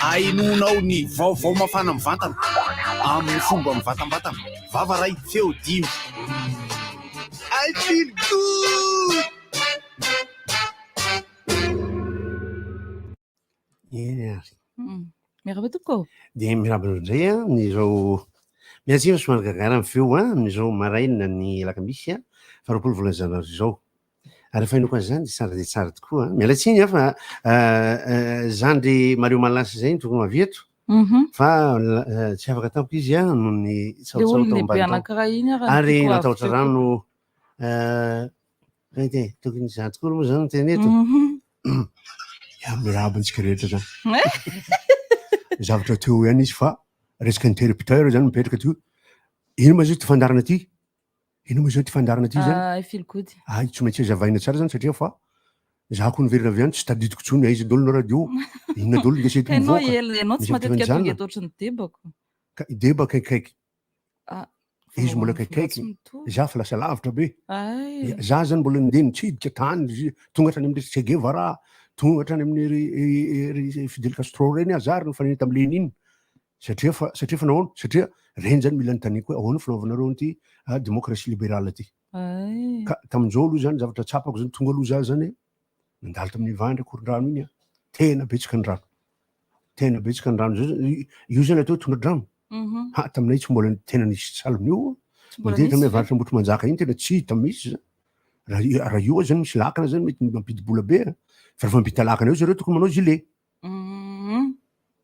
Ahenoanao ny vaovao mafana mivantana amin'ny fomba mivantambatana. Vava ray, feo dimy. I feel good! Eny ary. Miarahaba tompoko ô. Dia miarahaba anareo indray an, amin'izao miantsimo somary gagara ny feo an, amin'izao maraina ny alakamisy an, faha 20 volana janoary izao. Ary efa henoiko an'izany dia tsara dia tsara tokoa. Miala tsiny aho fa zandry Mario Malasy izay no tokony ho avy eto. Fa tsy afaka tampoka izy an, noho ny tsaotsaotra tao ambany tao. Ary natahotra rano Mainty e, tokony izaho tokoa aloha zany no teny eto. Ya, miarahaba antsika rehetra zany. Zavatra teo ihany izy fa resaka interrupteur zany mipetraka teo. Ino ma zao ty fandaharana ty? Ino ma zao ty fandaharana ty zany? Ah, I feel good. Ay, tsy maintsy hazavaina tsara zany satria fa za koa niverina avy any tsy tadidiko intsony aiza daholo ny radio, inona daholo ny gazety Ianao mivoaka. ela, ianao tsy Misy matetika tonga mijanona. eto ohatran'ny debako. Ka i Deba akaikikaiky. Ah, Izy mbola voalohany akaikikaiky. tsy mitovy. Za fa lasa lavitra be. Ay. Ya, za zany mbola nandeha nitsidika tany, zy- tonga hatrany amin'ny Che Guevara, tonga hatrany amin'ny ry, ry, ry Fidel Castro reny aho, za ary nifanena tamin'i Lénine. Satria fa, satria fa nahoana? Satria reny zany mila anontaniako hoe ahoana fanaovanareo an'ity ah, démocratie libérale ty. Ay. Ka tamin'izao aloha zany zavatra tsapako zany, tonga aloha za zany, nandalo tamin'ny Ivandry Ankorondrano iny aho, tena betsaka ny rano. Tena betsaka ny rano zao zany, io zany atao hoe tondra-drano. Ha, taminay tsy mbola tena nisy sahalan'io. Tsy mbola Mandeha nisy tamin'ny ve? avaratra Ambohitrimanjaka iny tena tsy hita mihitsy zany. Raha raha io zany misy lakana zany mety mampidi-bola be a. Fa rehefa mampita lakana eo zareo tokony manao gilet.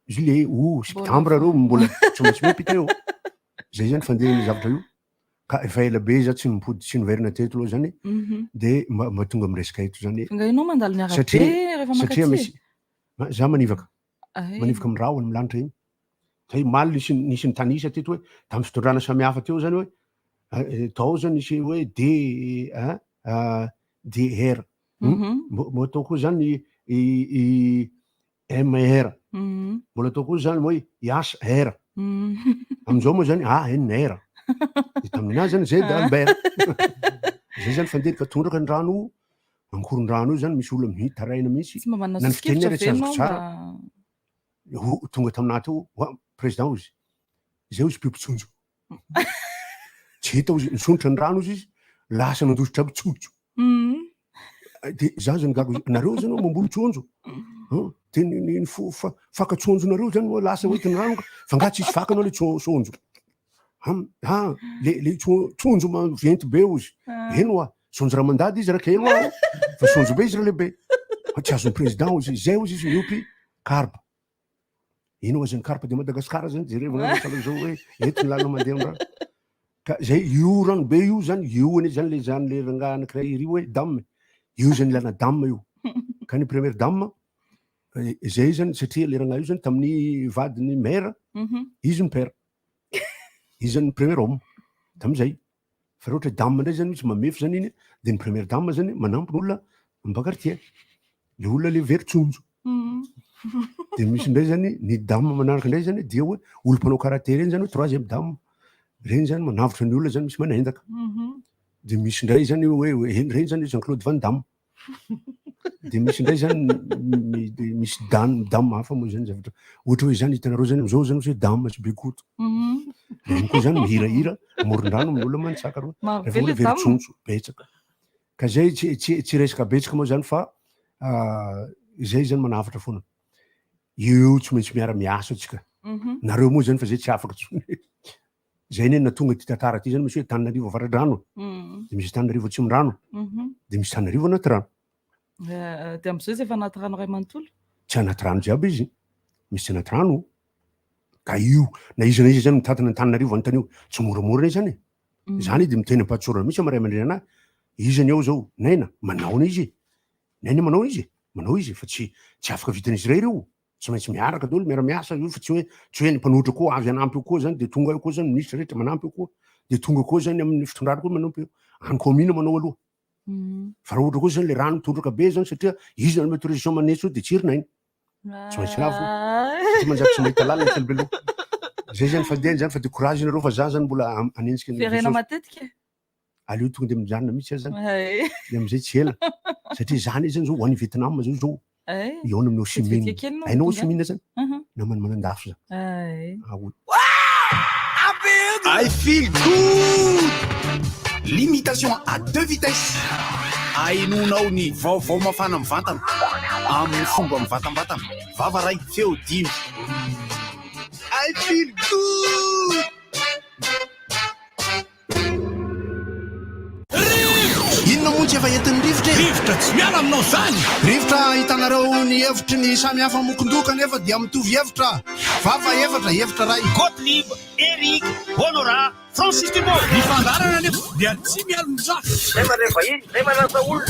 Gilet o septembre reo mbola tsy maintsy mampita eo. Zay zany fandehan'ny zavatra io. Ka efa ela be za tsy nimpody tsy niverina teto aloha zany de mba mba tonga miresaka eto zany. Fa nga ianao mandalo ny arabe Satria rehefa maka satria aty e? misy za manivaka. Ay. Manivaka amin'ny rahona amin'ny lanitra iny. Zay omaly nisy nisy nitanisa teto hoe tamin'ny fitondrana samihafa teo zany hoe tao zany nisy hoe D un DR. Mbo atao koa zany i MR. Mbola atao koa zany hoe IHR. Amin'izao moa zany ANR. De tamin'inazy zany Z Albert. Zay zany fandeha ka tondraka ny rano Ankorondrano io zany misy olona mitaraina mihitsy. Tsy mba manana Na ny fiteniny soso-kevitra ary ve tsy azoko ianao tsara. mba Ho tonga taminà teo hoa président hozy. Zay hozy mpiompy tsonjo. Tsy hita hozy, nisondrotra ny rano hozy izy, lasa nandositra aby tsonjo. De za zany gaga hozy, nareo zany hoa mamboly tsonjo. An, de ny ny ny fo- fa- faka tsonjonareo zany hoa lasa hoentin'ny rano ka, fa nga tsisy fakany hoa le tso- tsonjo. Am, ah, le le tso- tsonjo maventy be hozy. Eny hoa, tsonjo raha mandady izy raha kely hoa, fa tsonjo be izy raha lehibe. Fa tsy azon'ny président hozy, zay hozy izy miompy karpa. Ino hozy ny karpa de Madagascar zany jerevana sahala zao hoe eto ny lalana mandeha amin'ny rano. Ka zay io rano be io zany, io anie zany le zany le rangahy anankiray iry hoe dame, io zany ilana dame io. Ka ny première dame, zay zany satria le rangahy io zany tamin'ny vadin'ny maire, izy ny père. Izy zany ny premier homme tamin'izay. Fa raha ohatra dame indray zany misy mamefy zany iny de ny première dame zany manampy ny olona mba quartier. Le olona le very tsonjo. De misy indray zany ny dame manaraka indray zany dia hoe olo mpanao karate reny zany hoe troisième dame. Reny zany manavotra ny olona zany misy manendaka. De misy indray zany hoe reny zany Jean Claude Van Damme. De misy indray zany de misy dame, dame hafa moa zany zavatra ohatra hoe zany hitanareo zany amizao zany hoe dame sy bekoto. Reny koa zany mihirahira amoron-drano amin'ny olona mantsaka reo. Maro Rehefa be olona le very dame. tsonjo betsaka. Ka zay tsy tsy tsy resaka betsaka moa zany fa zay zany manavotra foana. Io tsy maintsy miara-miasa tsika. Nareo moa zany fa zay tsy afaka tsony. Zay anie no nahatonga ity tantara ity zany misy hoe Antananarivo avaradrano, de misy Antananarivo atsimondrano, de misy Antananarivo anaty rano. De amizao izy efa anaty rano iray manontolo? Tsy anaty rano jiaby izy, misy tsy anaty rano. Ka io, na iza na iza zany mitantana Antananarivo anontanio, tsy moramora anie zany e. Zany de miteny am-pahatsorana mihitsy amin'ny ray aman-dreny anahy, iza ny ao zao, Naina, manao izy e. Naina manao izy e, manao izy e, fa tsy tsy afaka vitan'izy irery io. Tsy maintsy miaraka daholo, miara-miasa io fa tsy hoe tsy hoe ny mpanohitra koa avy hanampy eo koa zany de tonga eo koa zany ministra rehetra manampy eo koa de tonga koa zany amin'ny fitondrana koa manampy eo. Any commune manao aloha. Fa raha ohatra koa zany le rano tondraka be zany satria izy nanome autorisation manetsa io de tsy herin'aina. Tsy maintsy lavo. Satria manjary tsy mahita lalana kely be loha. Zay zany fandehany zany fa de courage nareo fa za zany mbola hanenjika ny Ferena Jesosy. matetika. Aleo tonga de mijanona mihitsy aho zany. De amizay tsy ela. Satria zany zany zao ho any Vietnam zao zao. Hihaona amin'i Ho Chi Minh. Vetivety kely no Hainao Ho tonga Chi Minh zany? Mhm. Naman'i Manandafy zany. Ay. Ah oui. I feel good! Limitation à deux vitesses. Ahenoanao ny vaovao mafana mivantana amin'ny fomba mivantambatana. Vava ray, feo dimy. I feel good! Inona moa tsy efa entin'ny rivotra e? Rivotra tsy miala aminao izany! Rivotra ahitanareo ny hevitry ny samy hafa mokondoha kanefa dia mitovy hevitra. Vava efatra, hevitra iray. Gottlieb, Eric, Honorat, Francis Dubois. Ny fandaharana anefa dia tsy mialon-drafy. Zay mandray vahiny, zay manasa olona.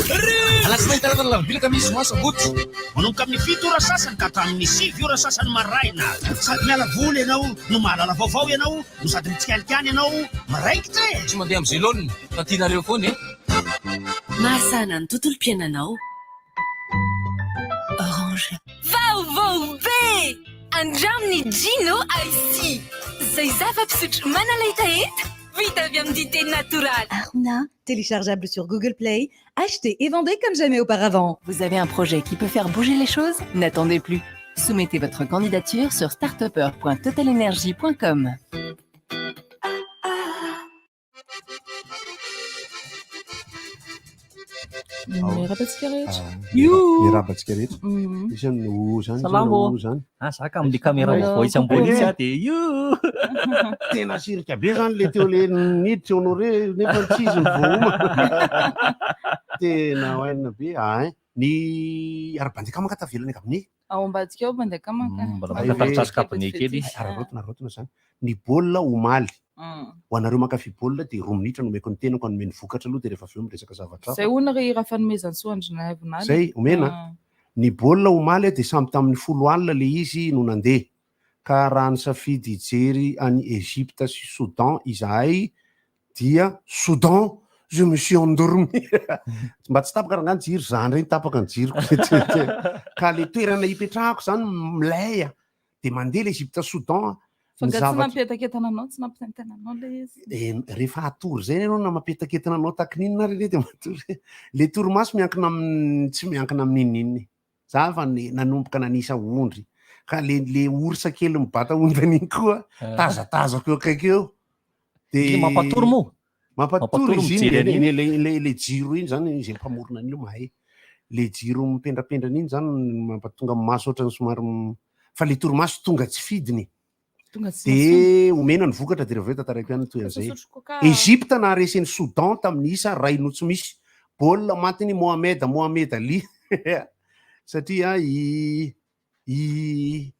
Alatsinainy, talata, alarobia, alakamisy, zoma, sabotsy. Manomboka amin'ny 7 ora sasany ka hatramin'ny 9 ora sasany maraina. Sady miala voly ianao no mahalala vaovao ianao no sady mitsikalikany ianao miraikitra e! Tsy mandeha amin'izay laoniny fa tianareo foana e! Mahasahana ny tontolom-piainanao. Orange. Vaovao be! Andramo ny Gino Icy, izay zava-pisotro manala hetaheta, vita avy amin'ny dite natoraly. Aruna, téléchargeable sur Google Play, achetez et vendez comme jamais auparavant. Vous avez un projet qui peut faire bouger les choses? N'attendez plus. Soumettez votre candidature sur startupper.totalenergie.com. Miarahaba antsika rehetra. Miarahaba antsika rehetra. Mhm. Misy ny o zany, Salama o ô. zany. Ah, za ka amin'le caméra vaovao etsy ambony itsy ah, dia io. Tena sirika be zany le teo le niditra Honoré nefa tsy izy ny voaomana. Tena hainina be. Ah, hein. Ny ara-bandikamaka tavela any cabinet. Ao ambadika ao bandikamaka. Mbola maka cabinet kely izy. Araraotina, araraotina zany. Ny baolina omaly. Ho anareo mankafy baolina dia 2 minitra nomeko ny tenako hanome ny vokatra aloha dia rehefa avy eo miresaka zavatra Zay hafa. hono ry Rafanomezantsoa Andrinaivo Zay omena. Ny baolina omaly dia samy tamin'ny 10 alina le izy no nandeha. Ka raha nisafidy hijery an'i Egypte sy Soudan izahay dia Soudan je me suis endormi. Mba tsy tapaka rangahy ny jiro, za ndray tapaka ny jiroko. Ka le toerana ipetrahako zany milay a. Dia mandeha le Egypte Soudan Fa ny nga tsy zavatra nampientakentana anao, tsy nampitaintaina anao le izy. Eh, rehefa hatory zay ianao na mampientakentana anao takininona ary anie dia matory. Le torimaso miankina amin'ny tsy miankina amin'inon'inona e. Za fa nanomboka nanisa ondry. Ka le le ours kely mibata ondana iny koa tazatazako eo akaiky eo. Dia mampatory moa? Mampatory Mampatory izy iny, mijery an'iny. le, le, le jiro iny zany, izay mpamorona an'io mahay. Le jiro mipendrapendrana iny zany mampatonga maso ohatran'ny somary fa le torimaso tonga tsy fidiny. Tonga tsy Dia omena ny vokatra dia rehefa avy eo tantaraiko ihany ny toy an'izay. Sosotro coca. Egypte naharesy an'i Soudan tamin'ny isa iray no tsy misy. Baolina matin'i Mohamed Mohamed Ali. Satria i i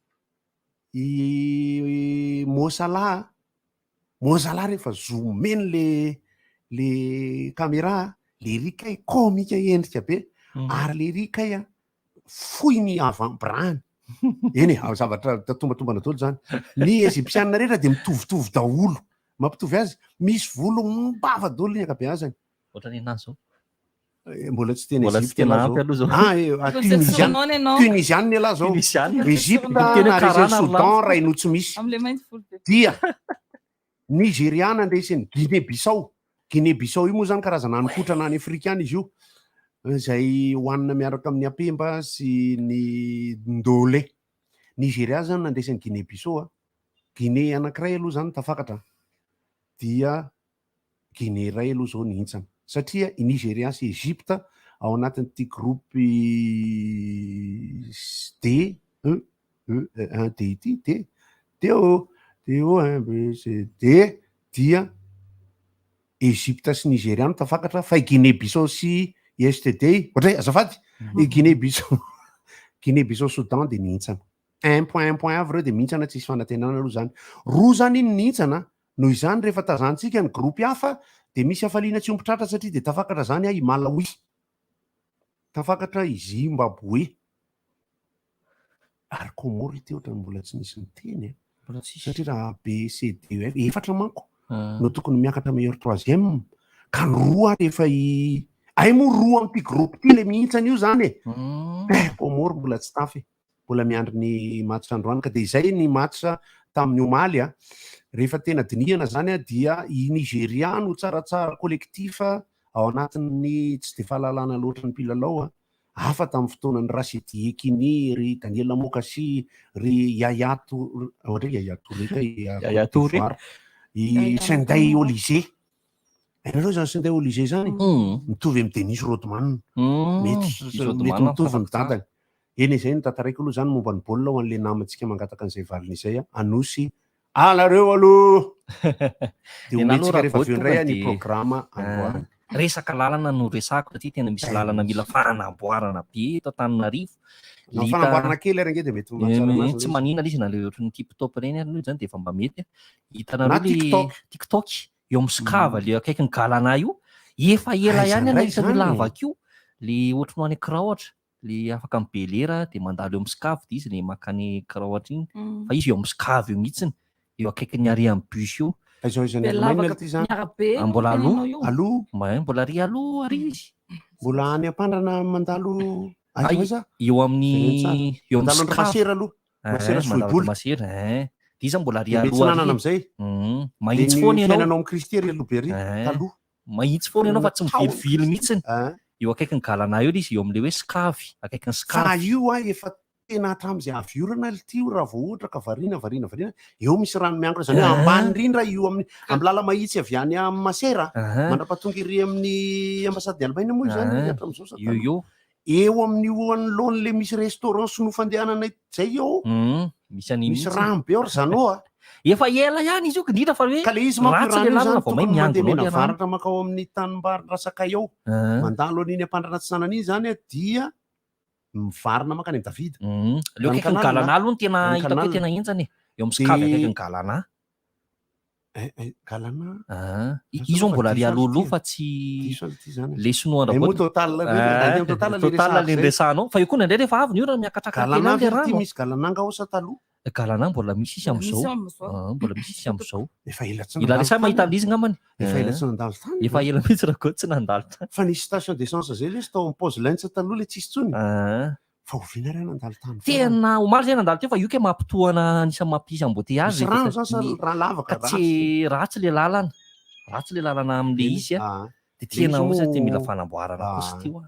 i Mo Salah, Mo Salah rehefa zoomeny le le caméra, le ry kay komika endrika be. Ary le ry kay a, fohy ny avant-bras-ny. Eny e, zavatra tombatombana daholo zany. Ny Egyptiana rehetra dia mitovitovy daholo. Mampitovy azy, misy volo mbava daholo ny ankabeazany. Ohatran'ny anazy zao. Mbola tsy tena Mbola tsy Egypte tena ialahy ampy aloha zao. Ah, Mbola tsy Tunisiana. tena ianao. Tunisiana ialahy zao. Tunisiana. Egypte Mbola tena naharesy karana ry Soudan lahy. ray no tsy misy. Amin'ilay mainty volo be. Dia Nigeria nandresy ny Guinée Bissau. Guinée Bissau io moa zany karazana hanin-kotrana any Afrika any izy io. Izay hohanina miaraka amin'ny apemba sy ny ndole. Nigeria zany nandresy ny Guinée Bissau a. Guinée anankiray aloha zany tafakatra. Dia Guinée iray aloha zao nihintsana. Satria i Nigeria sy Egypte ao anatin'ity groupe D, E, E, E, un D ity, D, D O, D O, un B, C, D, dia Egypte sy Nigeria no tafakatra, fa i Guinée Bissau sy i STD, ohatray, azafady, i Guinée Bissau, Guinée Bissau Soudan dia nihintsana. Un point, un point avy ireo dia mihintsana, tsisy fanantenana aloha zany. Roa zany iny nihintsana, noho izany rehefa tazantsika ny groupe hafa dia misy hafaliana tsy omby tratra satria dia tafakatra zany i Malawi, tafakatra i Zimbabwe, ary Comores ity ohatran'ny mbola tsy nisy niteny e. Mbola tsisy. Satria raha A, B, C, D, E, F, efatra manko no tokony miakatra meilleur troisième, ka ny roa ary efa i ay moa roa amin'ity groupe ity le mihintsana io zany e. Eh, Comores mbola tsy tafy e. Mbola miandry ny match androany ka dia izay ny match tamin'ny omaly a. Rehefa tena dinihana zany a dia i Nigeria no tsaratsara collectif ao anatin'ny tsy dia fahalalana loatra ny mpilalao a. Hafa tamin'ny fotoanan'i Rachidi Yekini, ry Daniel Amokachi, ry Yaya Touré, ohatra hoe Yaya Touré kay, Yaya Touré. d'Ivoire, i Sunday Oliseh. Hainareo izany Sunday Oliseh izany? Mitovy amin'i Dennis Rodman. Mety Dennis Rodman mety mitovy ny fantako tsara. dadany. Eny e, izay no tantaraiko aloha izany momba ny baolina ho an'ilay namantsika mangataka an'izay valiny izay a. Anosy anareo aloha! Dia Ny anahy aloha omentsika raha rehefa vao avy eo tonga indray a ny dia programa androany. Resaka lalana no resahako satria tena misy lalana mila fanamboarana be eto Antananarivo. Na Le hita- fanamboarana kely ary ange dia mety ho mahatsara anazy Tsy ilay izy. maninona ilay izy na le ohatran'ny tip top ireny ary aloha izany dia efa mba mety. Hitanareo Na le TikTok. TikTok eo amin'ny Sokava le akaikin'ny Galana io. Efa ela Aiza ihany indray nahita an'io izany e? lavaka io. Le ohatran'ny ho any Kiraohatra. Le afaka amin'ny Belera dia mandalo eo amin'ny Sokava dia izy le mankany Kiraohatra iny. Fa izy eo amin'ny Sokava eo mihitsiny. Eo akaikin'ny arrêt amin'ny bus io. Aiza ho aiza any Be Allemagne lavaka ity izany? ny arabe Ah, no mbola tenenao aloha. io. Aloha? Mba mbola ary aloha ary izy. Mbola any Ampandrana mandalo aiza Ay, ho aiza? eo amin'ny Jereo tsara. eo amin'ny Mandalo an-dry Sokava. Masera aloha. Eh, Masera sy mandalo Vohibola. Masera, eh. Dia izy mbola ary Dia aloha Betsinanana ary. amin'izay. Mm, Dia mahitsy ny foana ianao. fiainanao amin'i Kristy ry aloha be ry Eh. taloha. Mahitsy foana ianao fa tsy Tao. mivilivily mihitsiny. Eh. Eo akaikin'ny Galana eo ilay izy, eo amin'ilay hoe Skavy, akaikin'ny Fa Skavy. io a efa tena hatramin'izay avy orana ity io raha vao ohatra ka variana variana variana eo misy rano miangona izany hoe Ah. ambany indrindra io amin'ny amin'ny lala-mahitsy avy any amin'ny Masera Ah. mandra-pahatonga ery amin'ny ambassade d'Allemagne moa izany Ah. hatramin'izao sa Eo taloha. eo. Eo amin'io anoloan'ilay misy restaurant sinoa fandehanana izay eo. Misy an'iny Misy mihitsy. rano be ao ry Zano a. Efa ela ihany izy io, indrindra fa hoe Ka le izy manko io ratsy rano le io lalana zany vao may tokony mandeha miangona ao le rano. menavaratra mankao amin'ny tanimbary Rasakay ao. Ah. Mandalo an'iny Ampandrana Atsinanana iny zany a dia mivarina mankany amin'i Davida. Le Rano akaikin'ny canal, Galana aloha no tena Rano hitako hoe canal. tena henjana e. Eo amin'ny Skavy Dia akaikin'ny Galana. Eh, eh, Galana. Ah, Asa izy aloha fa mbola ary diso azy alohaloha ity. fa tsy Diso azy ity zany. le sinoa Eh, moa Andravoaty. total le Ah, le total le total resahako le zay. resahanao. Fa io koa indraindray rehefa avy ny orana miakatrakatra kely Galana any le ve ity rano. misy Galana nga ao sa taloha? Galana mbola misy izy Mbola misy amin'izao. amin'izao. Ah, mbola misy izy amin'izao. Efa ela tsy Ila nandalo resaha tany. mahita an'izy ngambany. Efa ela Eh. tsy nandalo tany. Efa ela mihitsy raha koa tsy nandalo tany. Fa nisy station d'essence zay lesy tao amin'ny pause lens taloha le tsisy intsony. Ah. Fa oviana ary aho nandalo tany farany? Tena omaly zay nandalo teo fa io kay mampitohana anisan'ny mampisy embouteillage Misy rano zany sa Ny- rano lavaka ka tsy ratsy le lalana. Ratsy le lalana amin'le Eny, izy a. ah. De Le tena izy osa te mila moa- fanamboarana kosa Ah. ty oa.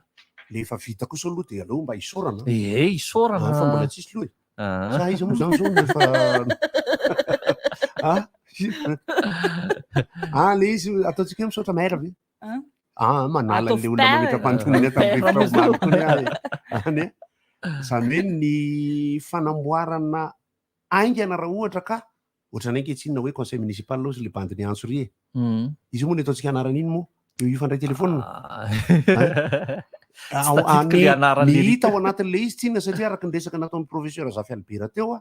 Le efa vita kosa aloha dia aleo mba isaorana. Eh, isaorana. Ah, fa mbola tsisy loha e. Ah. Sa iza moa zany zao no efa Ah, ah, le izy ataontsika hoe misaotra maire ve? Hein? Ah, manala Ataovy an'le olona père. mametra-panontaniana tamin'ny Père rivotra omaly moa. koa ny ahy. Any e. Izany hoe ny fanamboarana haingana raha ohatra ka ohatran'ny ankehitriny hoe conseil municipal ozy le bandy niantso ry e. Izy io moa ny ataontsika anarana iny moa eo hifandray téléphone. Ah. Ah, Tsy tadidiko le ny anarany ny le hita ao anatin'le izy tsinona satria araka ny resaka nataon'ny professeur Zafy Albert teo a,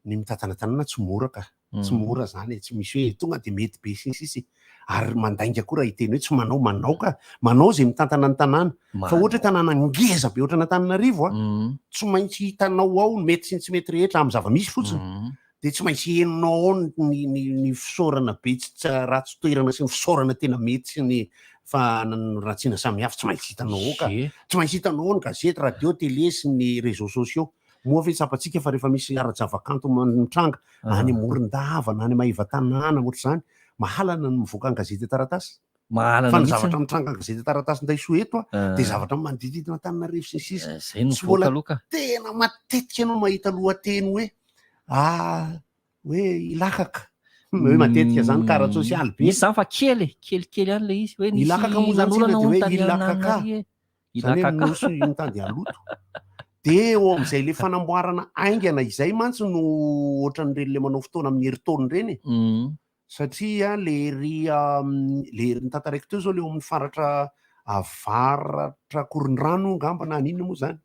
ny mitantana tanàna tsy mora ka. Tsy mora zany e, tsy misy hoe tonga de mety be sy ny sisa e. Ary mandainga koa raha hiteny hoe tsy manao, manao ka. Manao izay mitantana ny tanàna. Fa ohatra hoe tanàna ngeza be ohatran'Antananarivo a, tsy maintsy hitanao ao ny mety sy ny tsy mety rehetra amin'ny zava-misy fotsiny. Dia tsy maintsy henonao ao ny ny ny fisaorana be tsy tsy ratsy toerana sy ny fisaorana tena mety sy ny fanaratsiana samihafa tsy maintsy hitanao ao ka. Tsy maintsy hitanao ao ny gazety, radio, télé sy ny réseaux sociaux. Moa ve tsapantsika fa rehefa misy ara-javakanto mitranga any Morondava na any Maevatanàna ohatr'izany, mahalana ny mivoaka an-gazety an-taratasy? Mahalana Fa ny mihitsy. zavatra mitranga an-gazety an-taratasy Ndaisoa eto a, Ah. dia zavatra manodididina Antananarivo sy ny sisa. Eh, zay no Tsy mbola mivoaka aloha ka. tena matetika ianao mahita lohateny hoe ah, hoe ilakaka. Hoe matetika zany ka ara-tsosialy be. Misy zany fa kely e, kelikely ihany le izy hoe nisy Ilakaka moa zany nanolana tsika dia hono hoe tany ilakaka. Antananarivo e. Zany hoe Ilakaka. nosy mitady haloto. Dia eo amin'izay le fanamboarana haingana izay mantsy no ohatran'ireny le manao fotoana amin'ny herintaona ireny e. Satria le ery le ery notantaraiko teo zao le eo amin'ny faratra avaratra Ankorondrano angamba na an'inona moa zany,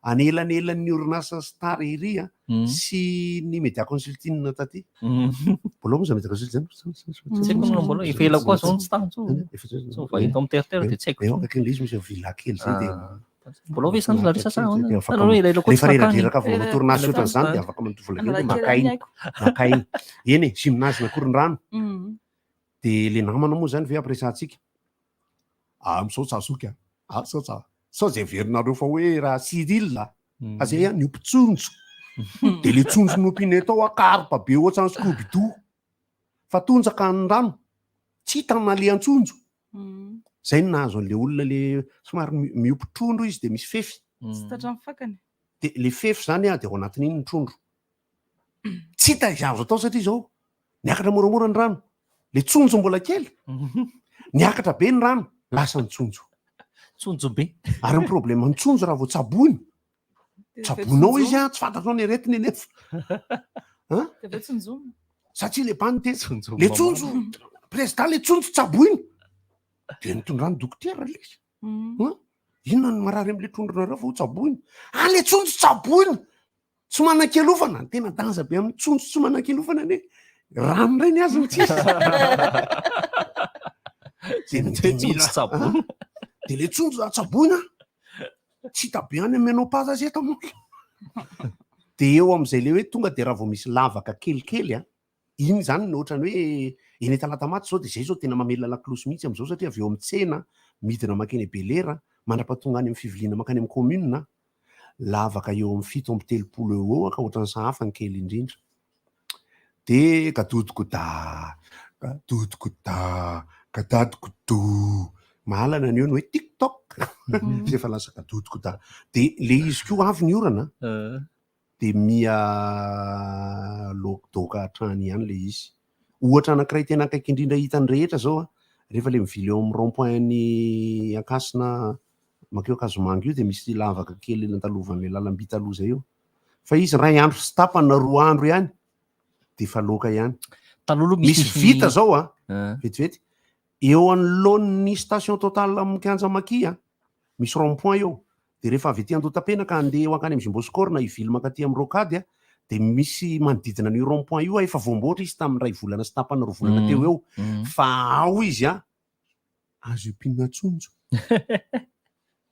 anelanelan'ny orinasa Star ery a sy ny Media Consulting taty. Mbola ao moa zany Media Consulting zany? Tsy haiko na mbola ao, efa ela koa zao no tsy tany intsony. Efa Tsy vahiny tao amin'ny teriterre dia tsy haiko Eo intsony. akaikin'ilay izy misy villa kely zay dia Mbola ao ve izany Larissa sa ahoana? Dia afaka Nareo ela ela koa tsy rehefa nankany. reradraraka vao manao tournage Ela ohatran'izany tany. dia afaka manao vola kely dia Analakely maka aina. any haiko. Maka aina. Eny e, gymnase Ankorondrano. Dia le namana moa zany ve ampiresahantsika? Ah, misaotra zoky a. Ah, misaotra. Sao zay heverinareo fa hoe raha Cyril a. Fa zay a, niompy tsonjo. Dia le tsonjo nompianay tao a, karpa be ohatran'ny Scooby-Doo. Fa tonjaka ny rano. Tsy hita ny nalehan-tsonjo. Zay no nahazo an'le olona le somary miompy trondro izy dia misy fefy. Tsy tratran'ny fakany. De le fefy zany a de ao anatin'iny ny trondro. Tsy hita izay azo atao satria izao niakatra moramora ny rano. Le tsonjo mbola kely. Niakatra be ny rano, lasa ny tsonjo. Tsonjo be. Ary ny problème ny tsonjo raha vao tsaboina, tsaboinao izy a, tsy fantatrao ny aretiny anefa. An? Dia avy eo tsonjomina. Satria le bandy te, le tsonjo, président le tsonjo tsaboina. Dia nitondrany dokotera le izy. An? Inona no marary am'le trondronareo fa ho tsaboina? Ah, le tsonjo tsaboina! Tsy manan-kialofana, ny tena danger be amin'ny tsonjo tsy manan-kialofana anie, rano indray ny azy no tsisy. Dia Tsonjo tsaboina. Dia le tsonjo raha tsaboina, tsy hita be any amin'ny ménopause azy eto moa. Dia eo amin'izay le hoe tonga dia raha vao misy lavaka kelikely an, iny izany no ohatran'ny hoe eny Talatamaty izao dia izay izao tena mamelona lakolosy mihitsy amin'izao satria avy eo amin'ny tsena midina mankeny Belera mandra-pahatonga any amin'ny fiviliana mankany amin'ny commune, lavaka eo amin'ny 37 eo ho eo ka ohatran'ny sahafa ny kely indrindra. Dia gadodogoda, gadodogoda, gadadogodo, mahalana ny eo ny hoe tiktok, fa efa lasa gadodogoda. Dia le izy koa avy ny orana, dia miha loadoaka hatrany ihany le izy. Ohatra anankiray tena akaiky indrindra hitan'ny rehetra zao a, rehefa le mivily eo amin'ny rond point ny Ankasina mankeo Ankazomanga io dia misy lavaka kely nandalovan'ilay lalam-by taloha zay eo. Fa izy iray andro sy tapany na 2 andro ihany dia efa loaka ihany. Taloha aloha misy Misy vita zao a, vetivety, eo anoloan'ny station Total amin'ny kianja Maki a, misy rond point eo, dia rehefa avy aty Andohatapenaka handeha ho hankany amin'ny Jumbo Score na hivily mankaty amin'ny Rocade a, dia misy manodidina an'io rond point io a, efa voamboatra izy tamin'ny iray volana sy tapany 2 volana teo eo, fa ao izy a, azo ampiana tsonjo.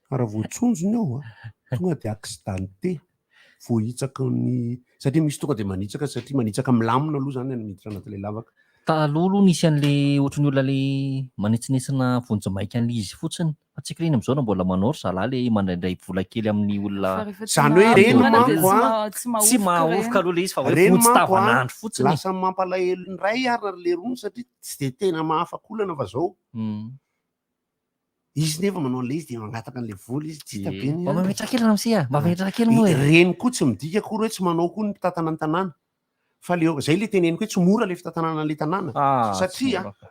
Fa raha vao tsonjo ny ao a, tonga dia accidenté, voahitsaka ny, satria misy tonga dia manitsaka, satria manitsaka milamina aloha zany any miditra anatin'ilay lavaka. Taloha aloha nisy an'le ohatran'ny olona le manetsinetsina vonjimaika an'le izy fotsiny, fa tsy haiko ireny amin'izao na mbola manao ry zalahy le mandraindray vola kely amin'ny olona. Fa rehefa tsy Zany hoe mahazo ireny orana dia manko tsy a, ma- tsy Tsy mahovoka mahahovoka ireny. aloha le izy fa hoe Ireny vonjy manko a, tavanandro fotsiny e. lasa mampalahelo indray ary ry lerony satria tsy dia tena mahafaka olana fa zao. Izy nefa manao an'ilay izy dia mangataka an'ilay vola izy, tsy hita be ny Mba andro. mametraka kely ramose a, mba mametraka kely moa e. Ireny koa tsy midika akory hoe tsy manao koa ny mpitantana ny tanàna. Fa le zay le teneniko hoe tsy mora le fitantanana an'ilay tanàna. Ah, tsy Satria, mora fa.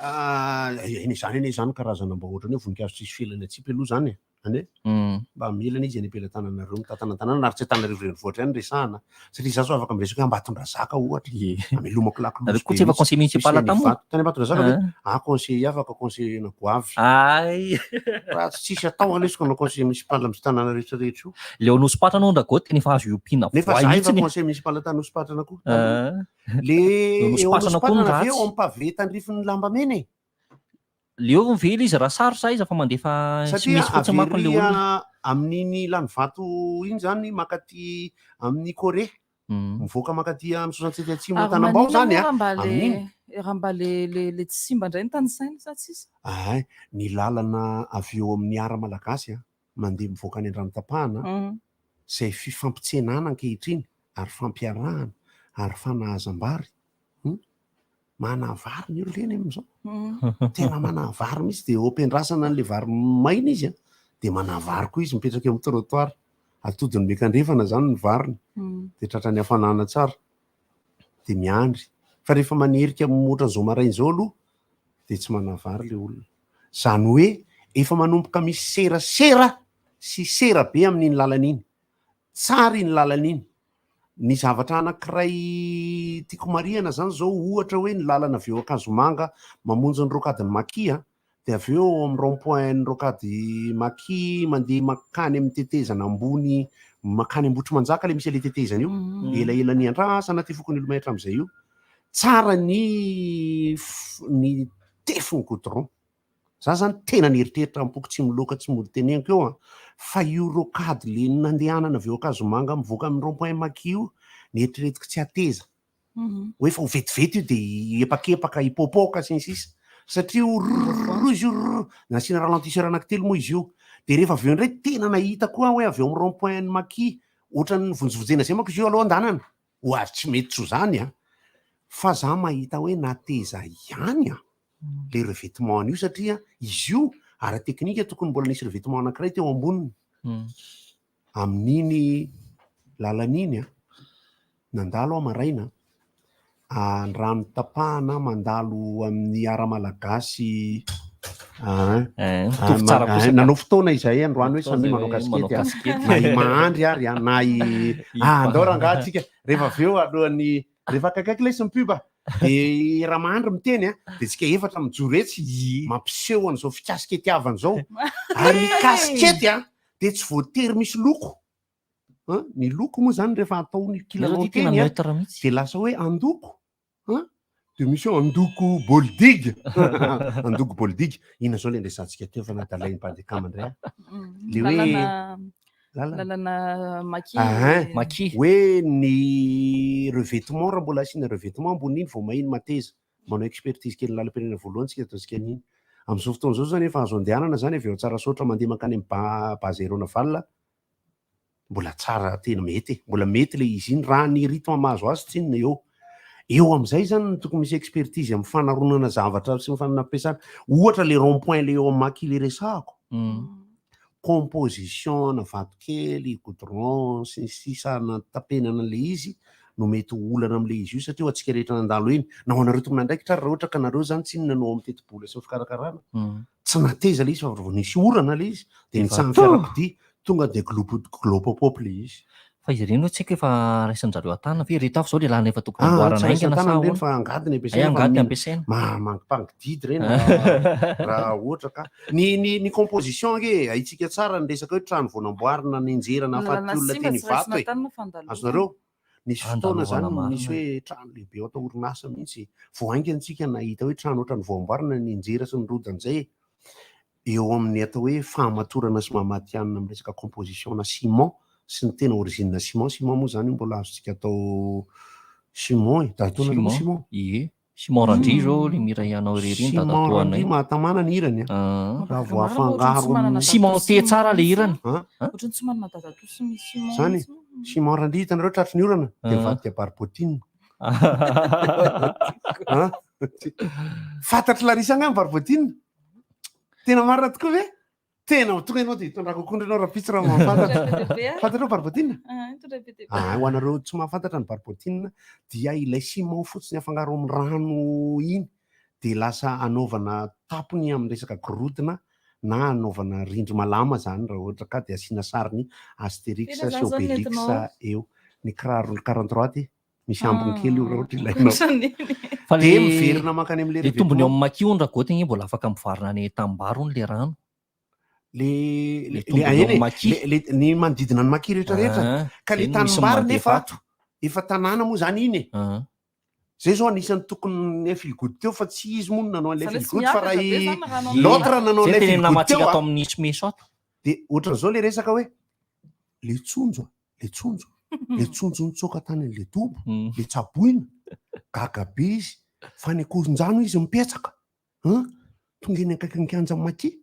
ah, eny izany anie izany karazana mba ohatran'ny hoe voninkazo tsisy felany atsipy aloha izany e. Zany hoe mba mihelana izy eny am-pelatananareo mitantana ny tanàna ary tsy Antananarivo renivohitra ihany resahana satria izaho zao afaka miresaka hoe Ambatondrazaka ohatra. Ie. Amelomako lakolosy Nareo koa be tsy efa mihitsy. conseiller municipal Misy eny tany moa? Ivato. Tany Ambatondrazaka ve? Ah. Ah, conseiller afaka conseiller-na goavy. Ay. Raha tsy tsisy atao alesiko hanao conseiller municipal amin'izao tanàna rehetra rehetra io. Le ao Nosy-Patrana hono Ragoty tena efa azo iompiana Nefa voay za efa mihitsiny e. conseiller municipal tany Nosy-Patrana koa. Ah. Le Eo eo Nosy-Patrana koa no Nosy-Patrana ve ratsy. eo amin'ny pavé tandrifin'ny lambamena e? Leo ve izy raha sarotra sa iza fa mandefa Satria sms fotsiny manko le avery olona. amin'iny lanivato iny zany mankaty amin'ny Corée. Mivoaka mankaty amin'ny 67 atsimo Ary Tanambao maninona zany moa a, raha mba le amin'iny. raha mba le le le tsy simba indray ny tanisaina sa tsisy? Ay, ny lalana avy eo amin'ny Ara Malagasy a, mandeha mivoaka any Andranotapahana, izay fifampitsenana ankehitriny ary fampiarahana ary fanahazam-bary. Manavary ny olona eny amin'izao. Tena manavary mihitsy dia eo am-piandrasana an'ilay vary maina izy a, dia manavary koa izy mipetraka eo amin'ny trottoir. Atodiny miakandrefana izany ny variny dia tratran'ny hafanana tsara dia miandry. Fa rehefa manerika ohatran'izao maraina izao aloha dia tsy manavary ilay olona. Izany hoe efa manomboka misy serasera sy sera be amin'iny lalana iny. Tsara iny lalana iny. Ny zavatra anankiray tiako marihana zany zao ohatra hoe ny lalana avy eo Ankazomanga mamonjy ny rocade ny Maki a, dia avy eo ao amin'ny rond point ny rocade Maki mandeha mankany amin'ny tetezana ambony mankany Ambohitrimanjaka le misy an'le tetezana io, elaela niandrasana aty fokonolomay hatramin'izay io. Tsara ny ny tefin'ny goudron. Za zany tena nieritreritra am-poko tsy miloaka tsy mody teneniko eo an, fa io rocade le nandehanana avy eo Ankazomanga mivoaka amin'ny rond point Maki io, neritreretiko tsy hateza, hoe efa ho vetivety io de hiepakepaka, hipoapoaka sy ny sisa, satria io rrrr izy io rrrr, nasiana ralentisseur anankitelo moa izy io, de rehefa avy eo indray tena nahita koa aho hoe avy eo amin'ny rond point ny Maki, ohatran'ny novonjivonjena zay manko izy io aloha andanana, ho avy tsy mety tsy ho zany an, fa za mahita hoe nateza ihany an. le revêtement an'io satria izy io ara-teknika tokony mbola nisy revêtement anankiray teo amboniny. Amin'iny lalana iny an, nandalo aho maraina, ny rano tapahana mandalo amin'ny ara malagasy Mitovy tsara kosa ka. Nanao fotoana izahay androany hoe Fotoana samy izay manao hoe kasikety manao a. kasikety. Na i Mahandry ary a, na i Ah, andao rangaha tsika rehefa avy eo alohan'ny rehefa akaikaiky ilay sy ny pub de i Ramahandry miteny a, de tsika efatra mijoro etsy mampiseho an'izao fikasiketiavana izao. Ary ny kasikety a de tsy voatery misy loko. An, ny loko moa zany rehefa atao ny kilalao Nareo ty tena teny a, neutre mihitsy. de lasa hoe andoko. An, de misy hoe andoko bolidigy. Andoko bolidigy. Inona zao le niresahantsika teo fa nadalain'i Bandekama indray aho. Le hoe Lalana lalana. lalana maki. Ahin. Maki. Hoe ny revêtement raha mbola asiana revêtement ambonin'iny vao mahiny mateza. Manao expertise kely ny lalam-pirenena voalohany tsika ataontsika an'iny. Amin'izao fotoana izao zany efa azo andehanana zany avy eo Tsarasaotra mandeha mankany amin'ny ba- base aéronaval. Mbola tsara tena mety e. Mbola mety le izy iny raha ny rythme mahazo azy tsinona eo. Eo amin'izay zany no tokony misy expertise amin'ny fanaronana zavatra sy ny fanampiasana. Ohatra le rond point le eo amin'ny Maki le resahako. Composition ana vatokely, goudron sy ny sisa natapenana an'le izy no mety ho olana amin'le izy io satria ho antsika rehetra nandalo eny na ho anareo tompon'andraikitra ary raha ohatra ka nareo zany tsinona no ao amin'ny tetibola sy ny fikarakarana tsy nateza le izy fa vao nisy orana le izy de nitsahan'ny fiarakodia tonga de glopo glopopop le izy. Fa izy ireny hoe tsy haiko efa raisin-jareo an-tanana ve ireto avy izao le lalana efa tokony Ah, hamboarana tsy raisina haingana sa an-tanana ireny ahoana? fa angady ny Hay ampiasaina fa angady ny mila ampiasaina. ma- mampangididy ireny raha raha ohatra ka ny ny ny composition ange haintsika tsara ny resaka hoe trano vao namboarina nenjera nahafaty Lalana olona simba teny tsy raisina Ivato e. an-tanana fandalovana. Azonareo? Nisy fotoana Andalovana zany nisy marina. hoe trano lehibe ao atao orinasa mihitsy vao haingana tsika nahita hoe trano ohatran'ny vao amboarina nenjera sy nirodana izay e. Eo amin'ny atao hoe fahamatorana sy maha matihanina amin'ny resaka composition na ciment sy ny tena origine ciment, ciment moa izany io mbola azontsika atao ciment e, dadatoanareo moa Ciment, ciment? ie. Ciment Randria zao le mihira ianao irery iny Ciment dadatoanay. Randria mahatamana ny hirany a, Ah. raha vao Marina moa ohatran'ny afangaro tsy manana amin'ny Ciment dadatoa té sy tsara le mihitsy hirany. a. An? Ohatran'ny tsy manana dadatoa sy misy ciment Zany e, mihitsy moa. ciment Randria hitanareo tratry ny orana dia Ah. mivadika barbotine. An? Fantatr'i Larissa angaha ny barbotine? Tena marina tokoa ve? Tena ho tonga ianao dia hitondrako akondro ianao rahampitso raha mahafantatra. Mitondra be dia be aho. Fantatrao barbotine? Ah, mitondra be dia be. Ah, ho anareo tsy mahafantatra ny barbotine dia ilay ciment fotsiny afangaro amin'ny rano iny dia lasa anaovana tapony amin'ny resaka gorodona na anaovana rindri-malama zany raha ohatra ka dia asiana sariny Asterix Tena sy zany zao ny Obélix nentinao. eo. Ny kiraro 43 ty. Misy ambiny kely io raha ohatra ilainao. Fa Dia le miverina mankany amin'ilay le tombony eo revêtement. amin'ny maki hono Ragoty anie mbola afaka mivarina any tanimbary hono le rano. Le Le le tombony eo eny e, amin'ny maki. le le ny manodidina ny maki rehetra rehetra. Ah, Ka le zay no misy tanimbary mandefa nefa ato. efa tanàna moa zany iny e. Ah. Zay zao anisan'ny tokony ny feel good teo fa tsy izy moa no nanao an'ilay Zany feel hoe tsy good fa miakatra raha be i zany rano Ie. amin'ny l'autre nanao Zay an'ilay feel tenenina good teo mamantsika a. ato amin'ny Smeso ato. Dia ohatran'izao le resaka hoe le tsonjo a, le tsonjo, le tsonjo nitsoaka tany an'le dobo, le tsaboina, gaga be izy fa ny akoronjano izy mipetsaka an, tonga eny akaikin'ny kianja maki,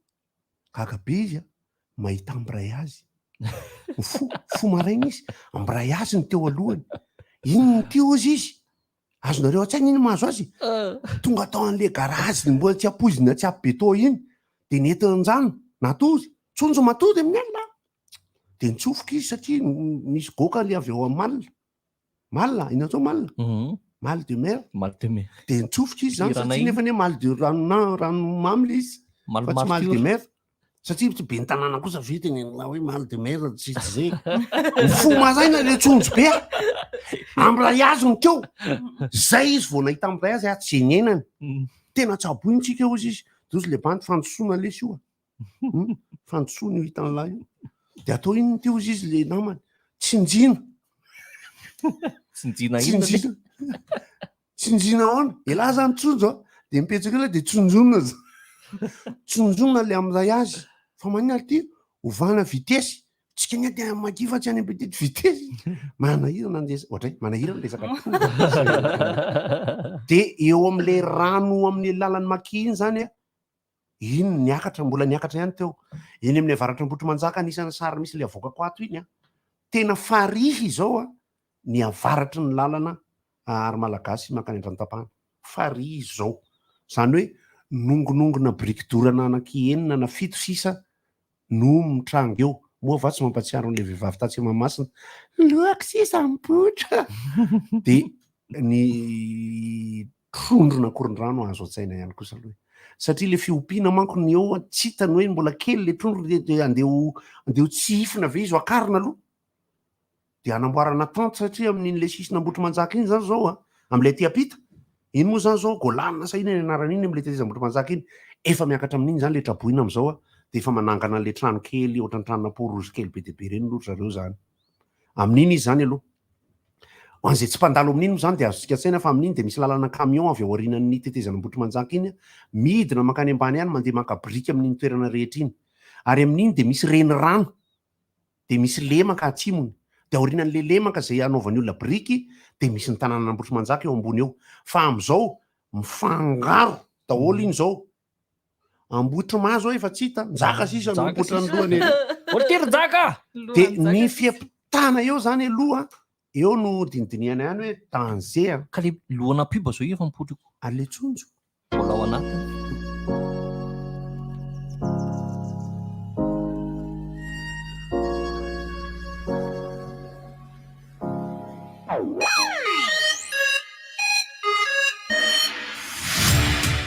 gaga be izy an, mahita embrayage, mifoha, mifoha maraina izy, embrayage ny teo alohany, inona ity hozy izy, azonareo an-tsaina iny mahazo azy, tonga tao an'le garage mbola tsy ampoizina tsy ampy beton iny, de nentin-jano, natory, tsonjo matory amin'ny alina. De nitsofoka izy satria nisy goaka le avy ao amin'ny mal. Mal, inona zao mal? Mal de mer. Mal de mer. De nitsofoka izy zany Hiranay satria nefa anie mal de rano ranomamy le izy. Mal Fa tsy mal de martiora. mer. Satria tsy ben'ny tanàna kosa ve tenenina hoe mal de mer tsy tsy zay. Mifoha maraina le tsonjo be a. Embrayage ny teo. Zay izy vao nahita embrayage a, tsy niainany. Tena tsaboina tsika hozy izy. Dozy le bandy fandrosoana lesy io a. Fandisoana io hitan'lahy io. De atao inona ty hozy izy le namany? Tsinjina. Tsinjina inona le? Tsinjina. Tsinjina ahoana? Elah zany tsonjo a. De mipetraka eo lay de tsonjona za. Tsonjona le amin'ilay azy. Fa maninona ary ty? Ovana vitesse. Tsika anie te hamaky fa tsy any petite vitesse. Manahirana ny resaka, ohatray, manahirana ny resaka tonga. De eo amin'le rano amin'ny lalan'ny maki iny zany a, Iny niakatra, mbola niakatra ihany teo. Eny amin'ny avaratr'Ambohitrimanjaka anisan'ny sary misy ilay avoakako ato iny an. Tena farihy izao an, ny avaratry ny lalana ary malagasy mankany Andranotapahana. Farihy izao. Izany hoe nongonongona biriky dorana anaky enina na fito sisa no mitranga eo. Moa va tsy mampatsiaro an'ilay vehivavy tatsy Mahamasina, lohako sisa mipoitra! Dia ny trondron'Ankorondrano azo an-tsaina ihany kosa aloha e. Satria ilay fiompiana manko ny eo tsy hitany hoe mbola kely ilay trondro dia dia andeha ho andeha ho tsihifina ve izy ho akarina aloha? Dia hanamboarana tente satria amin'iny ilay sisin'Ambohitrimanjaka iny izany izao a, amin'ilay aty ampita, iny moa izany izao Golan sa inona ny anaran'iny amin'ilay tetez'Ambohitrimanjaka iny, efa miakatra amin'iny izany ilay traboina amin'izao a, dia efa manangana an'ilay trano kely ohatran'ny tranona peau rouge kely be dia be ireny aloha ry zareo izany. Amin'iny izy izany aloha. Ho an'izay tsy mpandalo amin'iny moa izany dia azontsika an-tsaina fa amin'iny dia misy lalana camion avy ao aorianan'ny tetezan'Ambohitrimanjaka iny midina mankany ambany any mandeha maka biriky amin'iny toerana rehetra iny. Ary amin'iny dia misy renirano dia misy lemaka atsimony. Dia aorianan'ilay lemaka izay anaovan'ny olona biriky dia misy ny tanànan'Ambohitrimanjaka eo ambony eo. Fa amin'izao mifangaro daholo iny izao. Ambohitrimaha zao efa tsy hita, Njaka sisa no mipoitra ny lohany ery. Voltiry Njaka! Dia ny fiampitana eo zany aloha, eo no dinidinihana ihany hoe danger a. Ka le lohana pub zao efa mipoitra io. Ary le tsonjo? Mbola ao anatiny.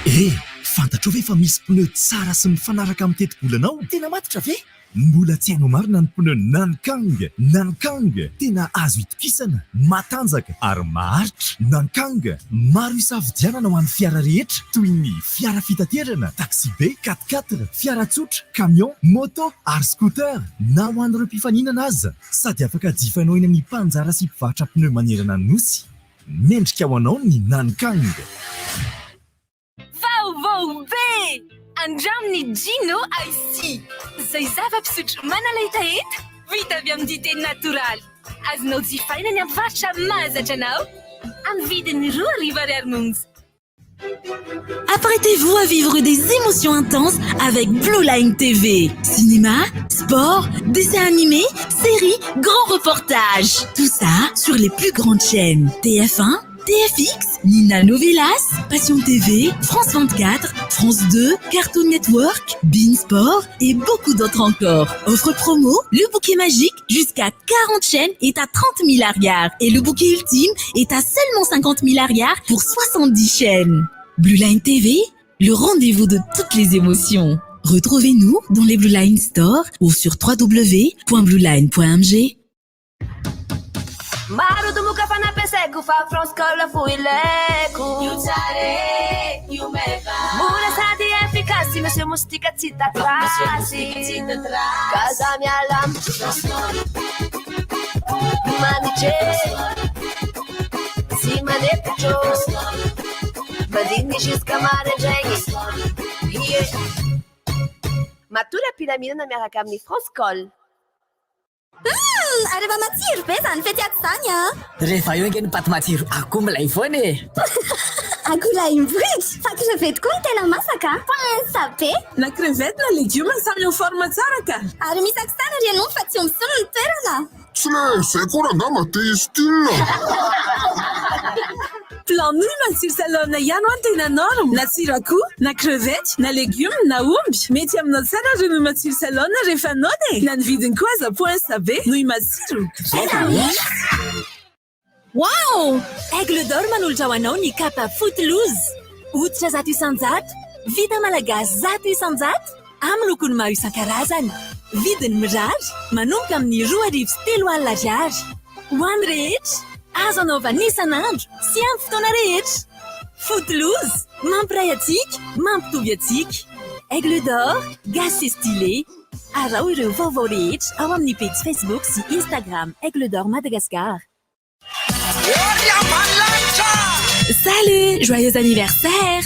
Eh! Fantatrao ve fa misy pneu tsara sy mifanaraka amin'ny tetibolanao? Tena matotra ve? Mbola tsy hainao marina ny pneu Nankang! Nankang! Tena azo itokisana, matanjaka ary maharitra. Nankang! Maro isafidianana ho an'ny fiara rehetra toy ny fiara fitaterana, taxi-be, quatre-quatre, fiara tsotra, camion, moto ary scooter na ho an'ireo mpifaninana aza. Sady afaka jifainao eny amin'ny mpanjara sy mpivarotra pneu manerana ny Nosy. Mendrika ho anao ny Nankang. Vaovao be! Andramo ny Gino Ice Tea, izay zava-pisotro manala hetaheta, vita avy amin'ny dite natoraly. Azonao jifaina ny amin'ny mpivarotra mahazatra anao, amin'ny vidiny 2000 ariary monja. Apprêtez-vous à vivre des émotions intenses avec Blue Line TV. Cinéma, sport, dessins animés, séries, grands reportages. Tout ça sur les plus grandes chaînes. TF1, TFX, Nina Novelas, Passion TV, France 24, France 2, Cartoon Network, beIN Sport et beaucoup d'autres encore. Offre promo, le bouquet magique jusqu'à 40 chaînes est à 30 000 ariary et le bouquet ultime est à seulement 50 000 ariary pour 70 chaînes. Blue Line TV, le rendez-vous de toutes les émotions. Retrouvez-nous dans les Blue Line Store ou sur www.blueline.mg. Maro domoka fa nampiasaiko fa France Call fo ilaiko. Io tsara e, io meva. Mora sady efficace, monsieur moustique tsy hita trace. Ka za miala am manitra e, tsy manepotro, mandigny jusqu'à maraindraigny. Ie. Matory am-pilaminana miaraka amin'ny France Call. Humm! Ary efa matsiro be izany fety ato izany an! Rehefa eo ange ny paty matsiro akoho milay foana e! Akoholahy mivohitra! Fa crevette koa no tena masaka an! Poinsa be! Na crevette na legioma samy en forme tsara ka! Ary misy accent ry ianao fa tsy omby intsony ny toerana! Tsy le zay koa rangaha mba te hi-style. Plan nouille matsiro salone ihany hoa no tena norme, na tsiro akoho, na crevette, na legume, na omby. Mety aminao tsara ry nouille matsiro salone rehefa noana e! Na ny vidiny koa aza poince be, nouille matsiro. Tena misy! Wow! Aigle d'or manolotra ho anao ny kapa Footloose. Hoditra 100%, vita malagasy 100%, amin'ny lokony maro isan-karazany. Vidiny mirary, manomboka amin'ny 3002 ariary. Ho an'ny rehetra, azo anaovana isan'andro sy amin'ny fotoana rehetra. Footloose, mampiray antsika, mampitovy antsika. Aigle d'or, gasy sy stylé. Araho ireo vaovao rehetra ao amin'ny pejy Facebook sy Instagram Aigle d'or Madagascar. Salut! Joyeux anniversaire!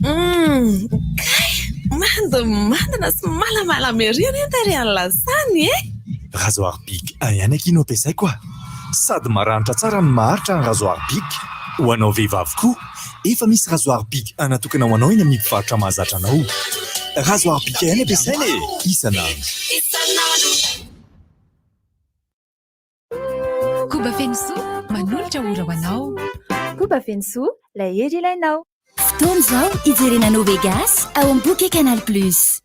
Hum, kay! Mandimandina sy malamalama ery anie ny tarehin'i Lasany e! Rasoir Bic ihany akia no ampiasaiko a! Sady maranitra tsara no maharitra ny rasoir Bic. Ho anao vehivavy koa, efa misy rasoir Bic natokana ho anao eny amin'ny mpivarotra mahazatra anao. Rasoir Bic ihany ampiasaina e! Isan'andro. Koba Fenosoa, manolotra ora ho anao. Koba Fenosoa, ilay hery ilainao. Fotoana izao hijerena Novegas ao amin'ny bouquet Canal Plus.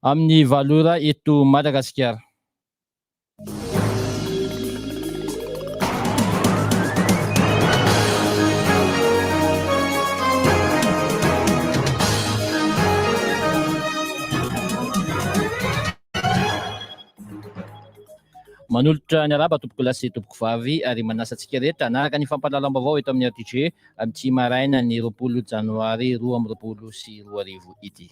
amin'ny valo ora eto Madagasikara. Manolotra ny arahaba tompoko lahy sy tompoko vavy ary manasa antsika rehetra hanaraka ny fampahalalam-baovao eto amin'ny RTG amin'ity maraina ny 20 janoary 2022 ity.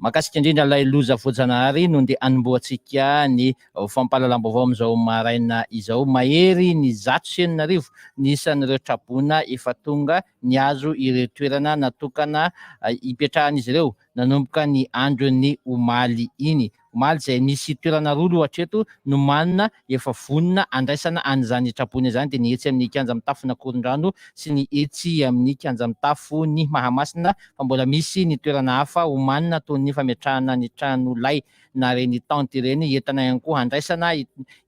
Mahakasika indrindra ilay loza voajanahary no ndeha hanombohantsika ny fampahalalam-baovao amin'izao maraina izao. Mahery ny 6100 ny isan'ireo traboina efa tonga nihazo ireo toerana natokana hipetrahan'izy ireo nanomboka ny andron'ny omaly iny. Omaly izay nisy toerana roa aloha hatreto nomanina efa vonona handraisana an'izany traboina izany dia ny etsy amin'ny kianja mitafon'Ankorondrano sy ny etsy amin'ny kianja mitafo ny Mahamasina fa mbola misy ny toerana hafa omanina toy ny fametrahana ny trano lay na ireny tente ireny entana ihany koa handraisana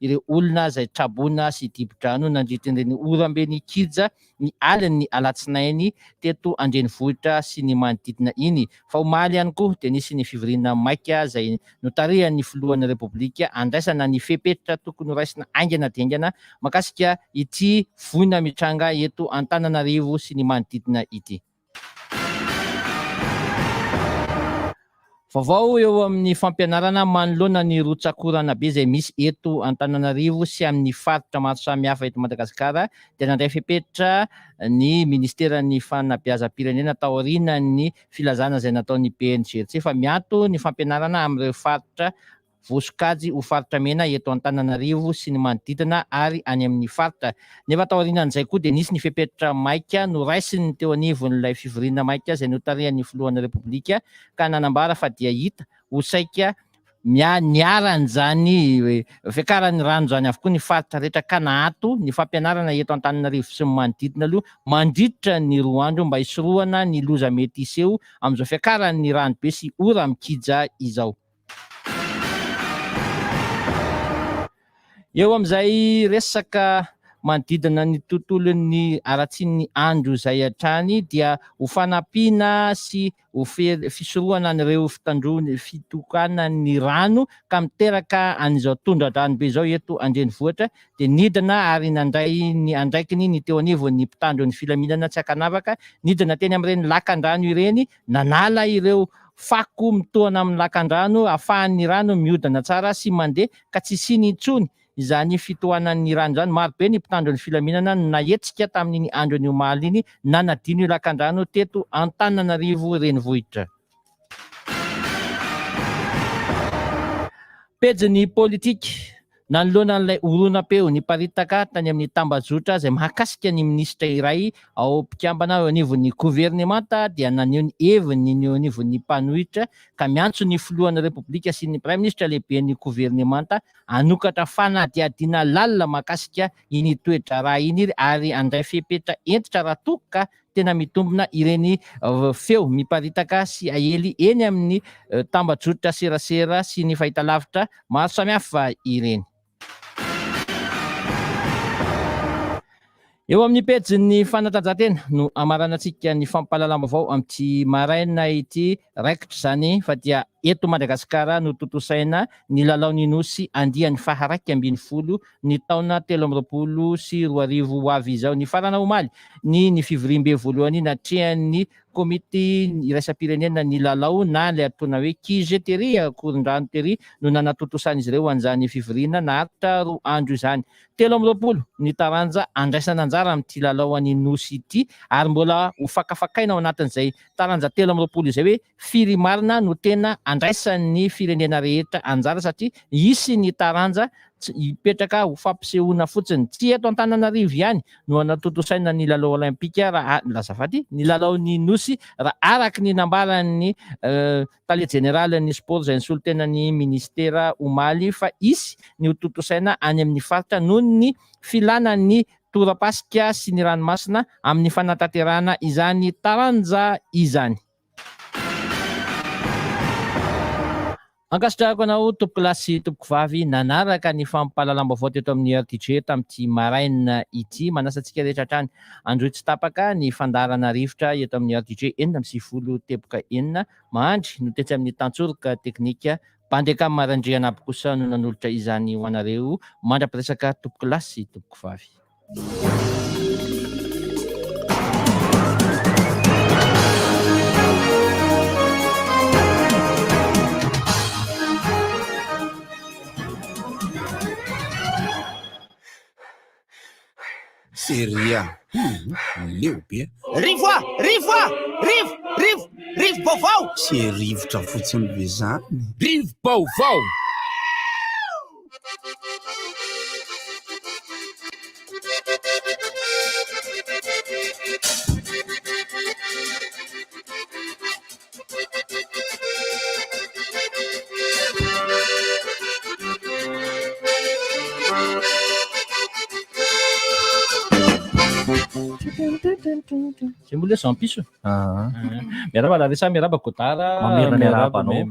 ireo olona izay traboina sy dibo-drano nandritra ireny orambe nikija ny alin'ny alatsinainy teto an-drenivohitra sy ny manodidina iny fa omaly ihany koa dia nisy ny fivoriana maika izay notarihan'ny filohan'ny Repoblika andraisana ny fepetra tokony horaisina haingana dia haingana mahakasika ity voina mitranga eto Antananarivo sy ny manodidina ity. Vaovao eo amin'ny fampianarana manoloana ny rotsak'orana be izay misy eto Antananarivo sy amin'ny faritra maro samihafa eto Madagasikara dia nandray fepetra ny ministeran'ny fanabeazam-pirenena taorian'ny filazana izay nataon'ny BNGRC fa miato ny fampianarana amin'ireo faritra voasokajy ho faritra mena eto Antananarivo sy ny manodidina ary any amin'ny faritra. Nefa taorianan'izay koa dia nisy ny fepetra maika noraisiny teo anivon'ilay fivoriana maika izay notarihan'ny filohan'ny Repoblika ka nanambara fa dia hita ho saika niharan'izany fiakaran'ny rano izany avokoa ny faritra rehetra ka naato ny fampianarana eto Antananarivo sy ny manodidina aloha mandritra ny roa andro mba hisorohana ny loza mety hiseho amin'izao fiakaran'ny ranobe sy ora-mikija izao. Eo amin'izay resaka manodidina ny tontolon'ny haratsian'ny andro izay hatrany dia ho fanampiana sy ho fisorohana an'ireo fitandroana fitokanan'ny rano ka miteraka an'izao tondra-drano be izao eto an-drenivohitra dia nidina ary nandray ny andraikiny ny teo anivon'ny mpitandro ny filaminana tsy ankanavaka nidina teny amin'ireny lakan-drano ireny Nanala ireo fako mitohana amin'ny lakandrano ahafahan'ny rano mihodina tsara sy mandeha ka tsy hisiany intsony izany fitohanan'ny rano izany. Maro be ny mpitandro ny filaminana no nahetsika tamin'iny andron'ny omaly iny nanadino io lakandrano teto Antananarivo renivohitra. Pejin'ny politika. Nanoloana an'ilay horonam-peo niparitaka tany amin'ny tambajotra izay mahakasika ny minisitra iray ao mpikambana eo anivon'ny governemanta dia naneho ny heviny ny eo anivon'ny mpanohitra ka miantso ny filohan'ny Repoblika sy ny praiminisitra lehiben'ny governemanta hanokatra fanadihadiana lalina mahakasika iny toe-draharaha iny ary handray fepetra hentitra raha toa ka tena mitombina ireny feo miparitaka sy aely eny amin'ny tambajotra serasera sy ny fahitalavitra maro samihafa ireny. Eo amin'ny pejin'ny fanatanjahantena no hamaranantsika ny fampahalalam-baovao amin'ity maraina ity. Raikitra izany fa dia eto Madagasikara no tontosaina ny lalaon'ny Nosy andiany faha-11 ny taona 2023 ho avy izao. Nifarana omaly ny ny fivoriambe voalohany natrehan'ny komity iraisam-pirenena ny lalao na ilay antsoina hoe QG tery Ankorondrano tery no nanatontosan'izy ireo an'izany fivoriana naharitra roa andro izany. 23 ny taranja andraisana anjara amin'ity lalao any Nosy ity ary mbola ho fakafakaina ao anatin'izay taranja 23 izay hoe firy marina no tena andraisan'ny firenena rehetra anjara satria hisy ny taranja tsy hipetraka ho fampisehoana fotsiny. Tsy eto Antananarivo ihany no hanatontosaina ny lalao Olympika raha, azafady, ny lalaon'ny Nosy raha araka ny nambaran'ny tale jeneralin'ny sport izay nisolo tena ny minisitera omaly fa hisy ny hotontosaina any amin'ny faritra noho ny filana ny torapasika sy ny ranomasina amin'ny fanatanterahana izany taranja izany. Ankasitrahako anao tompokolahy sy tompokovavy nanaraka ny fampahalalam-baovao teto amin'ny rtj tamin'ity maraina ity. Manasa antsika rehetra hatrany androy tsy tapaka ny fandaharana rivotra eto amin'ny rtj 96.6. Mahandry no tetsy amin'ny tantsoroka teknika. Bandekam Randrianabo kosa no nanolotra izany ho anareo. Mandra-piresaka tompokolahy sy tompokovavy. Seria, hum, leo be. Rivo a! Rivo a! Rivo! Rivo! Rivo-baovao! Tsy rivotra fotsiny ve zany? Rivo-baovao! Zay moa le Jean Piso. Miarahaba Larissa, miarahaba Godard, Mamerina miarahaba anao.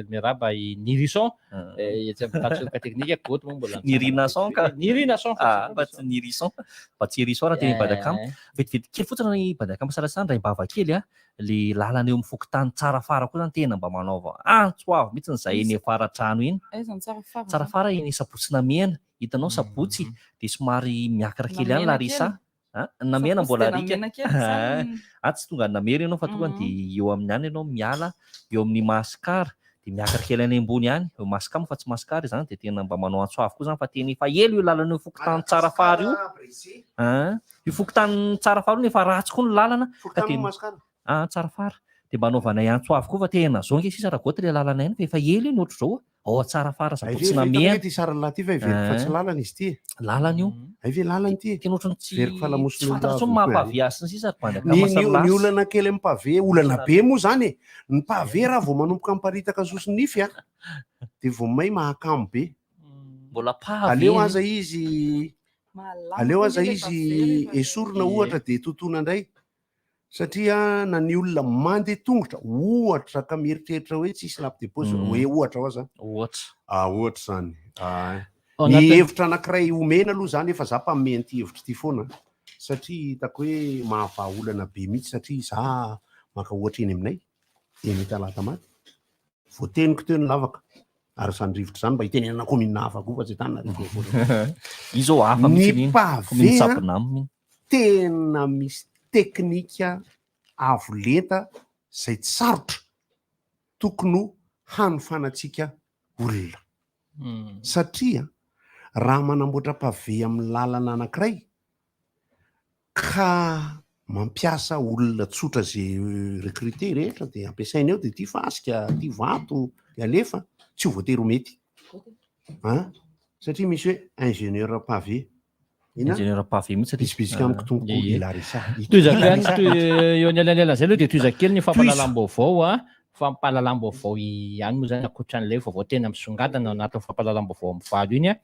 miarahaba i Nirison. Etsy amin'ny tantsoroka teknika, Goty moa mbola Nirinason ka. Nirinason. Ah, fa tsy Nirison. Fa tsy Erison raha teny Badakam. Vetivety kely fotsiny ny Badakam Sarasana, Raim-bava kely a. Le lalana eo amin'ny fokontany Tsarafara koa zany tena mba manaova antso avo mihitsy ny zay eny Avaradrano iny. Aiza ny Tsarafara? Tsarafara eny Sabotsy Namehana. Hitanao Sabotsy dia somary miakatra kely any Larissa. Ah, Namehana mbola Sabotsy alika. dia Namehana kely izany. Ah, tsy tonga any Namehana ianao fa tonga dia eo amin'ny any ianao miala eo amin'ny Mascar dia miakatra kely any ambony any, eo Mascar moa fa tsy Mascar izany dia tena mba manao antso avo koa izany fa tena efa ela io lalana io fokontany Tsarafara io. Ah, io fokontany Tsarafara io nefa ratsy koa ny lalana ka Fokontany dia moa Mascar? Ah, Tsarafara. Dia mba anaovanay antso avo koa fa tena zao ange sisa Ragoty ilay lalana iny fa efa ela io ny ohatr'izao. Ao Tsarafara Hay ve Sabotsy efa hitako Namehana. hoe ity sarin'ny lahy ity fa heveriko fa tsy lalana izy ity e. Lalana io. Hay ve lalana ity e. Tena ohatran'ny tsy Heveriko fa tsy lamosin'olona fantatra intsony avy. maha pavé azy sy ny sisa ry bandy Ny, akama ny, sy ny lasy. olana kely amin'ny pavé, olana be moa zany e. Ny pavé raha vao manomboka miparitaka soso-nify a, dia vao may mahakamo be. Mbola pavé. Aleo aza izy, Mahalamo aleo koa aza anie ilay izy pavé rehefa esorina Ie. ohatra dia totoina indray. Satria na ny olona mandeha tongotra, ohatra ka mieritreritra hoe tsisy lampe de poche, hoe ohatra hoa zany. Ohatra. Ah, ohatra zany. Ah. Ao Ny anatin'ny- hevitra anankiray omena aloha zany efa za mpanome an'ity hevitra ity foana satria hitako hoe mahavaha olana be mihitsy satria za maka ohatra eny aminay, eny Talatamaty. Voateniko teo ny lavaka ary izany rivotra izany mba hitenenana commune hafa koa fa tsy Antananarivo foana. Io zao hafa Ny mihitsy iny. pavé Commune a, Tsabinamina iny. tena misy teknika avo lenta izay tsy sarotra tokony ho hanofanantsika olona. Satria raha manamboatra pavé amin'ny lalana anankiray ka mampiasa olona tsotra ze recruter rehetra de ampiasaina eo de ty fasika, ty vato de alefa, tsy ho voatery ho mety. An! Satria misy hoe ingénieur pavé. Inona? Ingénieur pavé mihitsy ry. Bitsibitsika amiko tompoko Ie. i Larissa. Tohizako ihany Larissa. toy eo anelanelan'izay aloha dia tohizako kely ny Tohizo. fampahalalam-baovao a. Fampahalalam-baovao ihany moa izany ankoatran'ilay vaovao tena misongadina ao anatin'ny fampahalalam-baovao amin'ny valo iny a.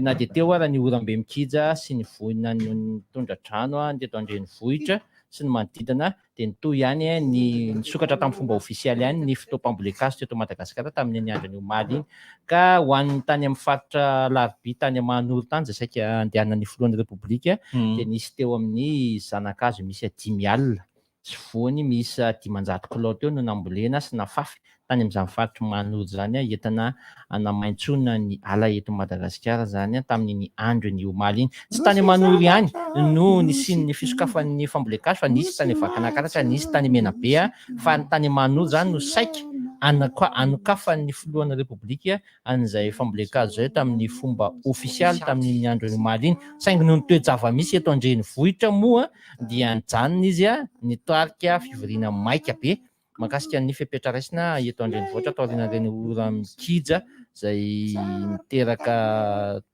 Na dia teo ara ny oram-be mikija sy ny voina nitondra trano teto an-drenivohitra sy ny manodidina dia nitohy ihany ny nisokatra tamin'ny fomba ofisialy ihany ny fotoam-pambolen-kazo teto Madagasikara tamin'iny andron'ny omaly iny. Ka ho an'ny tany amin'ny faritra Alarobia tany Mahanoro tany izay saika andehanan'ny filohan'ny Repoblika dia nisy teo amin'ny zana-kazo miisa 50 sy voany miisa 500 kilao teo no nambolena sy nafafy tany amin'izany faritr'i Mahanoro izany entina hanamaintsoana ny ala eto Madagasikara izany tamin'iny andron'ny omaly iny. Tsy tany Mahanoro ihany no nisian'ny fisokafan'ny fambolen-kazo fa nisy tany Vakinankaratra, nisy tany Menabe fa ny tany Mahanoro izany no saika hanokafan'ny filohan'ny Repoblika an'izay fambolen-kazo izay tamin'ny fomba ofisialy tamin'iny andron'ny omaly iny. Saingy noho ny toe-java-misy eto an-drenivohitra moa dia nijanona izy nitarika fivoriana maika be mahakasika ny fepetra raisina eto an-drenivohitra taorian'ireny ora-mikija izay niteraka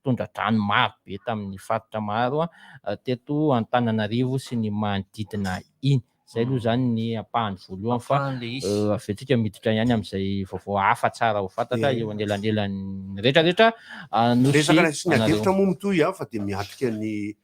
tondra-drano maro be tamin'ny faritra maro teto Antananarivo sy ny manodidina iny. Izay aloha izany ny ampahany voalohany fa avy eo tsika miditra ihany amin'izay vaovao hafa tsara ho fantatra eo anelanelan'ny rehetra rehetra Anosy Resaka sy ny anareo. adihevitra moa mitohy fa dia miatrika ny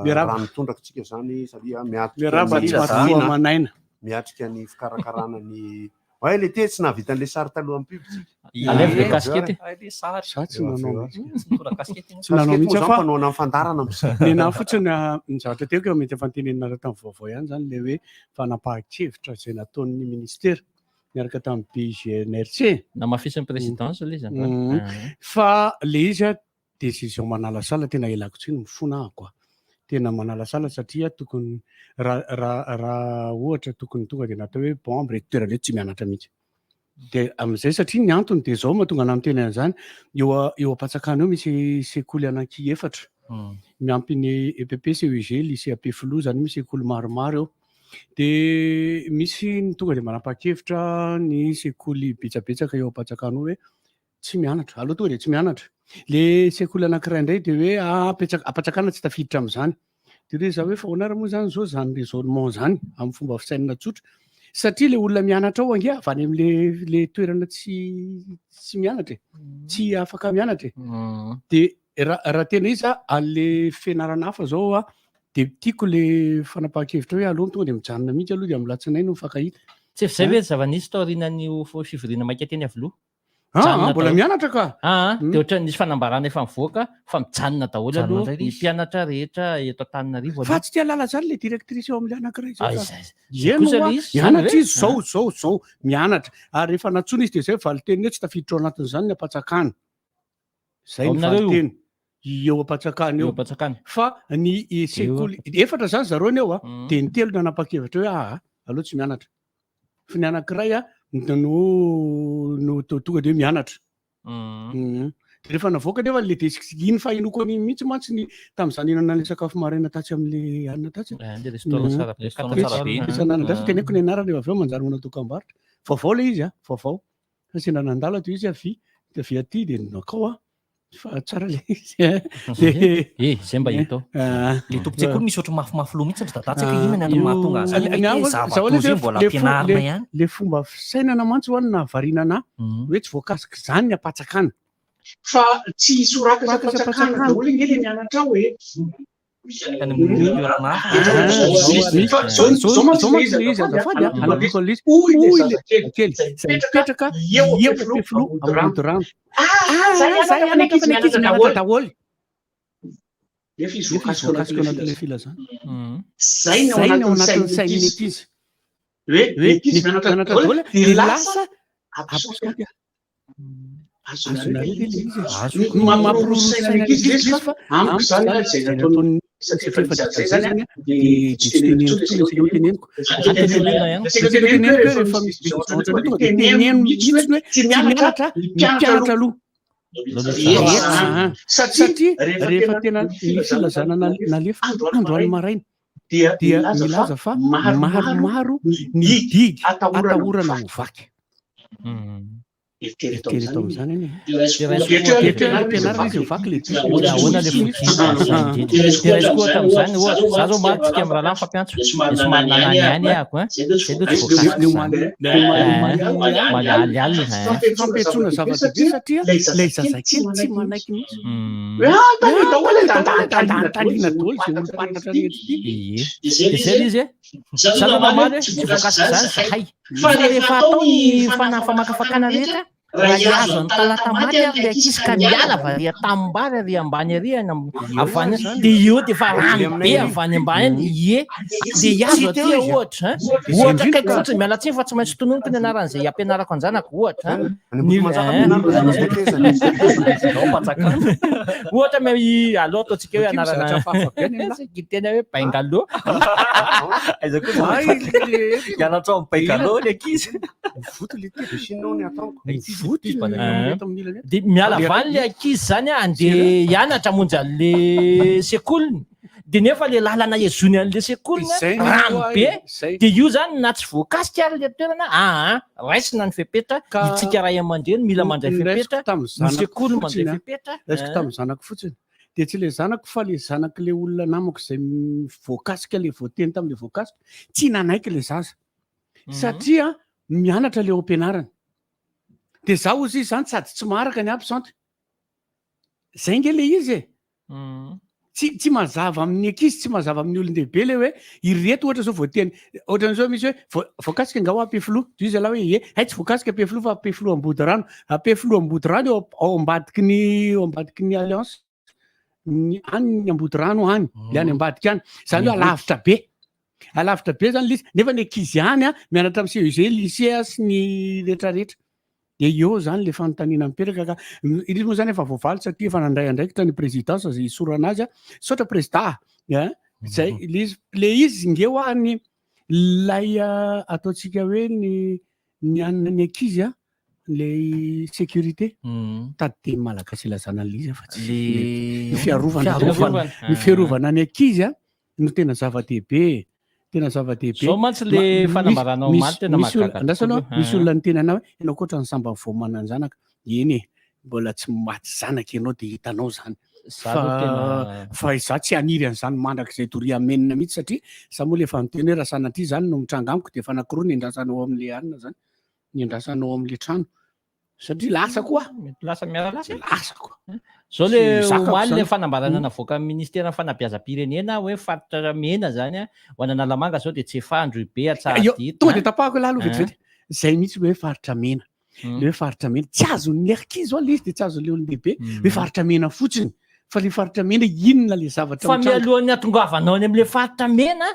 Miarahaba. rano tondraka tsika izany satria miatrika Miarahaba ny tsy maty voa aman'aina. miatrika ny fikarakarana ny Oay le te tsy nahavita an'le sary taloha amin'ny pub tsika. Alaivo le casquette. Ay, le sary. Za tsy nanao mihitsy. Tsy mitondra casquette ianao. Tsy nanao mihitsy aho fa Mpanao ny fandaharana am'zay. Ny anahy fotsiny ny zavatra tiako mety efa noteneninareo tamin'ny vaovao ihany zany le hoe fanapahan-kevitra izay nataon'ny ministera miaraka tamin'ny BIGNRC. Namafisin'ny présidence ilay izy androany. Fa le izy a décision manalasala tena ialako tsiny mifona aho quoi. Tena manalasala satria tokony raha raha raha ohatra tokony tonga de natao hoe bon am'reto toerana reto tsy mianatra mihitsy. De am'izay satria ny antony de zao mahatonga anahy miteny an'izany eo eo Ampatsakana eo misy sekoly ananky efatra miampy ny EPP, CEG, lycée Ampefiloha zany misy sekoly maromaro eo. De misy ny tonga de manapa-kevitra ny sekoly betsabetsaka eo Ampatsakana eo hoe tsy mianatra, aleo tonga de tsy mianatra. Le sekoly anankiray indray de hoe Ampatsakana tsy tafiditra am'izany. De hoe za hoe fa ahoana ary moa zany zao zany raisonnement zany amin'ny fomba fisainana tsotra satria le olona mianatra ao ange avy any am'le le toerana tsy mianatra e, tsy afaka mianatra e. De raha tena izy a an'le fianarana hafa zao a de tiako le fanapahan-kevitra hoe aloha tonga de mijanona mihitsy aloha de amin'ny latsinainy no mifankahita. Tsy efa izay ve ny zava-nisy taorianan'io fivoriana maika teny Iavoloha? Ah, Mijanona mbola daholo. mianatra ka. Ah, de ohatran'ny nisy fanambarana efa mivoaka fa mijanona daholo Mijanona aloha indray ny izy. mpianatra rehetra eto Antananarivo Fa aloha. tsy tia lala zany le directrice eo amin'le anankiray zao Ah, ka. izay- izay Eny kosa hoa, le izy, zany mianatra ve? izy zao zao zao mianatra ary rehefa nantsoina izy de zay valin-teniny hoe tsy tafiditra ao anatin'izany ny Ampatsakana. Zay Ao ny aminareo io? valin-teny. Eo Ampatsakana Eo eo. Ampatsakana. Fa ny sekoly efatra zany zareo ny eo a, de ny telo nanapa-kevitra hoe aa aloha tsy mianatra. Fa ny anankiray a no no tonga de hoe mianatra. De rehefa navoaka nefa le desk iny fahenoko an'iny mihitsy mantsy ny tamin'izany nihinana an'le sakafo maraina tatsy am'le anona tatsy. Eh, le restaurant tsara be. Restaurant tsara be. Isan'andrasa teneniko ny anarany avy eo manjary manao dokam-barotra. Vaovao le izy a, vaovao. Fa sendra nandalo ato izy avy de avy aty de nakao a. Fa tsara le izy. De Eh, zay mba hita ao. Ah. Le tompon-tsekoly misy ohatry mafimafy loha mihitsy ry dada, tsy haiko inona ny antony Io- mahatonga azy. Ny- ny ahy- zaho aloha Zava-doza io mbola le fo- ampianarina le- ihany. Le fomba fisainana mantsy ho any nahavariana anahy hoe tsy voakasika izany ny Ampatsakana. Fa tsy sorakatra Ampatsakana daholo ange le mianatra ao e. Any amin'ny toerana hafa. Fa zao Zao mantsy mantsy le le izy izy azafady azafady a, a, anapiko an'ilay izy. Hoy le Hoy le zazakely kely izay izay mipetraka mipetraka eo eo Ampefiloha Ampefiloha Amodirano. Amodirano. Ah, Ah, zay zay hianatra fa ny hianatra ankizy fa ny ankizy mianatra mianatra daholo. daholo. Nefa izy Nefa izy voakasika ao voakasika ao anatin'ilay anatin'ilay filazana. filazana. Zay ny ao Zay ny ao anatin'ny anatin'ny sain'ny sain'ny ankizy. ankizy. Hoe Hoe ny ankizy ny mianatra mianatra daholo daholo dia dia lasa lasa absent. absent. Azonareo Azonareo ve ve le le izy? izy? Azoko. Ny Mampiroro mampiroro saina saina ny ny ankizy ankizy le izy izy fa fa amiko amiko zany zany izay izay nataony nataony satria satria efa efa nisy nisy an'izay zany zany a a dia dia tsy tsy teneniko teneniko intsony intsony izay izay teneniko. teneniko. Izay Zay teneniko teneniko hoe hoe rehefa rehefa misy misy décision décision ohatran'io ohatran'io tonga tonga dia dia teneno teneno mihitsy mihitsy hoe hoe tsy tsy mianatra mianatra ny ny mpianatra mpianatra aloha. aloha. Rehetra. Satria Satria rehefa rehefa tena tena ny ny filazana filazana nalefa androany androany maraina maraina dia dia milaza milaza fa fa maromaro maromaro ny ny didy didy atahorana ho atahorana vaky. ho vaky. Eritrereto Eritrereto amin'izany amin'izany anie. De raisiko Eritrereto ohatra ampianarina Ampianarina izy izy vaky vaky le le didy. Hoe ahoana le fodiana didy. De raisiko ohatra amin'izany ohatra za zao maty tsika amin'ny rahalahy mifampiantso de somary nanany ihany ahako hein. Zay aloha tsy Le voakasika omaly izany. le omaly omaly Omaly alialina hein. Fampiantsoana zava-dehibe satria ilay zazakely tsy manaiky mihitsy. Hoe ah, tany daholo e, Tandany tandany tandany daholo daholo izay olom-pantatra rehetra ity. Ie. De zay le izy e. Za aloha namaly hoe tsy voakasika izany zahay. Fa rehefa atao ny famakafakana rehetra raha hihazo an'i Talatamaty ary le ankizy ka miala avy ary an-tanimbary ary ambany ary any avy any de eo de efa rano be avy any ambany any ie de hihazo aty ohatra hein. Ohatra akaiky fotsiny miala tsiny fa tsy maintsy tononiko ny anaran'izay ampianarako an-janako ohatra hein. Any Ny Ambohitrimanjaka hein. ampianarina zany tetezana. Ao Ampanjakana. Ohatra me aloha ataontsika hoe Bakeo anarana mizatra hafahafa be any aminah. tena hoe Bungalow. Aiza koa zany Ay, le hianatra ao amin'ny Bungalow ny ankizy. Mivoto le ty de sinon ny ataoko. Mivoto Izy ny Hein. eto amin'ny ilany eto. De miala avy any le ankizy zany a andeha hianatra hamonjy an'le sekoliny de nefa le lalana ezony an'le sekoliny a, Izay ny rano hoa be e, izay. de io zany na tsy voakasika ary le toerana aa raisina ny fepetra Ka itsika ray aman-dreny mila mandray ny raisiko fepetra tamin'ny ny zanako sekoly mandray fotsiny a. fepetra Raisiko hein. tamin'ny zanako fotsiny. De tsy le zanako fa le zanako le olona namako izay voakasika le voateny tamin'le voakasika tsy nanaiky le zaza. Satria mianatra le ao am-pianarana. De zaho ozy izy zany sady tsy maharaka ny absente. Zay nge le izy e. Tsy tsy mazava amin'ny ankizy, tsy mazava amin'ny olon-dehibe le hoe ireto ohatra zao voateny, ohatran'izao misy hoe voa- voakasika angaha hoa Ampefiloha? Dia hoy zalahy hoe ie, hay tsy voakasika Ampefiloha fa Ampefiloha Ambodirano. Ampefiloha Ambodirano eo ao ambadiky ny ao ambadiky ny Alliance ny any ny Ambodirano any, le any ambadika any. Zany hoe alavitra be. Alavitra be zany le izy, nefa ny ankizy any an, mianatra amin'ny CEG, lycée sy ny rehetrarehetra. Dia eo zany le fanontaniana mipetraka ka, izy moa zany efa voavaly satria efa nandray andraikitra ny présidence izay hisorana azy an, misaotra prezida a, zay le izy, le izy nge hoa ny lay ataontsika hoe ny ny an'ny ny ankizy an, le sécurité, tady teny malagasy ilazana an'le izy fa tsy ny fiarovana, ny fiarovana ny ankizy an no tena zava-dehibe e. Tena zava-dehibe. Zao mantsy le fanambarana omaly tena mahagaga Andraso aloha, tokoa. misy olona niteny anah hoe ianao koa ohatran'ny sambany vao manan-janaka. Eny e, mbola tsy maty zanaka ianao dia hitanao izany. Za aloha tena- Fa izaho tsy haniry an'izany mandrakizay doria amenina mihitsy satria izaho moa le efa niteny hoe raha sanatria izany no mitranga amiko dia efa anankiroa ny andrasana ao amin'ilay anona izany, ny andrasana ao amin'ilay trano. Satria lasa koa. Mety lasa miara lasa. Lasa koa. Zao le Tsy zakako omaly le zany. fanambarana navoakan'ny ministeran'ny fanabeazam-pirenena hoe faritra mena zany a, ho an'Analamanga zao de Tsefa, Androhibe, Io, Antsahadinta. tonga de tapahako lahy aloha vetivety. Zay mihitsy le hoe faritra mena. Le hoe faritra mena. Tsy azon'ny ankizy ho'a le izy de tsy azon'le olon-dehibe. Hoe faritra mena fotsiny. Fa le faritra mena inona le zavatra Fa mitranga? mialohan'ny hatongavanao any amin'le faritra mena,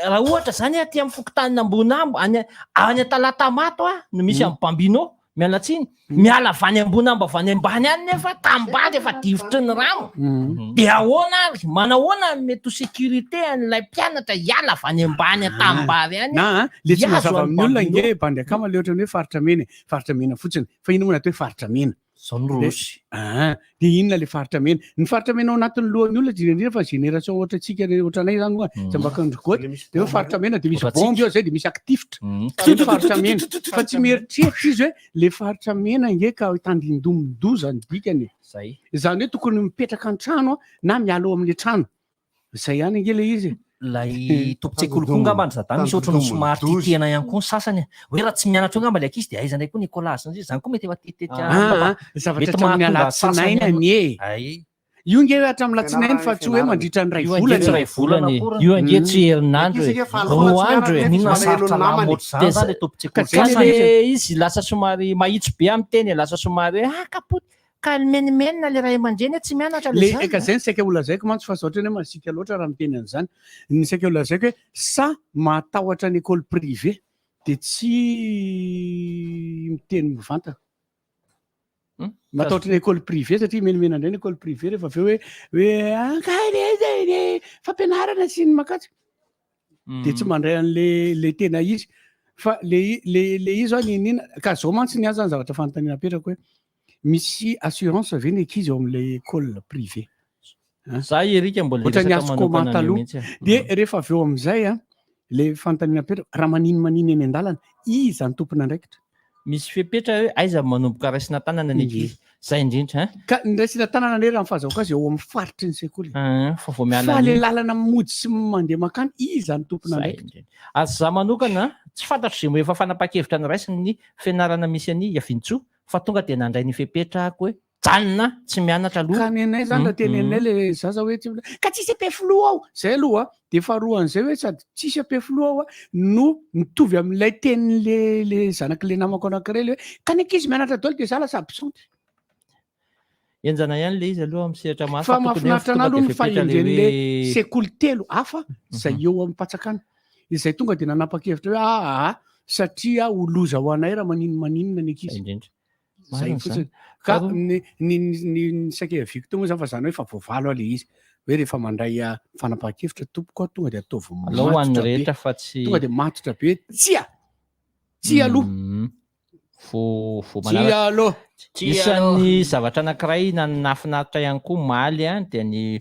raha ohatra zany aty amin'ny fokontanin'Ambohinambo, any any Antalatamato a, no misy an'i Bambino, miala tsiny, miala avy any Ambohinambo avy any ambany any nefa tanimbary efa difotry ny rano. De ahoana ary, manahoana ny mety ho sécurité an'ilay mpianatra hiala avy any ambany an-tanimbary any Na le tsy hihazo mazava an'i amin'ny olona Bambino? nge bandy akama le ohatran'ny hoe faritra mena e, faritra mena fotsiny. Fa inona moa ny atao hoe faritra mena? Zone rouge. Ah, dia inona le faritra mena? Ny faritra mena ao anatin'ny lohan'ny olona dia indrindra fa génération ohatra antsika re- ohatra anay zany moa, tsy mba kandry goty, dia hoe faritra mena dia misy Ohatrantsika. bombe eo zay dia misy akitifitra. Zay ny faritra mena. Fa tsy mieritreritra izy hoe le faritra mena ange ka tandindomin-doza ny dikany e. Zay. Izany hoe tokony mipetraka an-trano na miala ao amin'le trano. Zay ihany ange le izy e. Ilay tompon-tsekoly koa angamba ry zadahy misy ohatran'ny somary tia tena ihany koa ny sasany e. Hoe raha tsy mianatra eo angamba ilay ankizy dia aiza indray koa ny écolage sy ny sisa. Izany koa mety efa tetika Ah, ah, zavatra mety hatramin'ny mahatonga sasany alatsinainy ihany. anie e. Ay. Io nge hoe hatramin'ny alatsinainy fa tsy hoe mandritra ny iray Io ange volana tsy e. iray volana e. Io ange tsy herinandro e. Roa andro e. Inona sarotra lamo ohatr'izany zany ilay tompon-tsekoly Ka sasany le e. izy lasa somary mahitsy be amin'ny teny e, lasa somary hoe ah kapoty Ka mimenomenona le ray aman-dreny hoe tsy mianatra le Le zaza. eka zay ny saika holazaiko mantsy fa zao ohatrany hoe masiaka loatra raha miteny an'izany. Ny saika holazaiko hoe sa mahatahotra ny école privée dia tsy miteny mivantana. Matahotra ny école privée satria mimenomena indray ny école privée rehefa avy eo hoe hoe ankaiza fampianarana sy ny makatso. Dia tsy mandray an'le le tena izy. Fa le le le izy zao niniana ka zao mantsy ny ahy zany zavatra fanontaniana apetrako hoe Misy assurance ve ny ankizy ao amin'ilay école privée? Za Eric mbola Ohatran'ny hiresaka azoko manokana an'io taloha. mihitsy e. Dia rehefa avy eo amin'izay an, ilay fanontaniana apetraka, raha maninomanino eny an-dalana, iza no tompon'andraikitra? Misy fepetra hoe aiza manomboka raisina tanana ny ankizy. Zay indrindra hein. Ka ny raisina tanana anie raha ny fahazahoako azy eo amin'ny faritry ny sekoly. Fa vao miala Fa ilay an'iny. lalana mody sy mandeha mankany, iza no Zay tompon'andraikitra? indrindra. Ary za manokana, tsy fantatro izay mbo efa fanapahan-kevitra noraisiny ny fianarana misy an'i Iavintsoa fa tonga dia nandray ny fepetra ako hoe janona tsy mianatra aloha. Ka nenay zany raha teneninay le zaza hoe tsy ka tsisy ampefiloha ao, zay aloha de faharoa an'izay hoe sady tsisy ampefiloha ao no mitovy amin'ilay tenin'le le zanak'le namako anankiray le hoe ka ny ankizy mianatra daholo de za lasa absente. Henjana ihany le izy aloha amin'ny sehatra maro Fa fa tokony hoe mahafinaritra anah tonga aloha dia ny fepetra le fahendren'le hoe sekoly telo hafa izay eo amin'ny Patsakana izay tonga de nanapa-kevitra hoe aa satria ho loza ho anay raha maninomaninona ny ankizy. Indrindra. Zay Marina fotsiny. izany. Ka Faharoa. ny ny ny ny saika hiaviako teo moa zany fa zany hoe efa voavalo aho le izy. Hoe rehefa mandray ah, fanapahan-kevitra tompoko aho tonga de ataovy Alao ho an'ny matotra be. rehetra fa tsy Tonga de matotra be. Tsia! Tsia aloha. Vao vao Tsia manaraka. aloha. Isan'ny zavatra anankiray nahafinaritra ihany koa omaly dia ny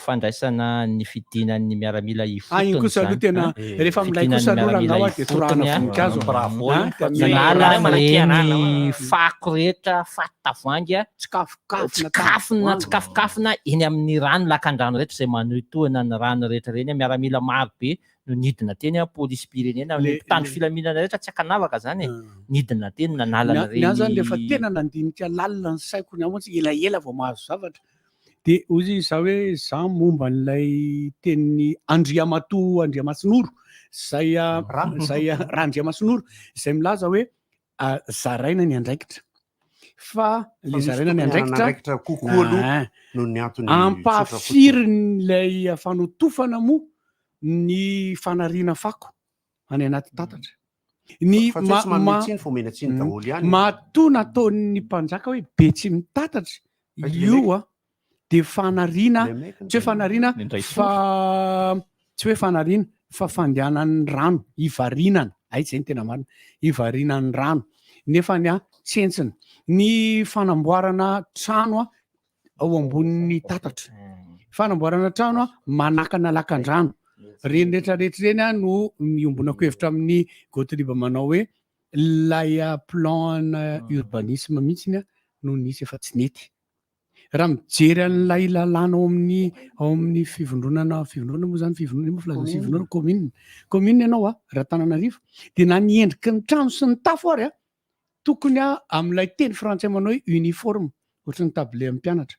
fandraisana ny fidinan'ny miaramila Ah, iny ifotony kosa aloha izany. tena rehefa milay kosa Fidinan'ny aloha miaramila rangahy dia torahana ifotony an. voninkazo. Bravo Ah, iny fa dia nanala manala ireny fako rehetra, faty tavoahangy an. Tsikafokafona, Tsikafona, tsikafokafona eny amin'ny rano, lakandrano rehetra izay manohitohina ny rano rehetra ireny. Miaramila maro be no nidina teny an, polisim-pirenena, ny Le- mpitandro le- filaminana rehetra tsy ankanavaka zany e, nidina teny nanala Ny ny ahy zany rehefa an'ireny tena nandinika lalina ny saiko ny ahy mantsy elaela vao mahazo zavatra. De hoy izy za hoe za momba an'ilay tenin'i Andriamatoa Andriamasinoro zay zay Randriamasinoro izay milaza hoe zaraina ny andraikitra. Fa le zaraina ny andraikitra andraikitra kokoa aloha noho ny antony ampahafirin'ilay fanotofana moa ny fanariana fako any anaty tatatra. Ny Fa tsy hoe tsy manome tsiny fa omena tsiny daholo ihany. Matoa nataon'ny mpanjaka hoe be tsy mitatatra io a de fanariana tsy hoe fanariana fa tsy hoe fanariana fa fandehanan'ny rano hivarinana ay zay ny tena marina hivarinan'ny rano nefa ny a tsentsina ny fanamboarana trano a ao ambonin'ny tatatra fanamboarana trano a manakana lakandrano reny rehetrarehetra ireny a no miombonako hevitra amin'ny Gottlieb manao hoe lay plan urbanisme mihitsiny a no nisy efa tsy nety raha mijery an'ilay lalàna ao amin'ny ao amin'ny fivondronana fivondronana moa zany fivondronana moa filazana fivondronana commune commune ianao a raha Tananarivo de na ny endriky ny trano sy ny tafo ary a tokony a amin'ilay teny frantsay manao hoe uniforme ohatry ny tablier amin'ny mpianatra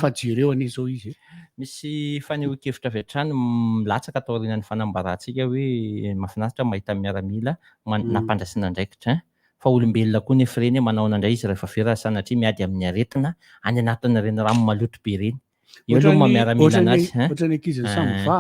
fa jereo anie izao izy e. Misy fanehoan-kevitra avy hatrany milatsaka taorian'ny fanambarantsika hoe mahafinaritra mahita miaramila nampandraisina andraikitra hein! Fa olombelona koa nefa ireny e, manahoana indray izy rehefa avy eo raha sanatria miady amin'ny aretina any anatin'ireny rano maloto be ireny. Eo aloha maha miaramila anazy hein. Ohatran'ny ankizin'ny Samva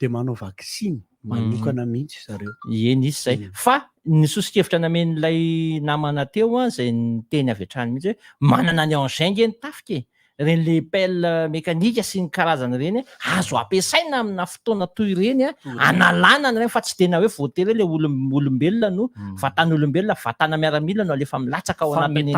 dia manao vaksiny manokana mihitsy zareo. Ie nisy izay. Fa ny soso-kevitra namen'ilay namana teo an, izay niteny avy hatrany mihitsy hoe manana ny engin nge ny tafika e! Ireny le pelle mécanique sy ny karazany ireny azo ampiasaina amina fotoana toy ireny analana an'ireny fa tsy tena hoe voatery hoe le olombelona no vatan'olombelona, vatana miaramila no alefa milatsaka ao anatin'iny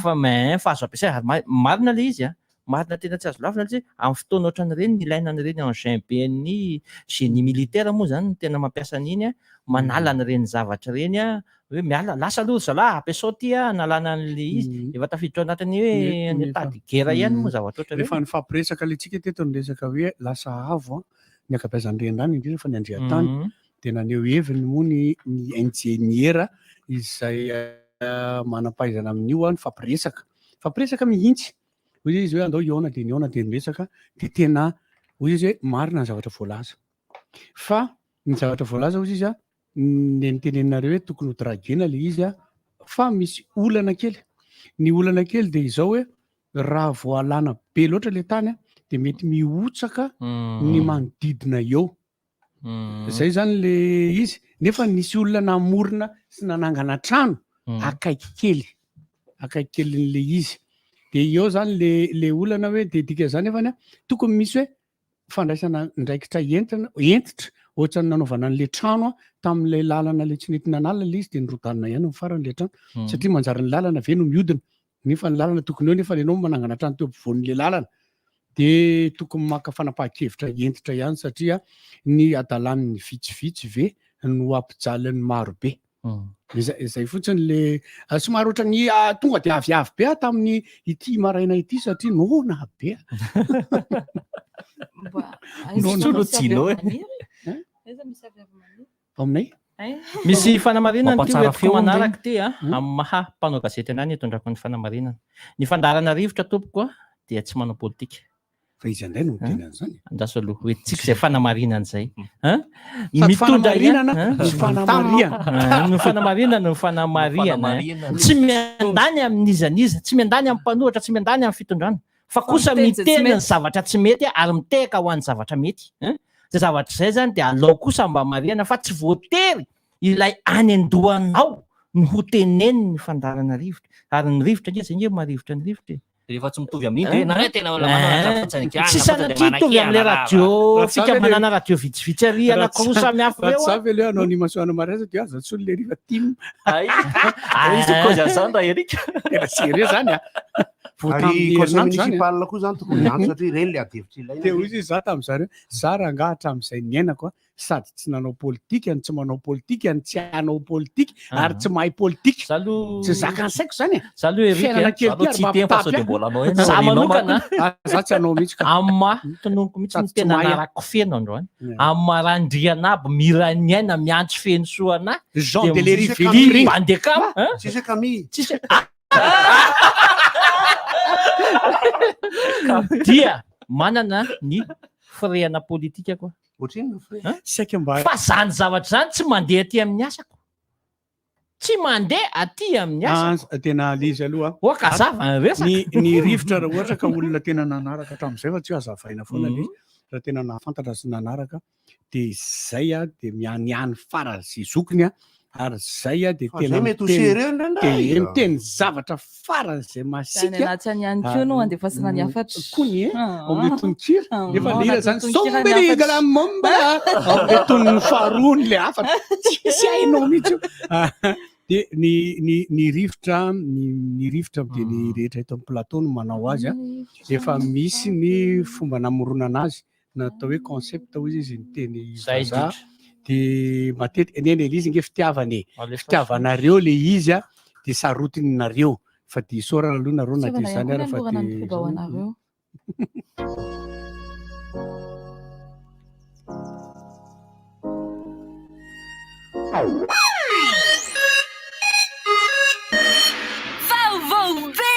fa mais fa azo ampiasaina ary marina le izy an! Marina tena tsy azo lavina ilay izy hoe amin'ny fotoana ohatran'ireny no ilaina an'ireny engin be an'ny génie militaire moa izany no tena mampiasa an'iny an, manala an'ireny zavatra ireny an, hoe miala, lasa aloha ry zalahy ampiasao ity an, hanalana an'ilay izy, efa tafiditra ao anatin'ny hoe any an-tady guerre ihany moa zavatra ohatran'ireny. Rehefa nifampiresaka ilay tsika teto ny resaka hoe lasa avo an, ny ankabeazan'ny renirano indrindra fa ny andriantany dia naneho heviny moa ny ny injeniera izay manam-pahaizana amin'io an, nifampiresaka, nifampiresaka mihitsy. Hoy izy hoe andao hihaona dia nihaona dia niresaka dia tena hoy izy hoe marina ny zavatra voalaza. Fa ny zavatra voalaza hoy izy a, ny niteneninareo hoe tokony ho draguena ilay izy a, fa misy olana kely. Ny olana kely dia izao hoe raha voalana be loatra ilay tany a, dia mety mihotsaka ny manodidina eo. Zay zany le izy nefa nisy olona namorona sy nanangana trano akaiky kely akaiky kelin'le izy de eo zany le le olana hoe de dikan'izany nefany a tokony misy hoe fandraisana andraikitra entina hentitra ohatran'ny nanaovana an'le trano a tamin'ilay lalana le tsy nety nanala le izy de nirodanina ihany ny farany le trano satria manjary ny lalana ve no mihodina nefa ny lalana tokony eo nefa ianao manangana trano teo ampovoan'le lalana de tokony maka fanapahan-kevitra hentitra ihany satria ny adalan'ny vitsivitsy ve no ampijalin'ny maro be izay izay fotsiny le ah, somary ohatran'ny ah, tonga de aviavy be aho tamin'ny ity maraina ity satria noana be aho. Aiza Noana. misy avy avy maniry? Aiza misy avy avy maniry? Ao aminay? Misy fanamarinana ity Mampatsara hoentiko feo manaraka ity a, amin'ny maha mpanao gazety anah ny itondrako ny fanamarinana. Ny fandaharana rivotra tompoko a dia tsy manao politika. Fa iza indray no miteny an'izany? Andraso aloha, hoentintsika izay fanamarinana izay. An? Sady Mitondra ihany, fanamarinana an? no fanamarihana. An, no fanamarinana no fanamarihana. Fanamarinana. Tsy miandany amin'iza n'iza, tsy miandany amin'ny mpanohitra, tsy miandany amin'ny fitondrana. Fa kosa miteny izay tsy miteny ny mety. zavatra tsy mety ary mitehaka ho an'ny zavatra mety. An? Izay zavatra izay izany dia alao kosa mba marihana fa tsy voatery ilay any an-dohanao no ho tenenin'ny fandaharana rivotra. Ary ny rivotra ange izay ange marivotra ny rivotra e. Rehefa tsy mitovy amin'iny ve nareo tena olona manana fotsiny Tsy sanatria hitovy amin'ilay radio fikambanana radio vitsivitsy ary anankiroa samy hafa ireo Raha tsy za ve le hanao animation ana mariage dia aza intsony le riva tim. Izy koa zany raha Eric. Tena sérieux zany a. Vao Ary tamin'ny conseil herinandro zany a. municipal koa zany tokony hiantso satria ireny le adihevitra ilaina. Dia hoy izy za tamin'izany hoe za rangaha hatramin'izay niainako a, sady tsy nanao politika no tsy manao politika no tsy hanao politika ary tsy mahay politika. Za aloha Tsy zakan'ny saiko zany e. Za aloha Eric Fiainana a. kely Za aloha ty tsy ary hiteny fa sao mampitapy dia ahy. mbola hanao eny Za aorianao manokana manko. Ah, za tsy hanao mihitsy ka. Amin'ny maha tononiko mihitsy Sady ny tsy tena mahay aho. anarako feno androany. Yeah. Amin'ny maha Randrianabo Miraniaina miantso feno soa anahy Jean dia de Tsisy Léry hoe Bandekam, hein? Tsisy hoe Camille. Tsisy hoe Dia manana ny firehana politika koa. Ohatrinona ny firehana? Saika mba Fa zany zavatra zany tsy mandeha aty amin'ny asako. Tsy mandeha aty amin'ny asako. Ah, tena le izy aloha. Oa ka zava ny resaka. Ny ny rivotra raha ohatra ka olona tena nanaraka hatramin'izay fa tsy hoe hazavaina foana le izy. Raha tena nahafantatra sy nanaraka dia izay a dia mianiany faran'izay zokiny a ary izay a dia Fa tena zay mety ho miteny- sérieux indraindray. dia miteny zavatra faran'izay Any masiaka anaty any ihany koa no andefasana ny hafatra. koa ny e Ah. ao amin'ny tononkira Ah, nefa ao le hira anatin'ny zany tononkira ny somberigala hafatra. momba ao amin'ny tonony faharoa ny le hafatra tsisy hainao mihitsy io Ah, dia ny ny ny rivotra ny ny rivotra dia ny rehetra eto amin'ny plateau no manao azy a efa misy ny fomba namoronana azy natao hoe concept hoy izy ny teny Zay vazaha indrindra. de matetika eny eny izy nge fitiavana e Alefa fitiavanareo le izy a de sarotininareo fa de isaorana aloha nareo na de Fitiavana zany ihany ara koa fa nanolorana ny de fomba ho anareo. Vaovao be!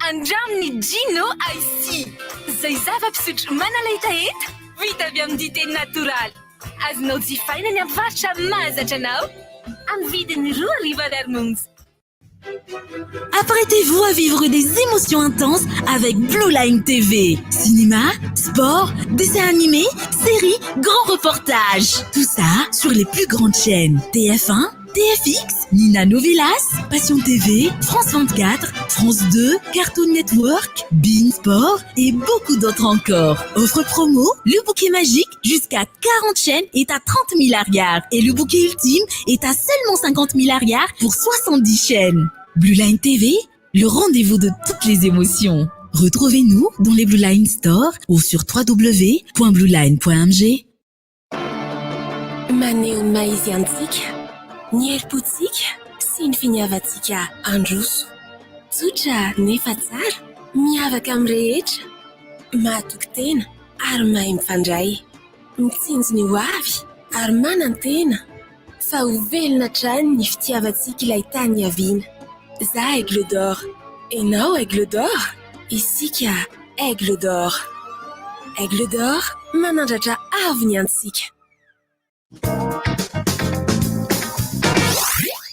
Andramo ny Gino Icy, izay zava-pisotro manala hetaheta, vita avy amin'ny dite natoraly. Azonao jifaina ny amin'ny mpivarotra mahazatra anao, amin'ny vidiny 2000 ariary monja. Apprêtez-vous à vivre des émotions intenses avec Blue Line TV. Cinéma, sport, dessins animés, séries, grands reportages. Tout ça sur les plus grandes chaînes TF1, TFX, Nina Novelas, Passion TV, France 24, France 2, Cartoon Network, beIN Sport et beaucoup d'autres encore. Offre promo, le bouquet magique jusqu'à 40 chaînes est à 30 000 ariary et le bouquet ultime est à seulement 50 000 ariary pour 70 chaînes. Blue Line TV, le rendez-vous de toutes les émotions. Retrouvez-nous dans les Blue Line Store ou sur www.blueline.mg. Maneho ny maha izy antsika, ny herim-pontsika sy ny finiavantsika handroso. Tsotra nefa tsara, miavaka amin'ny rehetra, mahatoky tena ary mahay mifandray. Mitsinjo ny ho avy ary manantena fa ho velona hatrany ny fitiavantsika ilay tany niaviana. Za Aigle d'Or, enao Aigle d'Or, isika Aigle d'Or. Aigle d'Or, manandratra avo ny antsika.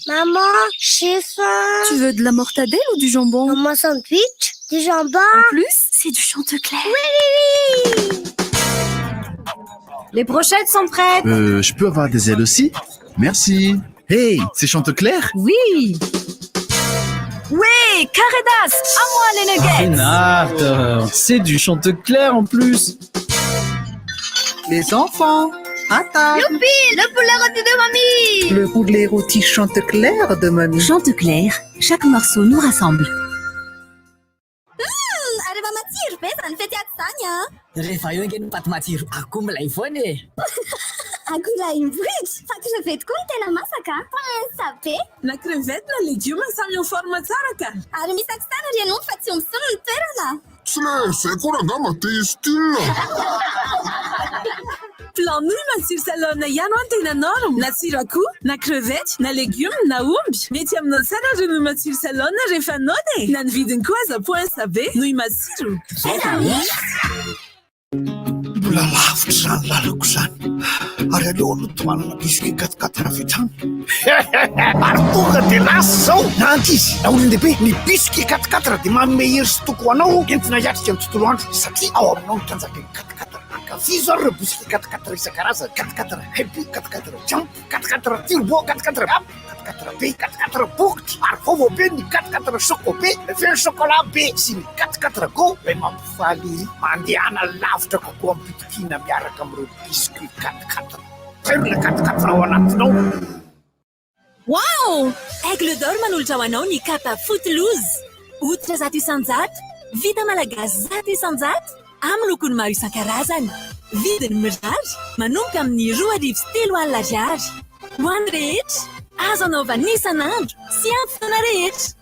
Maman, j'ai faim. Tu veux de la mortadelle ou du jambon Mon sandwich, du jambon. En plus, c'est du Chantecler. Oui, oui, oui. Les brochettes sont prêtes. Je peux avoir des ailes aussi Merci. Hey, c'est Chantecler Oui. Oui, Caredas, à moi les nuggets. Renate, c'est du Chantecler en plus. Les enfants, à table. Youpi, le poulet rôti de mamie. Le poulet rôti Chantecler de mamie. Chantecler, chaque morceau nous rassemble. Ary efa matsiro be zany fety ato zany a. Rehefa eo ange ny paty matsiro akoho milay foana e. Akoho mivohitra fa crevette koa no tena masaka. Pince be. Na crevette na legioma samy en forme tsara ka. Ary misy akisana ry ianao fa tsy omby ny toerana. Tsy le zay koa rangamba te style. Plan nouille matsiro salona ihany ho tena norme. Na tsiro akoho, na crevette, na légume, na omby. Mety aminao tsara reo matsiro salona rehefa noana e. Na ny vidiny koa aza poinsa be nouille matsiro. Mbola lavitra izany lalako izany ary aleo aloha tohanana biscuit quatre-quatre avy hatrany. Ary tonga dia lasa izao na ankizy na olon-dehibe ny biscuit quatre-quatre dia manome hery sy toky ho anao entina hiatrika ny tontolo andro satria ao aminao ny tanjaka ny quatre-quatre. Ankafizo ary ireo biscuit quatre-quatre isan-karazany quatre-quatre happy, quatre-quatre jump, quatre-quatre turbo, quatre-quatre up, quatre-quatre be, quatre-quatre bokotra ary vaovao be ny quatre-quatre choco be, feno chocolat be sy ny quatre-quatre go ilay mampifaly mandehana lavitra kokoa am-pitokiana miaraka amin'ireo biscuit quatre-quatre. Tairo ilay quatre-quatre ao anatinao. Wow! Aigle d'Or manolotra ho anao ny kapa Footloose. Hoditra 100%, vita malagasy 100%, amin'ny lokony maro isan-karazany. Vidiny mirary, manomboka amin'ny 320 ariary. Ho an'ny rehetra, azo anaovana isan'andro sy amin'ny fotoana rehetra.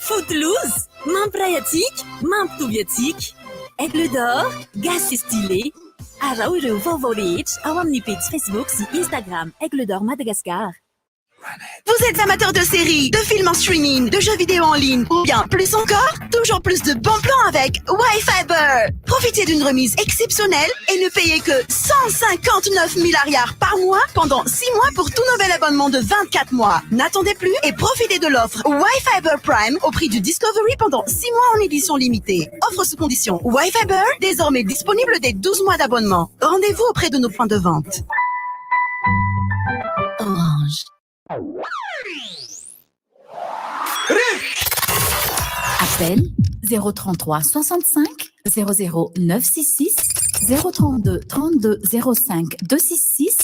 Footloose, mampiray antsika, mampitovy antsika. Aigle d'Or, gasy stylé. Araho ireo vaovao rehetra ao amin'ny pejy Facebook sy Instagram Aigle d'Or Madagascar. Vous êtes amateur de séries, de films en streaming, de jeux vidéo en ligne ou bien plus encore? Toujours plus de bons plans avec Wi-Fiber. Profitez d'une remise exceptionnelle et ne payez que 159 000 ariary par mois pendant 6 mois pour tout nouvel abonnement de 24 mois. N'attendez plus et profitez de l'offre Wi-Fiber Prime au prix du Discovery pendant 6 mois en édition limitée. Offre sous condition Wi-Fiber, désormais disponible dès 12 mois d'abonnement. Rendez-vous auprès de nos points de vente. Orange. Appel 033 65 00 966 032 32 05 266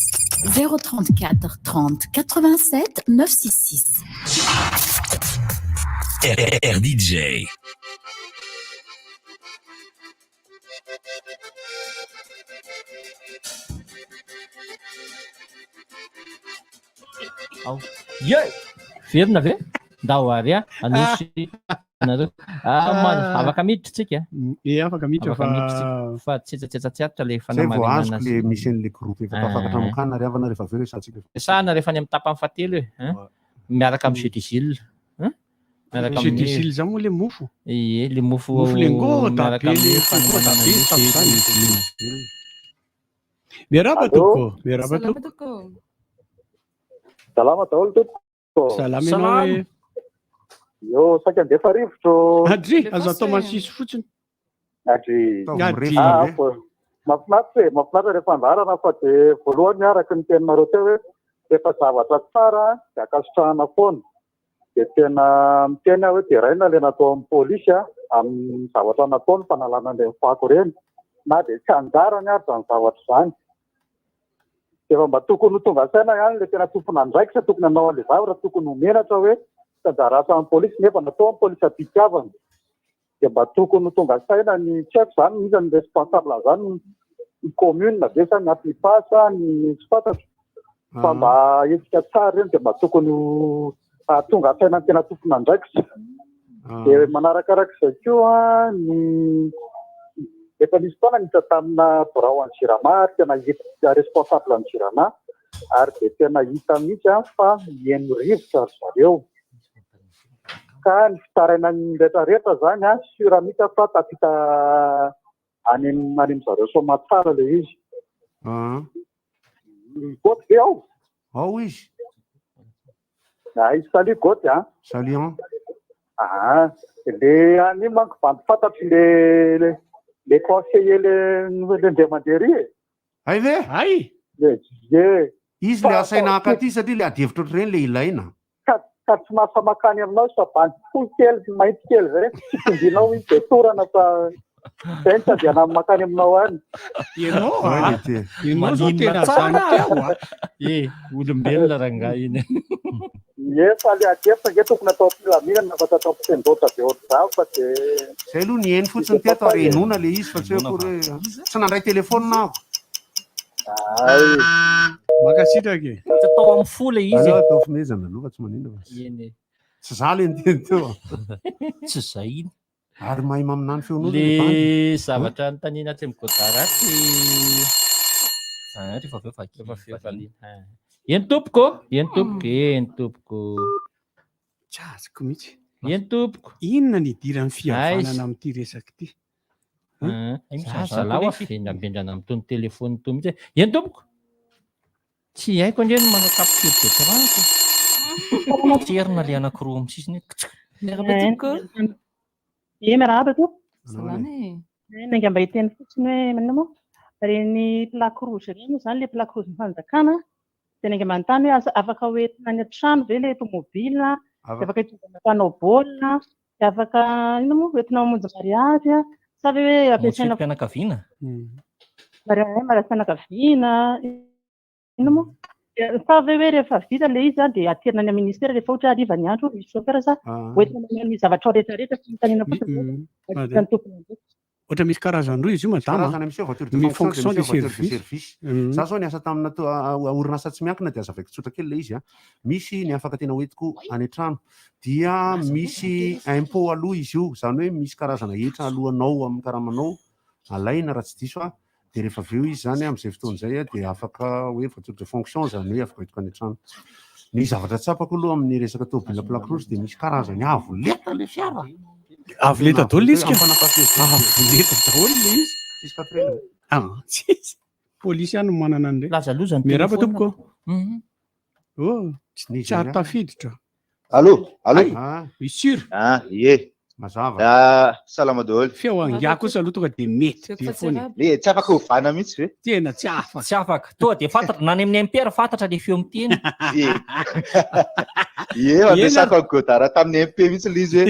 034 30 87 966. RDJ. Ao. Ye! Velona ve? Ndao ary a, anosy anareo. Ah, man, afaka miditra tsika. Eh, afaka miditra Afaka fa miditra tsika. Fa tsetsatsetsa tsy aritra le Zay vao fanamarinana azoko le misy an'le groupe efa tafakatra Ah. amin'ny ary havana rehefa avy eo resahantsika. Resahana rehefa any amin'ny tapany fahatelo e, hein? Miaraka amin'ny jus d'huile. Hein? Miaraka Jus amin'ny d'huile zany moa le mofo. Ie, le mofo Mofo le ngôda miaraka be, le amin'ny ngôda fanomanana be, ny tamin'izany. jus d'huile. Miarahaba Allô? tompoko. Miarahaba Salama tompoko. tompoko. Salama daholo tompoko. Salama ianao e. Eo saika andefa rivotro. Adry, azo atao masiso fotsiny. Adry. Adry. Ah, Mahafinaritra e, mahafinaritra rehefa andaharana fa dia voalohany araka ny teninareo teo hoe rehefa zavatra tsara dia ankasitrahana foana. Dia tena miteny aho hoe deraina ilay natao amin'ny polisy a, amin'ny zavatra nataony fanalana an'ireny fako ireny. Na dia tsy anjarany ary izany zavatra izany. Dia efa mba tokony ho tonga saina ihany ilay tena tompon'andraikitra tokony hanao an'ilay zavatra, tokony ho menatra hoe tsy anjara asan'ny polisy nefa natao amin'ny polisy am-pitiavana. Dia mba tokony ho tonga saina ny tsy haiko izany iza ny responsable an'izany, ny commune ve sa ny APIPA sa ny tsy fantatro. Fa mba hetsika tsara ireny dia mba tokony ho hahatonga saina ny tena tompon'andraikitra. Dia manarakarak'izay koa ny efa nisy fotoana niditra tamina birao an'ny Jirama ary tena hita responsable an'ny Jirama ary dia tena hita mihitsy fa mihaino rivotra ry zareo. Ka ny fitarainan'ny rehetrarehetra izany an, sûr mihitsy aho fa tafita any any amin-dry zareo soamatsara ilay izy. Goty ve ao? Ao izy. Ay, salut Goty an. Salut an. Ah, le an'io manko bandy fantatro le le le conseiller le le ndray mandeha ry e. Hay ve? Hay. Le ye. Izy le asaina haka aty satria le adihevitra ohatr'ireny le ilaina. Ka ka tsy mahafa makany aminao fa bandy fohy kely mainty kely zay tsy tondinao izy de torana fa zay no tsy andehanany makany aminao any. Ianao Ay, a. le ty. Ianao zao Maninona tena tsara. zany teo a. Eh, olombelona rangahy iny. Ie fa le adihevitra ange tokony atao am-pilaminana fa tsy atao am-pitendrotra be ohatr'izany fa de Zay aloha nihaino fotsiny teto ary henoina le izy fa tsy hoe akory hoe tsy nandray telefaonina aho. Ay. Mankasitraka e. Tsy atao amin'ny fo le izy. Aleo atao fomezana aloha fa tsy maninona fa. Eny e. Tsy za le niteny teo. Tsy zay iny. Ary mahay maminany feon'olona Le le bandy. zavatra anontaniana atsy amin'ny Godard atsy. Ah, rehefa avy eo vaky. Rehefa avy eo valiana. Ah. Eny tompoko, eny tompoko, eny tompoko. Tsy azoko mihitsy. Eny tompoko. Inona ny idiran'ny fihavanana Aiza? amin'ity resaka ity? Ah, Ay, misy za an'izany zalahy koa hoa vendravendrana amin'itony telefony itony mihitsy. e. Eny tompoko. Tsy haiko ange ny manao capture d'écran ko. Terina le anankiroa amin'ny sisiny hoe Miarahaba tompoko. Ie, miarahaba tompoko. Salama e. Nainga mba hiteny fotsiny hoe maninona moa? Ireny plaque rouge ireny moa izany, ilay plaque rouge ny fanjakana, dia nainga mba hanontany hoe asa- afaka hoentina any an-trano ve ilay tomobile, dia afaka hitondrana mpanao baolina, dia afaka inona moa hoentina mamonjy mariazy, sa ve hoe Mamonjy ampiasaina fetim-pianakaviana. mariazy mariazy fianakaviana, inona moa? Dia Sa ve hoe rehefa vita ilay izy dia aterina any amin'ny ministera rehefa ohatra hoe hariva ny andro misy chauffeur sa hoentina manao ny zavatra ao rehetrarehetra sy fanontaniana fotsiny Mm, ve ny tompon'andraikitra? Ohatra misy karazany roa izy io madama. Karazana misy hoe voiture de Ny fonction fonction dia de misy hoe voiture de service. service. Za zao niasa tamina to- a- a- orinasa tsy miankina dia azavaiko tsotra kely le izy a. Misy ny afaka tena hoentiko any an-trano dia misy impôt aloha izy io, zany hoe misy karazana hetra alohanao amin'ny karamanao alaina raha tsy diso aho dia rehefa avy eo izy zany amin'izay fotoana izay a dia afaka hoe voiture de fonction zany hoe afaka hoentiko any an-trano. Ny zavatra tsapako aloha amin'ny resaka tômôbila plaque rouge dia misy karazany avo lenta le fiara. Avo lenta daholo le izy ka. Ampanapa-kevitra. Avo lenta daholo le izy. Tsisy quatrième. Ah, tsisy. Polisy ihany no manana an'ireny. Laza loza ny Miarahaba téléphone. tompoko. Mhm. Oh, tsy ary tafiditra. Allô, allô. Ah, oui, sûr. Ah, ie. Mazava. Ah, salama daholo. Feo angiahy kosa aloha tonga dia mety be foana. Le tsy afaka ovana mihitsy ve? Tena tsy afaka. Tsy afaka. Tonga dia fantatra, na any amin'ny MPR fantatra le feo miteny. Ie. Ie, ampiasako an'i Godard tamin'ny MP mihitsy le izy hoe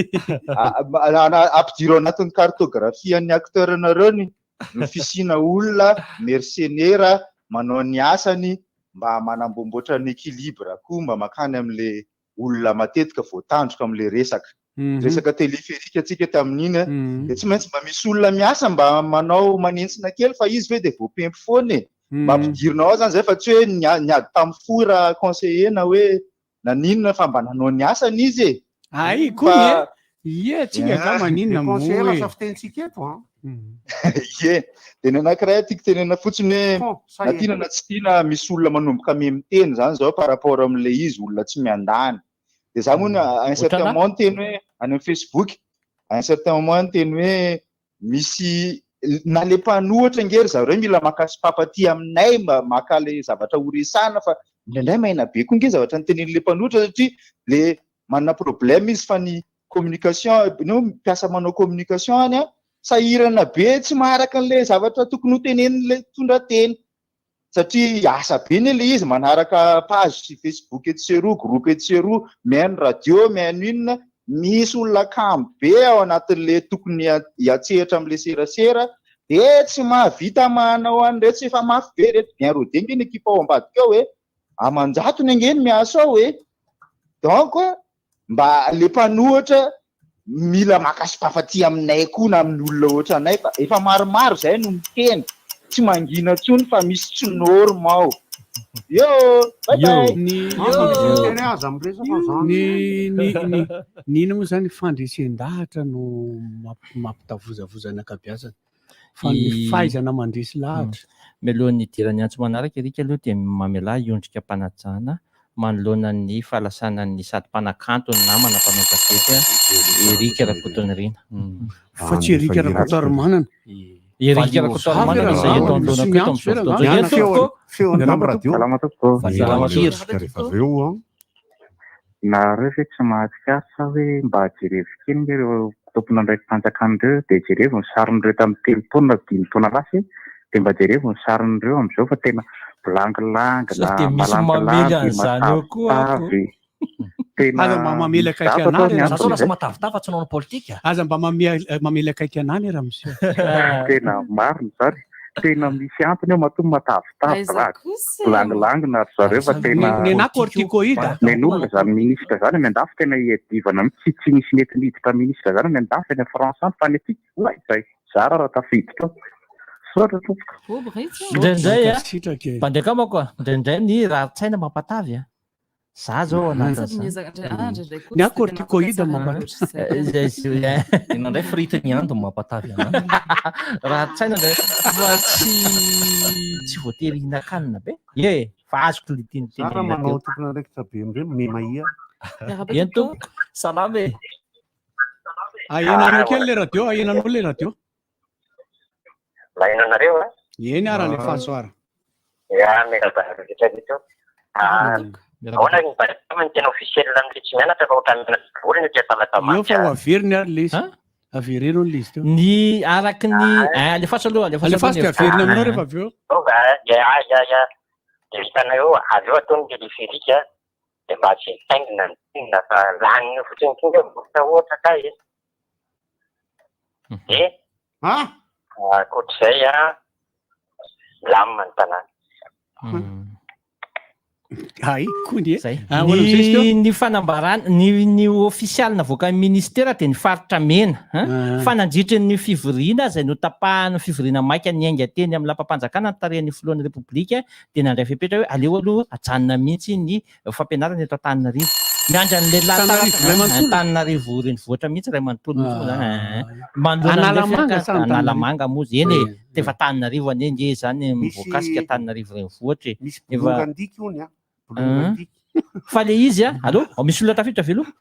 ampidiro ao anatin'ny cartographie an'ny acteur nareo ny ny fisiana olona mercenaire manao ny asany mba manambomboatra ny équilibre koa mba makany amin'le olona matetika voatandroka amin'le resaka. Resaka téléphérique antsika tamin'iny a, dia tsy maintsy mba misy olona miasa mba manao manentsina kely fa izy ve dia voapempo foana e. Mba ampidirina ao zany zay fa tsy hoe niady tamin'ny fo raha conseiller na hoe naninona fa mba nanao ny asany izy e. Ay, koa Fa- ie. Ie, tsika Ah. ka maninona Le moa conseiller e. lasa fitenintsika eto an. Ie, dia ny anankiray tiako tenenina fotsiny hoe Bon, ça na y est. tiana na tsy tiana misy olona manomboka miha miteny zany zao par rapport amin'ilay izy olona tsy miandany. Dia za moa à un certain Ohatrana? moment niteny hoe any amin'ny Facebook, à un certain moment niteny hoe misy na le mpanohitra ange ry zareo mila maka sopapa aty aminay mba maka le zavatra ho resahana fa indraindray maina be koa ange zavatra nitenenin'le mpanohitra satria le manana problème izy fa ny communication no mpiasa manao communication any a sahirana be tsy maharaka an'le zavatra tokony ho tenenin'le mpitondra teny satria asa be anie le izy manaraka page sy Facebook etsy sy eroa, groupe etsy sy eroa, mihaino radio, mihaino inona, misy olona kamo be ao anatin'le tokony hiatsehatra amin'le serasera de tsy mahavita manao an'ireto, efa mafy be ireto, bien rodé nge ny ekipa ao ambadika ao e, aman-jatony ange ny miasa ao e, donc mba le mpanohitra mila maka sopapa aty aminay koa na amin'ny olona ohatranay fa efa maromaro zay no miteny, tsy mangina intsony fa misy tsy norme ao. Yo, bye bye. Ny Teny aza miresaka zany. ny ny ny ny inona moa zany fandresen-dahatra no mampitavozavoza ny ankabeazana fa ny fahaizana mandresy lahatra. Mialohan'ny hidiran'ny antso manaraka Eric aloha dia mamelà hiondrika am-panajana manoloana ny fahalasanan'ny sady mpanakanto ny namana mpanao gazety Eric Rakotonirina. Fa tsy Eric Rakotoarimanana. Eric Rakotoarimanana izay eto anoloanako eto amin'izao fotoana izao. Eny tompoko. Feon'ny tamin'ny radio. Salama tompoko. Salama Hira rehefa avy eo an. Nareo ve tsy mahatsikaritra hoe mba jerevo kely nge ireo tompon'andraiki-panjakana ireo dia jerevo ny sarin'ireo tamin'ny 3 taona 5 taona lasa e, dia mba jerevo ny sarin'ireo amin'izao fa tena bilangilangina, Sao dia misy mamely malandilandy, an'izany eo koa ako. matavitavy. Tena Aza mba mamely misy akaiky zavatra anah ao ry ny Za zao antony lasa izay. matavitavy fa tsy nanao politika. Aza mba mamely akaiky anah anie ramose. Tena marina izany. Tena misy antony eo matoa matavitavy Aiza raha kosa e. bilangilangina ry zareo fa tena Ny anah corticoïde. Nen'olona izany ministre izany any andafy tena iadivana mihitsy tsy misy mety miditra ministre izany any andafy any France any fa ny aty oay izay zara raha tafiditra ao. Misaotra tompoko. Bobo retsy a. Indraindray a, Mankasitraka e. mpandeha ko a, indraindray ny rarin-tsaina mampatavy a. Za zao ao Sady anatin'izany. miezaka indray ah, indraindray koa Ny tsy ahy dia tena afaka corticoïde tsara mampatavy. loatra izay. Zay sy Tena indray fritiny ando mampatavy anahy. Rarin-tsaina indray fa tsy voatery hihinan-kanina be. Ie, fa azoko le tiany Zara tenenina manao teo. tompon'andraikitra be amin'ireny memahia. Miarahaba Eny tompoko. tompoko. Salama e. Ahenanao kely le radio, ahenanao le radio. Maheno anareo a? Eny ara le fahasoara. Ya, miarahaba rehetra rehetra. Miarahaba tompoko. Miarahaba Ahoana ny baptême ny tena officiel amin'ilay tsy mianatra fa ohatran'ny mianatra daholo ny aty Eo fa ho Tamatave. averiny ary le izy. Hein? Avereno le izy teo. Ny araky ny eh, alefaso aloha, alefaso aloha Alefaso ny dia hevitra. averina aminao rehefa avy eo. Tonga, ya, ya, ya. Dia hitanareo, avy eo ataony téléphérique dia mba tsy hitaingina ny mponina fa laniny eo fotsiny tonga ohatra ohatra kay e. Dia Ah! ankoatr'izay a, milamina ny tanàna. Ay, kony e. Zay. Ah, ahoana am'izay izy teo? Ny fanambarana ny ofisialy navoakan'ny ministera dia ny faritra mena, hein? Ah. Fa nandritry ny fivoriana izay notapahana fivoriana maika niainga teny amin'ny lapam-panjakana notarihan'ny filohan'ny Repoblika dia nandray fepetra hoe aleo aloha ajanona mihitsy ny fampianarana eto Antananarivo. Miandry an'ilay Antananarivo iray manontolo? Antananarivo renivohitra mihitsy iray manontolo mihitsy moa zany, hein? Ah. Manoloana an'ilay Analamanga sa Antananarivo? Analamanga moa izy, eny e, Eh. efa Antananarivo anie nge zany Misy voakasika Antananarivo renivohitra e. misy Efa bolongandiky hony a. Hein? Bolongandiky. Fa le izy a, allo, oh, misy olona tafiditra ve aloha?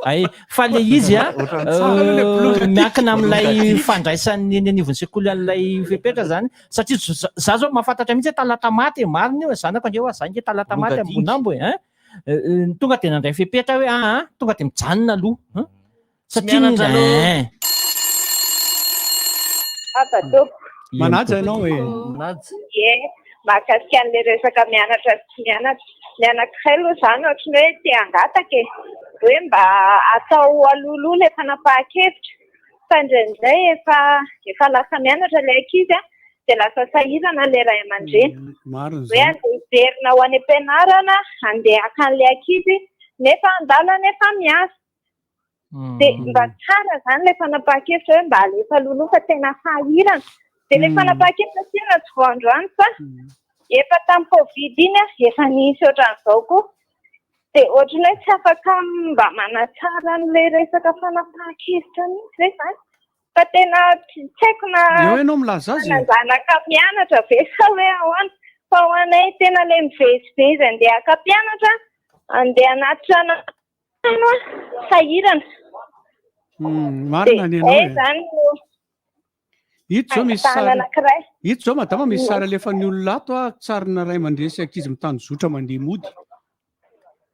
Ay, fa le izy a, Ohatran'ny tsara le bolongany. miankina amin'ilay fandraisan'ny eny anivon'ny sekoly an'ilay fepetra zany, satria za zao mahafantatra mihitsy hoe talata maty e, marina io e, zanako ange hoa za ange talata maty Bolongady. ambonambo e, hein? Tonga de nandray fepetra hoe aa, tonga de mijanona aloha, hein? Tsy Satria mianatra aloha. hein. Aba tompoko. Manaja ianao e. Manaja. Ie, mahakasika an'ilay resaka mianatra sy tsy mianatra. Ny anankiray aloha izany ohatran'ny hoe te hangataka e. Hoe mba atao alohaloha ilay fanapahan-kevitra. Fa indraindray efa efa lasa mianatra ilay ankizy an, dia lasa sahirana ilay ray aman-dreny. Marina Hoe izany. andeha hiverina ho any am-pianarana, andeha haka an'ilay ankizy, nefa an-dalana efa miasa. Dia mba tsara izany ilay fanapahan-kevitra hoe mba alefa alohaloha fa tena sahirana. Dia ilay fanapahan-kevitra tsinona tsy vao androany fa efa tamin'ny Covid iny efa nisy ohatran'izao koa. Dia ohatran'ny hoe tsy afaka mba manatsara an'ilay resaka fanapahan-kevitra mihitsy ve izany? Fa tena tsy haiko na Eo ianao milaza azy e. manan-janaka mianatra ve sa hoe ahoana? Fa ho anay tena ilay mivezivezy andeha haka mpianatra, andeha hanatitra Trano a, sahirana. Marina ny Dia anao zay e. zany no Ito zao misy angatahana sary. anankiray. Ito zao madama misy sary alefan'ny olona ato a, sarina ray aman-dreny sy ankizy mitanjozotra mandeha mody.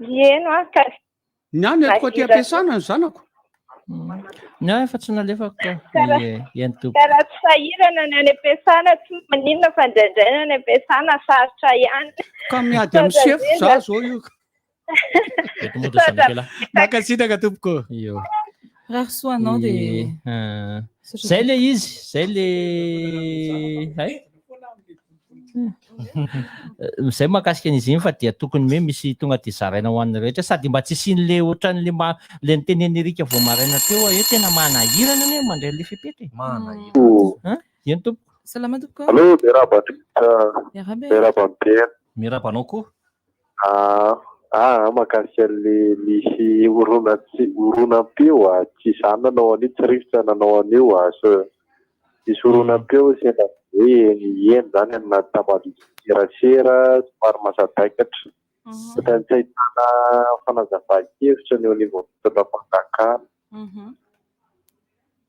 Eny a, ka Ny ahy no entiko aty sahirana. am-piasana ny zanako. Ny ahy efa tsy nalefako ka. Karaha Ie, eny tompoko. ka raha tsy sahirana ny any am-piasana tsy maninona fa indraindray ny any am-piasana sarotra ihany. Ka miady amin'ny Saotra sefo indrindra. za zao io. Mankasitraka tompoko. Io. Rary soa anao dia. Zay le izy, zay le hay. Zay mahakasika an'izy iny fa dia tokony hoe misy tonga dia zaraina ho an'ny rehetra sady mba tsy hisian'le ohatran'le mba le nitenen'i Eric vao maraina teo hoe tena manahirana anie mandray an'le fepetra e. Manahirana. Hein? Eny tompoko. Salama tompoko. Allo, miarahaba indrindra. Miarahaba e. Miarahaba miteny. Miarahaba anao koa. Ah, ah, mahakasika an'le misy horonan-tsy horonam-peo ah, tsy izaho nanao an'io, tsy rivotra nanao an'io ah, so misy horonam-peo sendra hoe eny eny izany anaty tambajotran-tserasera somary mahasadaikatra. Ohatran'ny tsy ahitana fanazavan-kevitra ny eo anivon'ny fitondram-panjakana.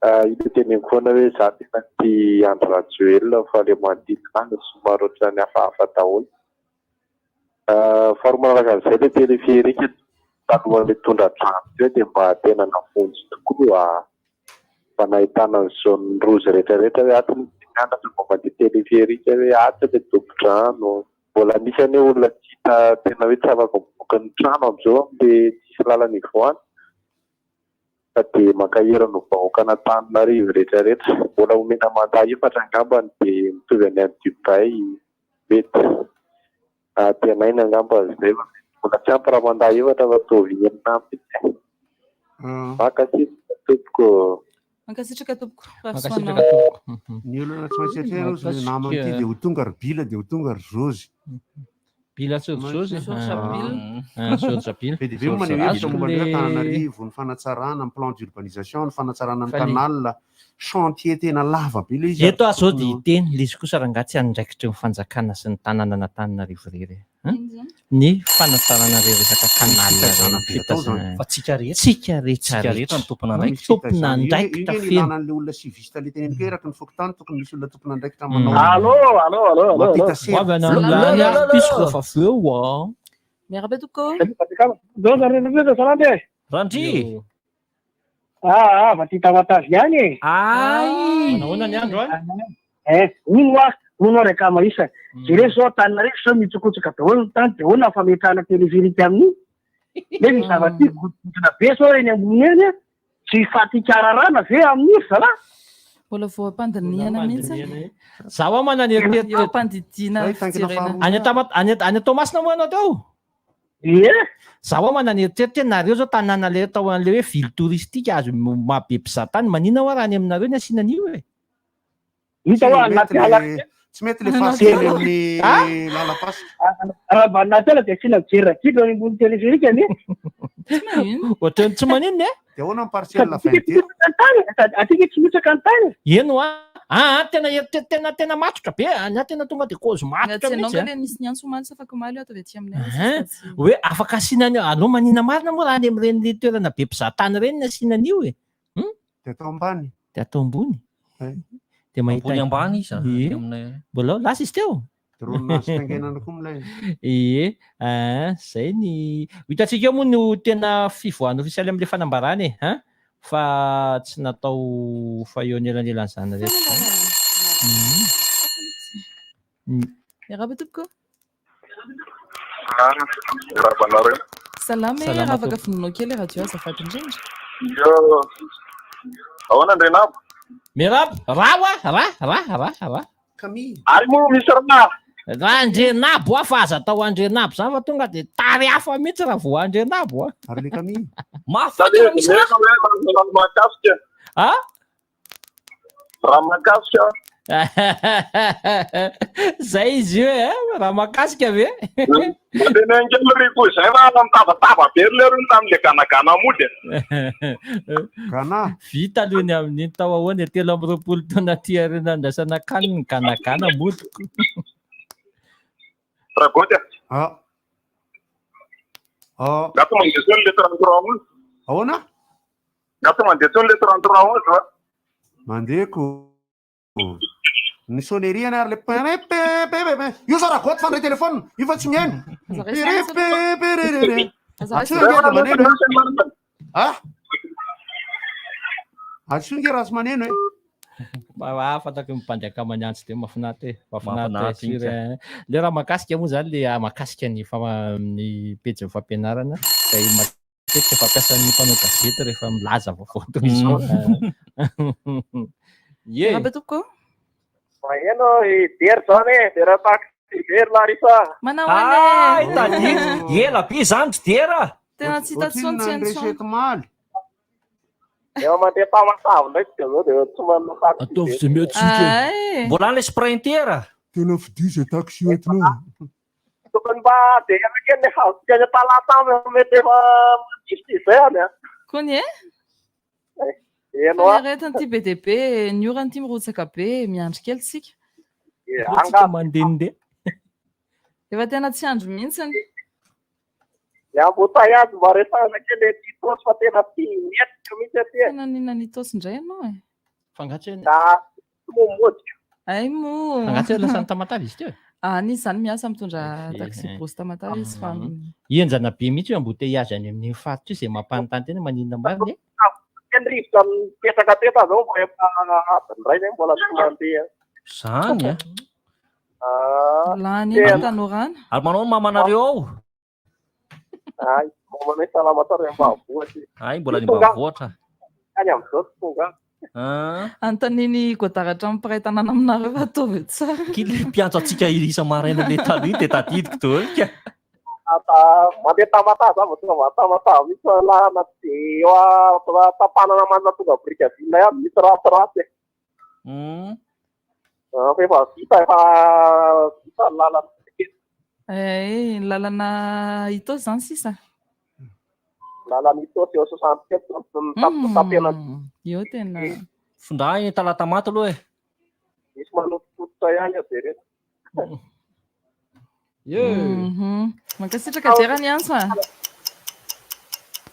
Ah, io teneniko foana hoe izaho tena tia Andry Rajoelina fa le manodidina azy somary ohatran'ny hafahafa daholo. Faharoa manaraka an'izay ilay téléphérique talohan'ilay tondra-drano teo dia mba tena navonjy tokoa mba nahitana ny zone rouge rehetra rehetra hoe ato ny mpianatra vao mandeha téléphérique hoe ato ilay dobo-drano. Mbola misy anie olona tsy hita tena hoe tsy afaka mivoaka ny trano amin'izao amin'ilay tsisy lalana ivoahana. Fa dia mankahery ny vahoakan'Antananarivo rehetra rehetra. Mbola omena mandat efatra angambany dia mitovy any any Dubaï. Mety antenaina angamba izay fa mety mbola tsy ampy raha mandat efatra fa ataovy enina mihitsy e. Mankasitraka tompoko. Mankasitraka tompoko. Rary soa Mankasitraka anao. tompoko. Ny olana tsy maintsy atrehina ozy le namana ity dia ho tonga ry Bila dia ho tonga ry Zozy. Bila sy ry Zozy. Georges Bill. Ah, Georges Bill. Be dia be moa maneho hevitra momba ny hoe Antananarivo, ny fanatsarana, ny plan d'urbanisation, ny fanatsarana ny Fa le- canal, chantier tena lava be ilay izy. Eto aho zao ary dia tokony ho- hiteny, ilay izy kosa rangahy tsy andraikitry ny fanjakana sy ny tanànan'Antananarivo irery e. Hein? Ny fanatsarana ireo resaka canal Fitaizana ireny, be atao izany. fitaizana. Fa tsika rehetra. Tsika rehetra Tsika rehetra no tompon'andraikitra. Tompon'andraikitra Io feno. ilana an'ilay olona civiste ilay teneniko hoe eraky ny fokontany tokony misy olona tompon'andraikitra manao. Allô, allô, allô, allô. Mampita sera. Ho avy any amin'ny lany ary piso rehefa avy eo ah. Miarahaba tompoko. Zao zareo rehetra salama e. Randria. Ah, ah, va ty Tamatave ihany e. Ay! Manahoana ny andro any? Eh, hono hoa, hono hoa ry akama isa. Jereo zao Antananarivo zao mitsokotsoka daholo ny tany, dia ahoana ny fametrahana téléphérique amin'io? Nefa ny zava-tiako godrogodrona be zao eny ambony eny a, tsy fatin-kararana ve amin'io ry zalahy? Mbola vao am-pandinihana mihitsy. Za hoa manana eritreritra. Eo am-pandidiana fijerena. Any Tama- any any Toamasina moa ianao teo? Ie. Za hoa manana eritreritra hoe nareo zao tanàna le atao an'le hoe ville touristique azo maha be mpizaha tany, maninona hoa raha any aminareo ny asiana an'io e? Hita hoa Tsy anaty mety ala. le tsy mety le fasika eny amin'ny lalam-pasika. Raha mba anaty ala dia asiana mijery ragidro any ambony téléphérique anie. Ohatran'ny tsy maninona e? Dia ahoana ny Sady parcelle atsika tsy 22? mihotsaka ny tany, sady atsika tsy mihotsaka ny tany. Eny hoa, Ah, tena tena tena matotra be, ny ahy tena tonga de cause matotra Tsy ianao mihitsy. nga le nisy niantso omaly sa afaka omaly ato avy aty aminay. Hein? Hoe afaka asiana an'io, aleo manina marina moa raha any amin'ireny toerana be mpizaha tany ireny ny asiana an'io e. Hum? De atao ambany. De atao ambony. De mahita Ambony ambany izy, ah, Ie. aty aminay any. Mbola ao, lasa izy teo. Drone azo taingenana koa milay. Ie, ah, zay ny ho hitantsika eo moa no tena fivoahana ofisialy amin'ilay fanambarana e, hein? Fa tsy natao fa eo anelanelan'izany rehetra izany. Mhm. Miarahaba tompoko. Miarahaba anareo. Salama e, Salama raha afaka tompoko. vonoinao kely radio azafady indrindra. Yo. Ahoana Andrianabo? Miarahaba, raha hoa, raha, raha, raha, raha. Camille. Ary moa misy raha. Raha Andrianabo a fa aza atao Andrianabo zany fa tonga de tary hafa mihitsy raha vao Andrianabo a. Ary le Camille. Mahafaty raha misy raha. Raha mahakasika. Ah? Raha mahakasika. Zay izy io e, raha mahakasika ve? Mandeha kely ry koa izay fa mitabataba be ry lerony tamin'ilay ganagana mody. Gana. Vita aloha ny amin'iny tao ahoana e, 23 taona aty aoriana andraisana CAN ny ganagana modiko. Ragoty a. Ah. Ah. Nga tsy mandeha intsony le 33 11. Ahoana? Nga tsy mandeha intsony le 33 11 va? Mandeha ko. Ny sonnerie any ary le pepepepepe. Io zao Ragoty fandray téléphone, io fa tsy mihaino. Pepepepepepe. Atsoy ange dia maneno e. Ah? Atsoy ange raha tsy maneno e. Mba fantako ny mpandeha akamany antsy dia mahafinaritra e. Mahafinaritra Mahafinaritra sûr iny ka. e. Le raha mahakasika moa zany le mahakasika ny fama- ny pejin'ny fampianarana izay matetika fampiasan'ny mpanao gazety rehefa milaza vaovao toy izao. Ie. Miarahaba tompoko. Maheno i Dera zany e, Dera taxi be ry Larissa. Manao ahoana e? Ay, tadidy. Ela be zany ry Dera. Tena tsy hita intsony tsy haino intsony. omaly. Efa mandeha Tamatave ndraiky tsika zao dia tsy manana taxi Ataovy be. izay mety tsika. Ay. Mbola any le sprinter. Tena fidio izay taxi entinao. Tokony mba jerena kely le hazotsika any Talata any mety efa mandifitra izay any a. Kony e? Eno a. Aretina ity be dia be, ny orana ity mirotsaka be, miandry kely tsika. Tsika mandehandeha. Efa tena tsy andro mihitsy. Ny embouteillage mba resahana kely ety Itaosy fa tena tsy mihetsika mihitsy aty e. Tena nihinana Itaosy indray ianao e. Fa nga tsy hoe Da tsy momodika. Ay moa. Fa nga tsy hoe lasa any Tamatave izy teo e? Any izy izany miasa mitondra taxi eh. brousse Tamatave izy fa Henjana be mihitsy io embouteillage any amin'iny faritra io izay mampanontany tena maninona marina e? Ny rivotra mipetraka teto zao mba efa adiny iray zay mbola tsy mandeha. Zany a. Ah, lany tena. eny tanorana. Ary manao ny mamanareo ao. Ay, mamanay salama tsara eny ambanivohitra. Ay, mbola any Tonga. ambanivohitra. Any amin'izao tsy tonga. Ah. Anontanian'i Godard hatramin'ny mpiray tanàna aminareo fa ataovy tsara. Kely mpiantso antsika isa-maraina le taloha iny dia tadidiko daholo ka. Ata, mandeha Tamatave za vao tonga avy Tamatave mihitsy fa lalana tsy dia eo a- Tampanana manana tonga Brickaville ihany misy ratsiratsy e. Ah, fa efa vita, efa vita ny lalana. Eh, ny lalana Itaosy izany sisa. Lalana Itaosy eo 67 zany tapitapena. Eo tena. Fondra eny Talatamaty aloha e. Misy manototototra ihany aho jerena. Mhm. Mankasitraka Dera ny antso a.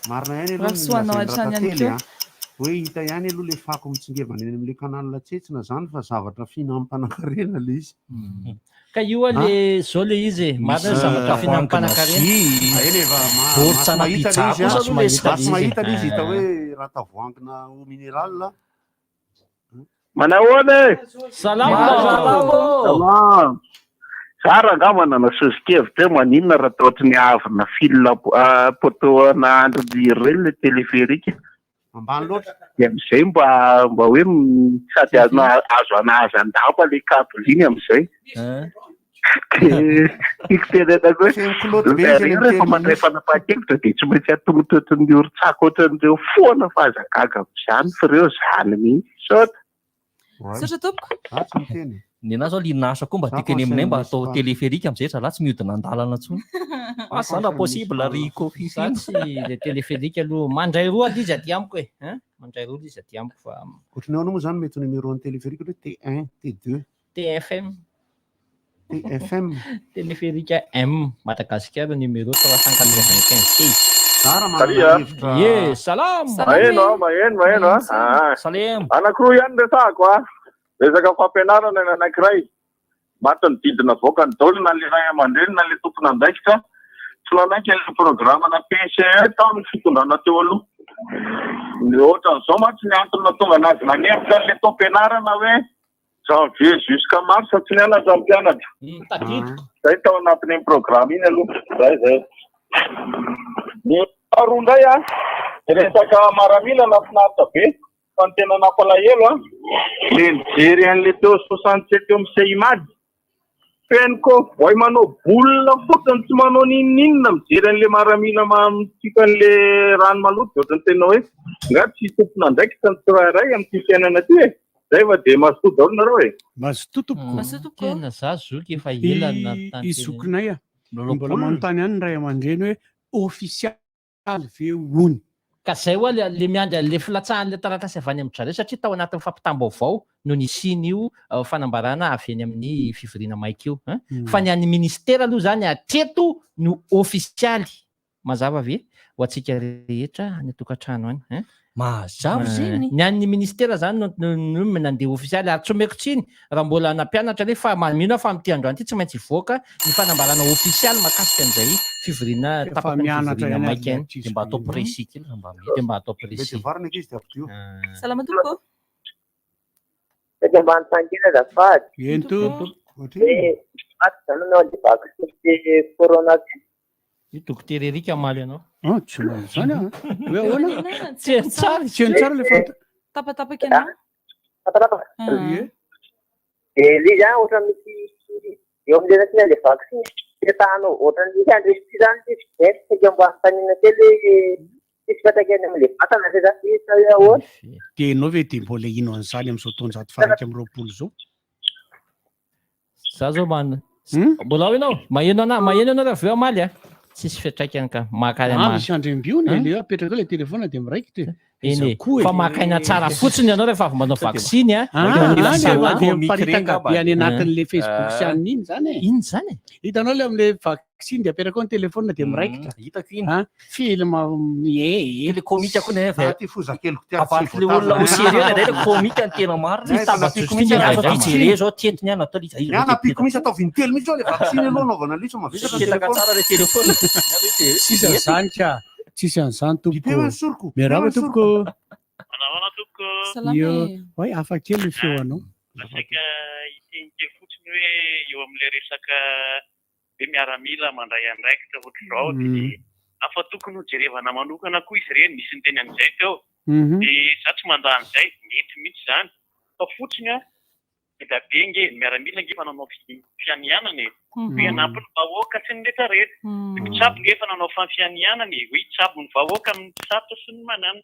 Marina ihany aloha ny Rasoanao lazain'i hatrany ihany Ratately koa. a. Hoe hita ihany aloha le fako mitsingevana eny amin'le canal tsetsina zany fa zavatra fihinam-panankarena le izy. Ka io a le zao le izy e, marina hoe zavatra fihinam-panankarena. Eny e, fa Baoritra maso mahita na le izy pizza a. kosa aloha le Maso izy. mahita le izy hita hoe raha tavoahangina eau minérale. Manahoana e? Salama. Salama. Za rangahy manana soso-kevitra hoe maninona raha atao ohatry ny haavona fil poteau ana andrin-jiro ireny le téléphérique. Ambany loatra. Dia amin'izay mba mba hoe sady azo anahazan-damba le câble iny amin'izay. Dia tiako tenenana hoe Claude be izy zareo rehefa mandray fanapahan-kevitra dia tsy maintsy atolotra ohatran'ny orin-tsaka ohatran'ireo foana fa aza gaga amin'izany fa ireo zany mihitsy. Misaotra. Misaotra tompoko. Za tsy miteny. Ny anahy zao linasa koa mba Za tiako eny aminay mba conseil atao municipal. téléphérique amin'izay zalahy tsy mihodina an-dalana intsony. Fa zany raha possible ry Kofi Za tsy le téléphérique aloha mandray roa aloha izy aty amiko e. Hein? Mandray rola izy aty amiko fa. Ohatran'ny ahoana moa izany mety ho numéro an'ny téléphérique hoe T1, T2. TFM. TFM. Téléphérique M, Madagascar numéro 395 T. Zara manana hevitra. Ye, salama. Maheno aho, maheno, maheno a. Ah. Salama. Anankiroa ihany resahako a. Resaka fampianarana ny anankiray. Maty ny didy navoakany daholo na le ray aman-dreny na le tompon'andraikitra. Tsy nanaiky an'ilay programme-na PCE tamin'ny fitondrana teo aloha. Ny ohatran'izao mantsy ny antony nahatonga anazy nanempotra an'ilay taom-pianarana hoe janvier jusqu'à mars tsy nianatra ny mpianatra. Tadidiko. Zay tao anatin'iny programme iny aloha. Zay zay. Ny faharoa indray a, resaka maramila nahafinaritra be fa ny tena nampalahelo a, le nijery an'le teo 67 eo amin'ny Seimad, feno cowboy manao boule fotsiny tsy manao n'inon'inona mijery an'le maramila mitsipa an'le rano maloto dia ohatran'ny tena hoe nga tsy tompon'andraikitra ny tsirairay amin'ity fiainana ity e. Zay fa dia mazotoa daholo nareo e. Mazotoa tompoko. Mazotoa tompoko. Tena za zoky efa ela nanontany I tena. zokinay a. Lalao Mbola baolina. manontany ihany ny ray aman-dreny hoe ofisialy ve hono? Ka zay hoa le le miandry an'le filatsahan'le taratasy avy any amin-dry zareo satria tao anatin'ny fampitam-baovao no nisian'io fanambarana avy eny amin'ny fivoriana maika io an. Fa ny an'ny ministera aloha zany hatreto no ofisialy. Mazava ve ho antsika rehetra any an-tokantrano any hein? Mazava zany. Ny an'ny ministera zany no no no nandeha ofisialy ary tsy omeko tsiny raha mbola nampianatra anie fa mino aho fa amin'ity androany ity tsy maintsy hivoaka ny fanambarana ofisialy mahakasika an'izay fivoriana Efa tapaka ny mianatra fivoriana ihany maika ary iny. ankizy Dia mba atao be. précis kely raha mba mety. Dia mba atao Mety précis. varina ankizy dia ampidio. Salama tompoko. Saika mba hanontany kely azafady. Eny tompoko. Hoe maty izany ianao le vaccin corona ty. Io dokotera Eric hamaly anao. Ah, tsy mahay izany aho. Hoe ahoana? Tsy haino tsara. Tsy haino tsara le fanta. Tapatapaka ianao. Tapatapaka. Ie. Dia le izy an, ohatran'ny misy eo amin'ilay nasiana ilay vaccin, fetahanao ohatran'ny misy andresy izany izy, dia saika mba hanontaniana kely hoe tsisy fiantraikany amin'ilay vatana ve izany izy sa hoe ahoana? Dia ianao ve dia mbola hino an'izany amin'izao taonjato faha-21 izao? Za zao man mbola ao ianao? Maheno anah, maheno ianao raha avy eo hamaly a. Tsisy fiantraikany ka. Maka Ah, ma- misy andrembiona e, Hein? le apetraka eo le telefona dia miraikitra e. Eny Iza e, koa e. fa maka aina tsara fotsiny ianao rehefa avy manao vaksiny a. Ah, Dia mila ah, le salama. dia miparitaka be any anatin'le Facebook sy Ah. an'iny iny zany e. Iny zany e. Hitanao le amin'le vaksiny dia apetraka eo ny telefona dia miraikitra. Hitako iny. Ah, film e e. Le comique koa ne Ah, ty foza keliko ty ary tsy Avadik'le olona ho sérieux indray le comique ny tena marina. Ny taba-pico mihitsy Ny aza aza vaksiny. jereo zao tetiny any atao Ny anapiko mihitsy ataovy intelo mihitsy zao le vaksiny aloha anaovana an'ilay izy fa mavesatra ny Setaka telefona. tsara le telefona. Tsisy an'izany ka. Tsisy an'izany tompoko. Dipeo ny soroko. Miarahaba Dipeo ny tompoko. Salama Io, e. oay, hafa kely ny feo anao. Saika hiteny kely fotsiny hoe eo amin'ilay resaka hoe miaramila mandray andraikitra ohatr'izao dia afa tokony ho jerevana manokana koa izy ireny, nisy niteny an'izay teo. Dia za tsy mandà an'izay, mety mihitsy izany. Fa fotsiny an, be dia be ange, ny miaramila ange efa nanao fianianana e. Hoe hanampy ny vahoaka sy ny rehetra rehetra. Ny mpitsabo ange efa nanao fianianana e, hoe hitsabo ny vahoaka amin'ny sarotra sy ny mananona.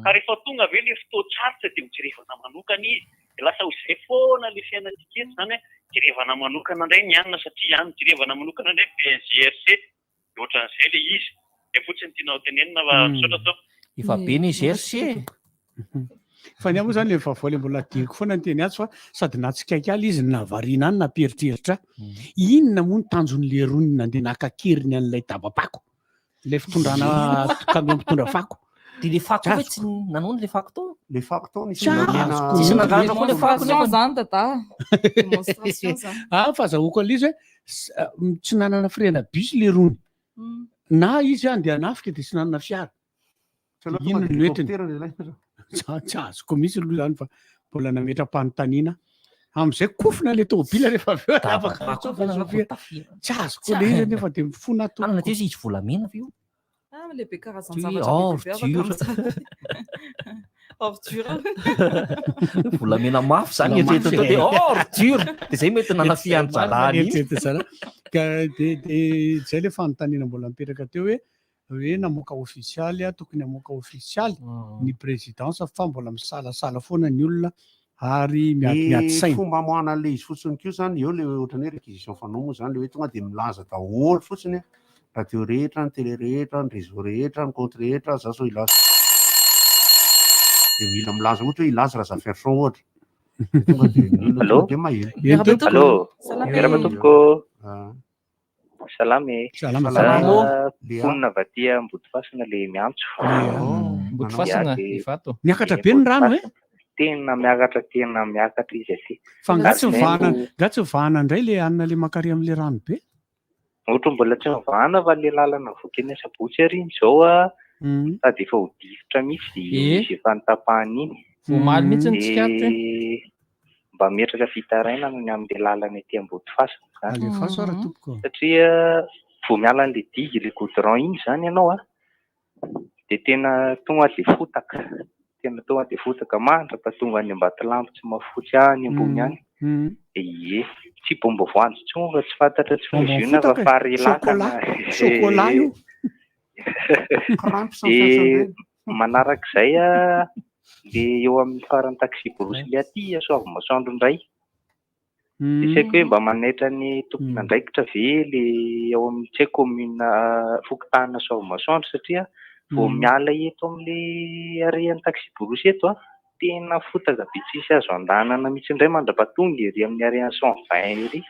Ka rehefa tonga ve ilay fotoan-tsarotra dia ho jerevana manokana izy? Dia lasa ho izay foana ilay fiainantsika eto izany hoe jerevana manokana indray ny anona satria any jerevana manokana indray BNGRC. Dia ohatran'izay ilay izy. Izay fotsiny no tiana ho tenenina fa misaotra tompoko. Efa be ny GRC e. Fa ny ahy moa zany le vaovao le mbola adinoko foana ny teny atsy fa sady nahatsikaiky ahy ilay izy no nahavariana ahy no nampieritreritra ahy. Inona moa ny tanjon'ilay rony nandeha naka an-keriny an'ilay dabapako? Ilay fitondrana camion mpitondra fako. Dia le fako ve tsy nanao le fako tao? Le fako tao nisy Tsy namena. azoko Tsisy nangalatra koa le fako Démonstration nefa. zany dada. Démonstration zany. Ah, fahazahoako an'ilay izy hoe tsy nanana frais-na bus le rony. Na izy andeha hanafika dia tsy nanana fiara. Tsy aleo Inona tonga dia no entiny? hélicoptère ny ilaina. Tsy azoko mihitsy aloha izany fa mbola nametra-panontaniana. Amin'izay kofona ilay tômôbila rehefa avy eo afaka mitsofoka. Tsy azoko ilay izy nefa dia mifona Anana tompoko. teo izy izy volamena ve io? Ah, le be Ty karazan-javatra be dia be afaka ordure. misaly. Ordure. Volamena mafy zany Vola eritreretina tao mafy dia e. ordure. Dia zay mety nanafihan'ny zalany iny. Eritreretina zalahy. Ka dia dia izay ilay fanontaniana mbola mipetraka teo hoe hoe namoaka ofisialy, tokony hamoaka ofisialy ny présidence fa mbola misalasala foana ny olona ary miady miady Ny saina. fomba amoahana an'ilay izy fotsiny koa zany, eo le ohatran'ny hoe réquisition fanao moa zany, le hoe tonga dia milaza daholo fotsiny a, radio rehetra, ny télé rehetra, ny réseau rehetra, ny compte rehetra, za zao hilaza. Dia mila milaza ohatra hoe hilaza Razafiarison ohatra. Dia tonga dia ny olona Allô? tonga dia maheno. Eny tompoko. Allô? Miarahaba tompoko. Ah. Salama e. Salama. Salama. Ah, Léa. Mponina avy aty Ambodifasina le miantso. Ambodifasina, Ya, dia- Ivato. Miakatra be ny rano e? Tena miakatra, tena miakatra izy aty. Fa nga tsy Ary zay mivahana, no- nga tsy mivahana indray le hanina le makary amin'le rano be? Ohatra mbola tsy mivahana fa le lalana voaka eny Asabotsy ary iny izao a, sady efa ho difotra mihitsy Eh. izy efa notapahana iny. Omaly mihitsy ny tsikaritra e. Dia mba metraka fitarainana ny amin'le lalana ety Ambodifasina izany. Alefaso ara tompoko. Satria vao miala an'le digue, le goudron iny izany ianao a, dia tena tonga dia fotaka. Tena tonga dia fotaka mandra-pahatonga any Ambatolampy tsy mahafotsy any ambony any. Ie, tsy bomba voanjo intsony fa tsy fantatra intsony izy io na fa Bonbon fotaka e. fary lakana. Chocolat, chocolat io. Crampes ny Dia fiantsoana manarak'izay a, le eo amin'ny faran'ny taxi-brousse le aty Soavimasoandro indray. Dia tsy haiko hoe mba manaitra ny tompon'andraikitra ve le ao amin'ny tsy haiko commune fokontany Soavimasoandro satria vao miala eto amin'le arrêt-n'ny taxi-brousse eto a, tena fotaka be tsisy azo andehanana mihitsy indray mandra-pahatonga ery amin'ny arrêt-n'ny 120 ery.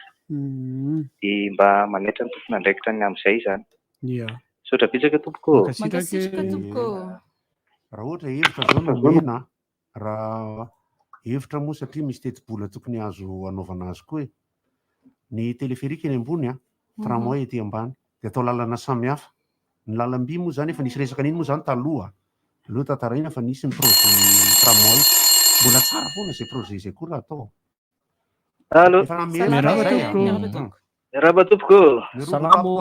Dia mba manaitra ny tompon'andraikitra ny amin'izay izany. Ia. Misaotra betsaka tompoko ô. Mankasitraka tompoko. Raha ohatra hevitra zao no omena, raha hevitra moa satria misy tetibola tokony azo anaovana azy koa e. Ny téléphérique eny ambony a, tramway ety ambany, dia atao lalana samihafa. Ny lalam-by moa zany efa nisy resaka an'iny moa zany taloha. Aleo tantaraina fa nisy ny projet tramway. Mbola tsara foana izay projet izay koa raha atao. Allô. Efa namela Miarahaba izay a. tompoko. Miarahaba tompoko. Salamo.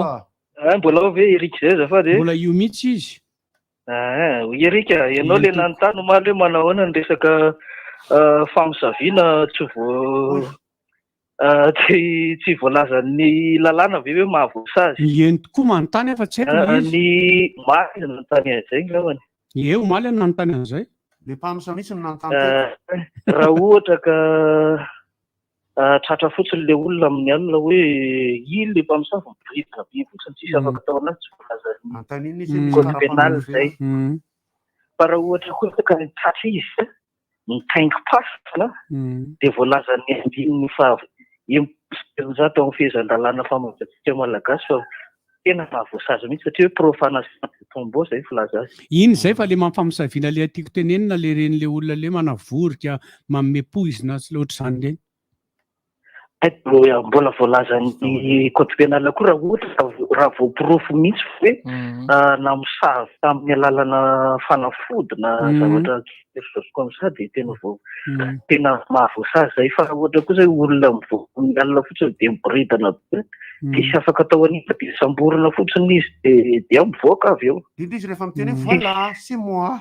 Ah, mbola ao ve Eric zay azafady e? Mbola io mihitsy izy. Ah, hoy Eric, ianao Eny le tompoko. nanontany omaly hoe manao ahoana ny resaka ah, famosaviana tsy vo ah, tsy tsy voalazan'ny lalàna ve hoe mahavoasazy? Eny tokoa manontany aho fa tsy haiko Ah, ilay izy. ny omaly izy nanontany an'izay angambany. Ie, omaly aho nanontany an'izay. Le mpamosavy mihitsy no nanontany teto. Ah, raha ohatra ka ah, tratra fotsiny le olona amin'ny alina hoe iny le mpamosavy miboridana be fotsiny tsisy afaka atao anazy tsy voalazan'ny Anontaniana izy hoe misy code pénal karapanondro ve? zay. Fa raha ohatra kosa ka tratra izy mitaingim-pasana dia voalazan'ny andininy faha 360 ao amin'ny fehezan-dalàna famoronantsika malagasy fa tena mahavoasazy mihitsy satria hoe profanation de tombeau izay ny filaza azy. Iny izay fa le mampamosaviana le tiako tenenina le reny le olona le manavorika manome poizina sy le ohatr'izany ireny. Mbola voalazan'ny code pénal koa raha ohatra ka raha voaporofo mihitsy hoe namosavy tamin'ny alalana fanafody na zavatra quelque chose comme ça dia tena voa tena mahavoasazy zay fa raha ohatra kosa hoe olona mivoaka amin'ny alina fotsiny dia miboridana be tsisy afaka atao an'iny fa dia samborina fotsiny izy dia dia mivoaka avy eo. Indrindra izy rehefa miteny hoe voilà c'est moi.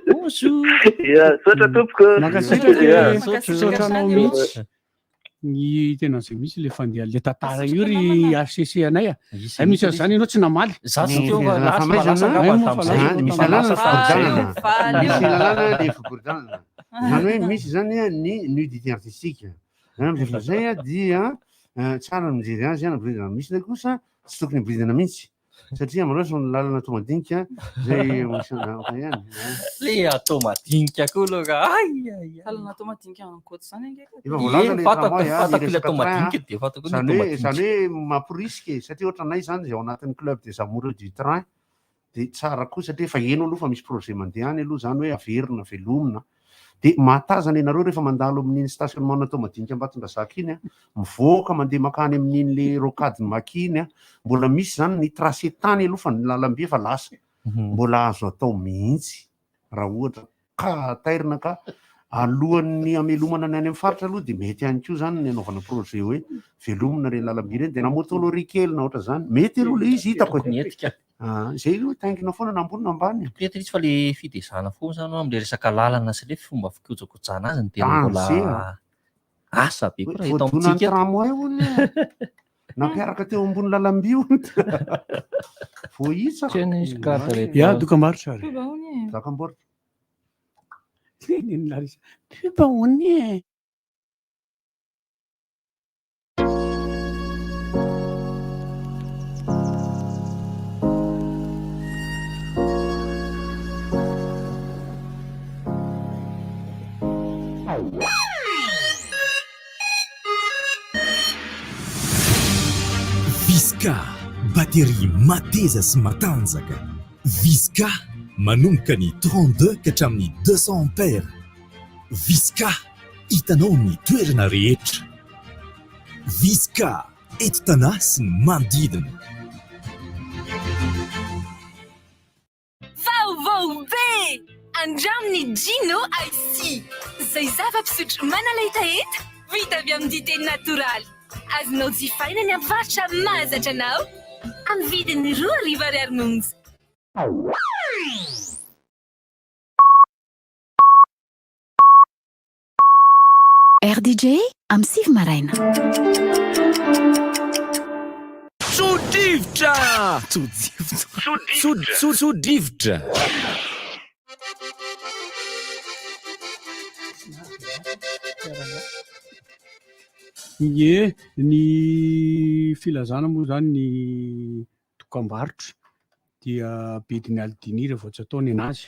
Bonjour. Ya, misaotra tompoko. Mankasitraka Ya. e, misaotra anao mihitsy. Ny tena izay mihitsy le fandeha le tantara io ry HCC anay a. Misy Ay misy an'izany ianao tsy namaly. Za tsy teo fa lasa fa lasa angamba Ay, moa fa tamin'izay. lasa Misy tamin'izay. lalàna ny fiboridànana. Faly. Misy lalàna ny fiboridànana. Izany hoe misy izany a ny nudité artistique. Zany amin'izay fotoana izay a dia tsara ny mijery azy a ny miboridana. Misy indray kosa tsy tokony hiboridana mihitsy. Satria amin'ireo ny lalana atao madinika zay misy hafa ihany. Le atao madinika koa aloha ka. Ay ay ay. Lalana atao madinika any Ankoatra izany ange ka. Efa voalaza Ie, le fantako, tramway, ah, fantako ny ilay atao resaka train, madinika ah. dia fantako ny Zany atao hoe madinika. zany hoe mamporisika e, satria ohatra anay zany zay ao anatin'ny club des amoureux du train dia tsara koa satria efa heno aloha fa misy projet mandeha any aloha zany hoe averina velomina dia mahatazana ianareo rehefa mandalo amin'iny stationnement natao madinika Ambatondrazaka iny a, mivoaka mandeha makany amin'iny le rocade maki iny a, mbola misy zany ny tracé tany aloha fa ny lalamby efa lasa, mbola azo atao mihitsy raha ohatra ka tairina ka alohan'ny hamelomana ny any amin'ny faritra aloha dia mety ihany koa zany ny anaovana projet hoe velomina ireny lalamby ireny dia na moto lorry kely na ohatra zany mety aloha le izy hitako e. Tokony hetsika. Ah, zay aloha taingina foana na ambony na ambany. Tokony hetsika izy fa le fidezana foana zany amin'le resaka lalana sy le fomba fikojakojana azy no tena mbola Danger. asa be koa raha eto Voadonan'ny amintsika eto. tramway hono e. Nampiaraka teo ambony lalamby hono. Voahitsaka. Tena izy cadre Ya, dokam-barotra ary. Pub hono e. Dokam-barotra. Tenen'i Larissa. Pub hono e. Vizca, batterie mateza sy matanjaka. Vizca, manomboka ny 32 ka hatramin'ny 200 ampères. Vizca, hitanao amin'ny toerana rehetra. Vizca, eto Tanà sy ny manodidina. Vaovao be! Andramo ny Gino Ice Tea, izay zava-pisotro manala hetaheta vita avy amin'ny dite natoraly. Azonao jifaina ny mpivarotra mahazatra anao amin'ny vidiny 2000 ariary monja. RDJ amin'ny 9 maraina. Tso-drivotra! Tso-drivotra! Tso-tso-tso-drivotra! Ie, ny filazana moa izany ny dokambarotra dia bedin'i Aldini rehefa vao tsy atao ny anazy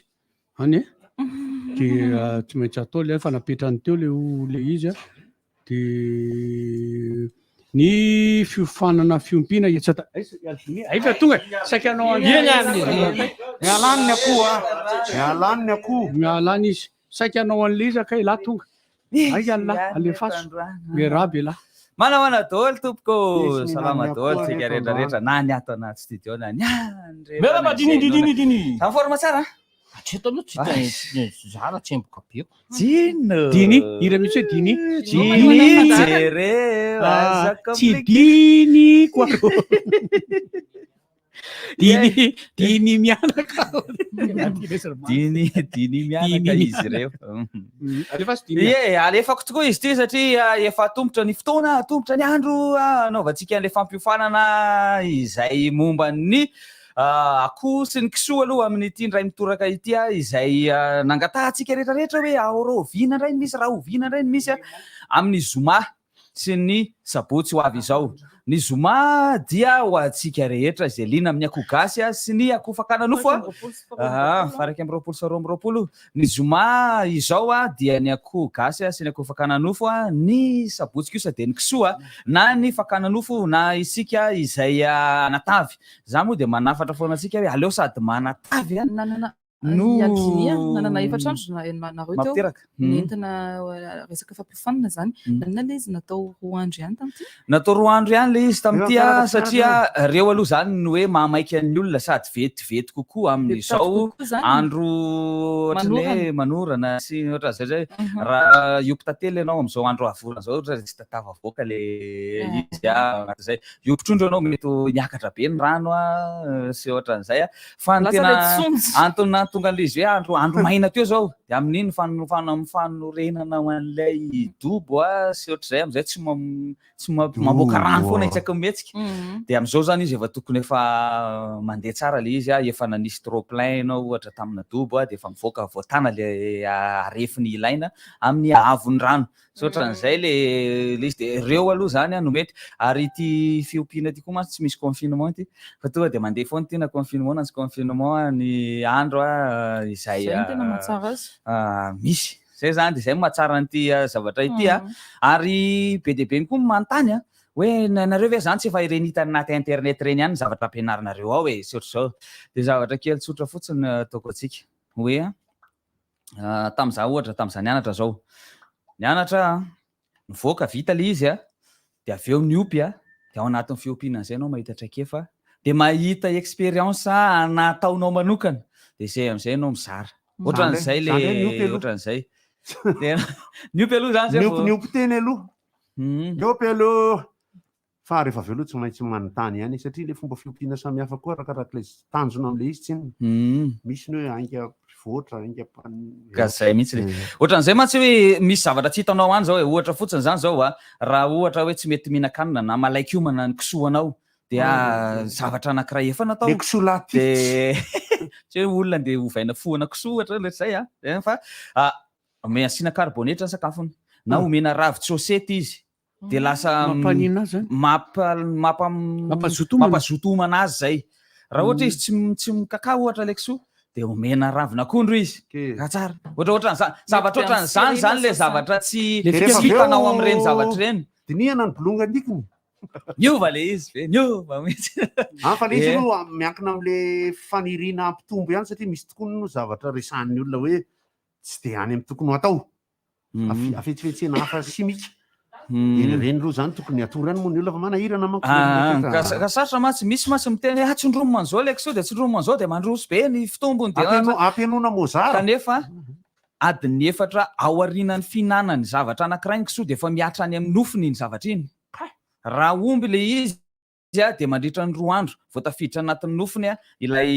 any e dia tsy maintsy atao ilay fa napetrany teo le le izy a dia ny fiofanana fiompiana etsy ata aiza i Aldini aiza tonga e saika anao any Eny ary. Miala any ny akoho a. Miala any ny akoho. Miala any izy. Saika hanao an'ilay izy kay lahy tonga. Aiza ny lahy? Alefaso. Miarahaba elah. Manahoana daholo tompoko, Misy salama mihinana daholo akoho tsika reto rehetra rehetra androany. na ny ato anaty studio na ny any rehetra Miarahaba any Dini izay Dini noana. Dini. Za forme tsara a? Hatreto aloha tsy hita zara tsemboka be ko. Dino. Dini, hira mihitsy hoe Dini. Dini, jereo, Ah, aza tsy compliqué. Dini ko. Diny, diny mianaka. Diny, diny mianaka izy ireo. Alefaso diny. Ie, alefako tokoa izy ity satria efa atomotra ny fotoana, atomotra ny andro anaovantsika an'ilay fampiofanana izay momba ny akoho sy ny kisoa aloha amin'ity indray mitoraka ity izay nangatahantsika rehetrarehetra hoe rahoviana indray ny misy, rahoviana indray ny misy amin'ny zoma. sy ny sabotsy ho avy izao. Ny zoma dia ho antsika rehetra izay liana amin'ny akoho gasy sy ny akoho fakana nofo. Faha 2021. Ny zoma izao dia ny akoho gasy sy ny akoho fakana nofo. Ny sabotsy kosa dia ny kisoa na ny fakana nofo na isika izay hanatavy. Za moa dia manafatra foana antsika hoe aleo sady manatavy No I Alginia, nanana efatra andro nareo teo. Mampiteraka. Nentina resaka fampiofanana izany. Naninona ilay izy natao roa andro ihany tamin'ity? Natao roa andro ihany ilay izy tamin'ity Eo am-piaraka satria tsara ireo aloha izany no hoe mahamaika ny olona sady vetivety kokoa amin'izao kokoa izany. andro ohatran'ny hoe Manorana. manorana sy ohatran'izay izay. Raha hiompy tantely ianao amin'izao andro havorana izao ohatra tsy tafavoaka ilay izy anatin'izay. Hiompy trondro ianao mety ho miakatra be ny rano sy ohatran'izay. Fa ny Lasa tena ilay tsonjo. antony nahatonga an'ilay izy hoe andro andro maina teo izao dia amin'iny fanorenana ho an'ilay dobo a sy ohatr'izay amin'izay tsy tsy mamboaka rano foana isaky ny mihetsika. Dia amin'izao izany izy efa tokony efa mandeha tsara ilay izy a, efa nanisy trop plein ianao ohatra tamina dobo a, dia efa mivoaka voatana ilay harefiny ilaina amin'ny haavon'ny rano. Tsy ohatran'izay le le izy dia ireo aloha izany no mety. Ary ity fiompiana ity koa mantsy tsy misy confinement ity fa tonga dia mandeha foana ity na confinement na tsy confinement ny andro izay Izay no tena mahatsara azy. misy. Izay izany dia izay no mahatsara an'ity zavatra ity. Ary be dia be koa ny manontany hoe nareo ve izany tsy efa ireny hita anaty internet ireny ihany ny zavatra ampianarinareo ao e sy ohatr'izao. Dia zavatra kely tsotra fotsiny ataoko antsika hoe Tamin'izaho ohatra, tamin'izaho nianatra izao. Nianatra aho, nivoaka vita ilay izy dia avy eo niompy dia ao anatin'ny fiompiana an'izay ianao mahita traikefa, dia mahita expérience nataonao manokana, dia izay amin'izay ianao mizara. Ohatran'izay ilay, ohatran'izay. Dia niompy aloha izany izay vao. Niompy, niompy teny aloha. Niompy aloha. Fa rehefa avy eo aloha tsy maintsy manontany ihany satria ilay fomba fiompiana samihafa koa arakarak'ilay tanjona amin'ilay izy tsinona. Misy ny hoe ainga mpivoatra, ainga mpan- Ka zay mihitsy le. Ohatran'izay mantsy hoe misy zavatra tsy hitanao any zao e, ohatra fotsiny zany zao a, raha ohatra hoe tsy mety mihinan-kanina na malain-kiomana ny kisoanao dia zavatra anankiray efa natao. Le kisoa lahy tifitra. Dia tsy hoe olona andeha hovaina fohana kisoa ohatra hoe zay a, fa omena asiana karibonetra ny sakafony na omena ravin-tsôsety izy dia lasa Mampaninona azy zany? mampa mampa Mampazoto homana. mampazoto homana azy zay. Raha ohatra izy tsy tsy mikakà ohatra ilay kisoa dia omena ravin'akondro izy. Ka tsara. Ohatra ohatran'izany zavatra Mety ohatran'izany amin'ny zany ilay sirena zavatra tsy Dia tsy rehefa avy hitanao eo amin'ireny zavatra ireny. Dinihana ny bolongandikiny. Niova le izy ve? Niova mihitsy. Ah, fa le izy Eh. aloha miankina am'le faniriana hampitombo ihany satria misy tokoa no zavatra resahan'ny olona hoe tsy de any amin'ny tokony ho atao. Afetsifetsena hafa simika. Ireny ireny aloha zany tokony atoro ihany moa ny olona fa manahirana manko. Ah, ka sarotra mantsy, misy mantsy miteny hoe ah tsindromina an'izao ilay kisoa dia tsindromina an'izao dia mandroso be ny fitombony dia Ampianona Mozart. Kanefa adiny efatra aorianan'ny fihinanany zavatra anankiray ny kisoa dia efa mihatra any amin'ny nofony iny zavatra iny. Raha omby ilay izy dia mandritra ny 2 andro vao tafiditra anatin'ny nofony ilay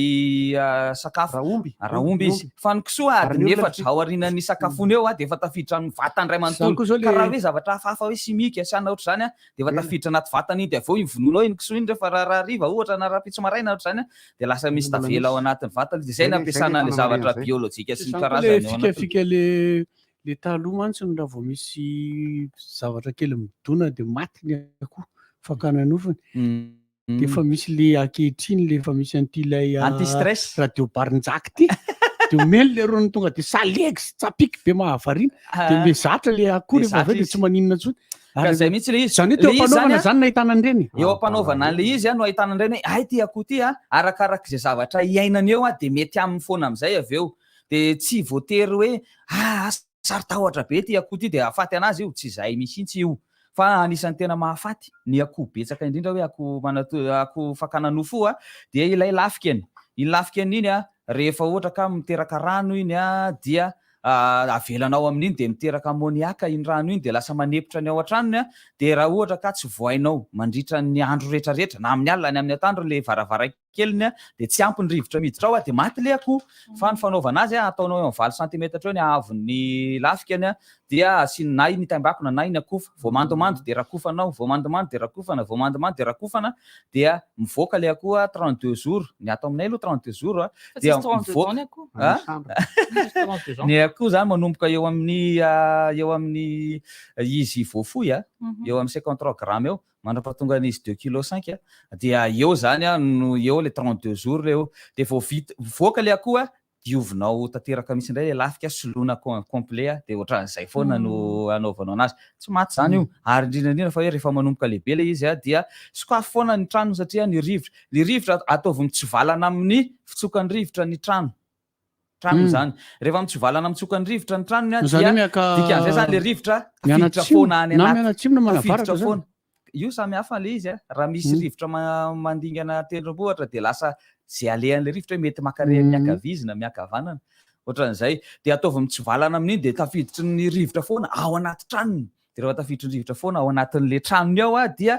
sakafo. Raha omby. Raha omby izy. Fa ny kisoa Ary ny adiny olona efatra aorianan'ny sakafony eo dia efa tafiditra amin'ny vatany iray Izany manontolo. koa izao Ka le raha hoe zavatra hafahafa hoe simika sy anona ohatr'izany dia efa tafiditra anaty vatany iny dia avy eo iny vonoinao iny kisoa iny rehefa rahariva ohatra na rahampitso maraina ohatr'izany dia lasa misy Mbola tavela ao misy. anatin'ny vatana izy. Izay Zay no le zay le ampiasana an'ilay zavatra fanamarihana zay. biolojika sy ny Izany koa le karazany ao anatiny. fikafika le le taloha mantsy no raha vao misy zavatra kely midona dia maty ny akoho fakana nofony. Dia efa misy le ankehitriny le efa misy an'ity ilay Anti-stress. radio barinjaky ity. Dia omeny le rony tonga dia salegy sy tsapiky be mahavariana. Dia Ah. me zatra le akoho Dia rehefa avy eo zatra dia izy. tsy maninona intsony. Ka Ary zay mihitsy le izy. Izany hoe teo Le izy zany am-panaovana a, zany nahitana an'ireny. Eo am-panaovana an'ilay izy a no ahitana an'ireny hoe hay ity akoho ity a, arakarak'izay zavatra iainany eo a dia mety aminy foana amin'izay avy eo. Dia tsy voatery hoe ah saro-tahotra be ity akoho ity dia hahafaty anazy io, tsy izay mihitsy io. Fa anisan'ny tena mahafaty ny akoho betsaka indrindra hoe akoho manato- akoho fakana nofo io a, dia ilay lafikany. Iny lafikany iny a, rehefa ohatra ka miteraka rano iny a, dia avelanao amin'iny dia miteraka ammoniac iny rano iny dia lasa manepotra ny ao an-tranony a, dia raha ohatra ka tsy vohainao mandritra ny andro rehetrarehetra na amin'ny alina na amin'ny atoandro ilay varavarakeliny a, dia tsy ampy ny rivotra miditra ao a, dia maty ilay akoho. Fa ny fanaovana azy a, ataonao eo amin'ny 8 centimètres eo ny haavon'ny lafikany a, dia asiana na iny taimbakona na iny akofa, vao mandomando dia rakofanao, vao mandomando dia rakofana, vao mandomando dia rakofana, dia mivoaka ilay akoho a 32 jours, ny ato aminay aloha 32 jours a, Fa dia tsisy 32 mivoaka ans ny akoho. a Tsisy 32 ans. ny akoho zany manomboka eo amin'ny eo amin'ny izy voafoy a, eo amin'ny 53 grammes eo, mandra-pahatonga an'izy deux kilo cinq a, dia eo zany a no eo le 32 jours le eo, dia vao vita mivoaka ilay akoho a, diovinao tanteraka mihitsy indray ilay lafika, soloina complet a, dia ohatran'izay foana no anaovanao anazy. Tsy maty izany io, ary indrindra indrindra fa hoe rehefa manomboka lehibe ilay izy a, dia sokafy foana ny tranony satria ny rivotra, ny rivotra ataovy mitsivalana amin'ny fitsokan'ny rivotra ny trano, tranony izany. Rehefa mitsivalana mitsokan'ny rivotra ny tranony a, Izany dia hoe miaka dikan'izay izany ilay rivotra tafiditra mianatsimo foana any na anaty, mianatsimo na tafiditra manavaratra izany. foana. Io samy hafa ilay izy a, raha misy rivotra mandingana tendrombohitra dia lasa izay alehan'ilay rivotra hoe mety mankareny miankavia izy na miankavanana, ohatran'izay. Dia ataovy mitsivalana amin'iny dia tafiditry ny rivotra foana ao anaty tranony. Dia rehefa tafiditry ny rivotra foana ao anatin'ilay tranony ao a, dia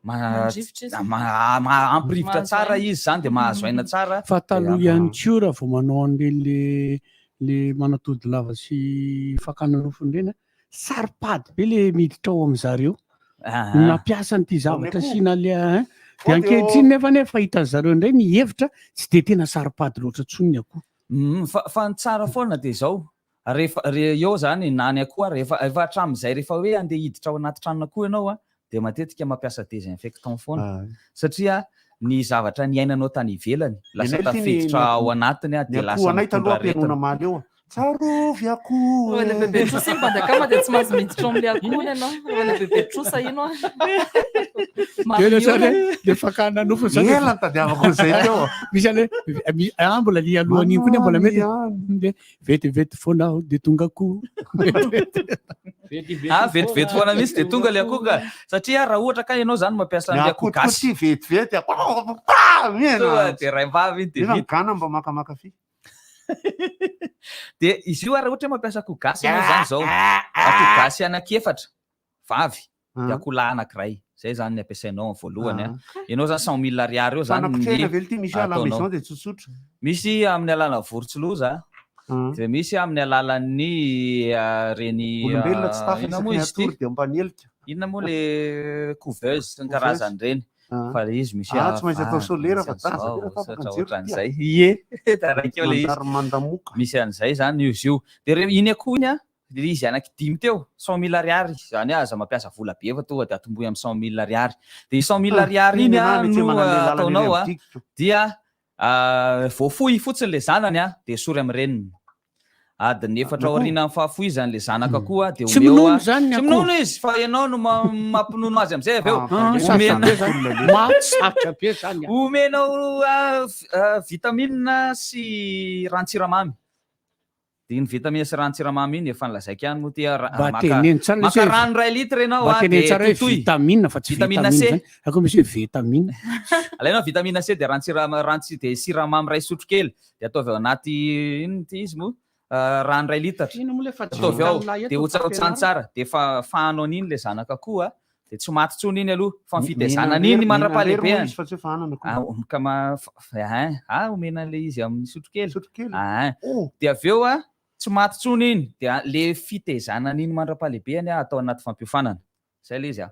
Mandrivotra izy. ampy rivotra Mahazo tsara aina. izy izany dia mahazo aina tsara. Fa Dia taloha ampy. ihany koa raha vao manao an'ireny le le manatody lava sy fakana nofony ireny a, Saro-pady be le miditra ao amin'zareo. Aha. Nampiasa an'ity zavatra Omeko. asiana le hein. Fô Dia de ankehitriny nefa anie efa hitan'zareo indray ny hevitra tsy dia tena saro-pady loatra intsony ny akoho. Fa ny tsara foana dia izao, rehefa re eo zany na ny akoho ary efa efa hatramin'izay rehefa hoe andeha hiditra ao anaty tranon'akoho ianao a, dia matetika mampiasa désinfectant foana satria ny zavatra niainanao tany ivelany lasa Nenay ity ny tafiditra ny ao anatiny a ny dia akoho lasa anay mitondra taloha ampihainoana aretina. omaly eo a. Tsarovy akoho Rehefa ilay bebe trosa iny bandakama dia tsy mahazo miditra ao amin'ilay akohony ianao. Rehefa ilay bebe trosa iny hoa. Dia le zany Mampihorona. hoe le fakana nofo zany Ela nitadiavako an'izay teo. Misy an'le ah mbola le alohan'iny koa ny mbola mety. Manamy Vetivety foana aho dia tonga koa. Ah, vetivety foana mihitsy dia tonga ilay akoho ka. Satria raha ohatra ka ianao zany mampiasa Ny an'ilay akoho akoho tokoa gasy. tsy vetivety. Pa! Mihena. Tonga dia raimbavy iny dia Nefa ny vita. gana mba makamaka fy. Dia izy io ary raha ohatra hoe mampiasa akoho gasy ianao zany zao. Akoho gasy anankiefatra, vavy, dia akoho lahy anankiray. Zay zany ny ampiasainao amin'ny voalohany a. Ianao zany 100 000 ariary eo zany ny Fanakotrehana ve ity misy à la ataonao. maison dia tsotsotra. Misy amin'ny alalan'ny vorontsiloza, dia misy amin'ny alalan'ny reny Olombelona tsy tafa inona isaky moa ny izy ity? hatory dia mba nielika. Inona moa le couveuse sy ny Couveuse. karazany ireny. Fa le izy misy Ah, tsy maintsy atao avahana, solaire misy fa daza an'izao, be raha tapaka ohatra ny jiro ity a. ohatran'izay. Ie, taraiky eo le izy. Manjary mandamoka. Misy an'izay zany izy io. Dia re- iny akoho iny a, le izy anaky dimy teo, 100 000 ariary, izany hoe aza mampiasa vola be fa tonga dia atombohy amin'ny 100 000 ariary. Dia iny 100 000 Ah, ariary iny iny a anah mety no manana lalana ery ataonao a, amin'ny dikiko. dia voafohy fotsiny le zanany a, dia esory amin'ny reniny. Adiny efatra aorianan'ny fahafoizany le zanaka akoho a, dia Tsy omeo minono a. izany ny Tsy akoho. minono izy fa ianao no ma- mampinono azy amin'izay avy eo. Ah, sarotra be zany. Maty sarotra be zany. Omenao ah, v- ah, vitamine sy ranon-tsiramamy. Dia iny vitamine sy ranon-tsiramamy iny efa nolazaiko ihany moa ty ah, ra- Mba maka teneno tsara maka lesy hoe- rano iray litre ianao Mba ah, teneno dia tsara hoe totoy. vitamine fa tsy Vitamine vitamine C. zany. Ako misy hoe vitamine. Alainao vitamine C dia ranon-tsirama- ranon-tsi- dia siramamy iray sotrokely dia ataovy ao anaty inona ity izy moa? Ah, rano iray litatra. Ino moa le fa tsy Ataovy ao vitamine eto dia hotsahotsany fampianarana? tsara dia fa fahano an'iny le zanaka akoho a dia tsy maty intsony iny aloha fa ny Mi- fitaizana mihinana an'iny lery- mihinana lery moa mandra-pahalehibeany. izy fa tsy hoe fahanana akoho. Ah, om- ka ma- fa- fa- hein, ah, omena an'le izy amin'ny sotrokely. Sotrokely. Ah, hein. Oh. Dia avy eo a tsy maty intsony iny dia le fitaizana an'iny mandra-pahalehibeany a atao anaty fampiofanana. Zay le izy a.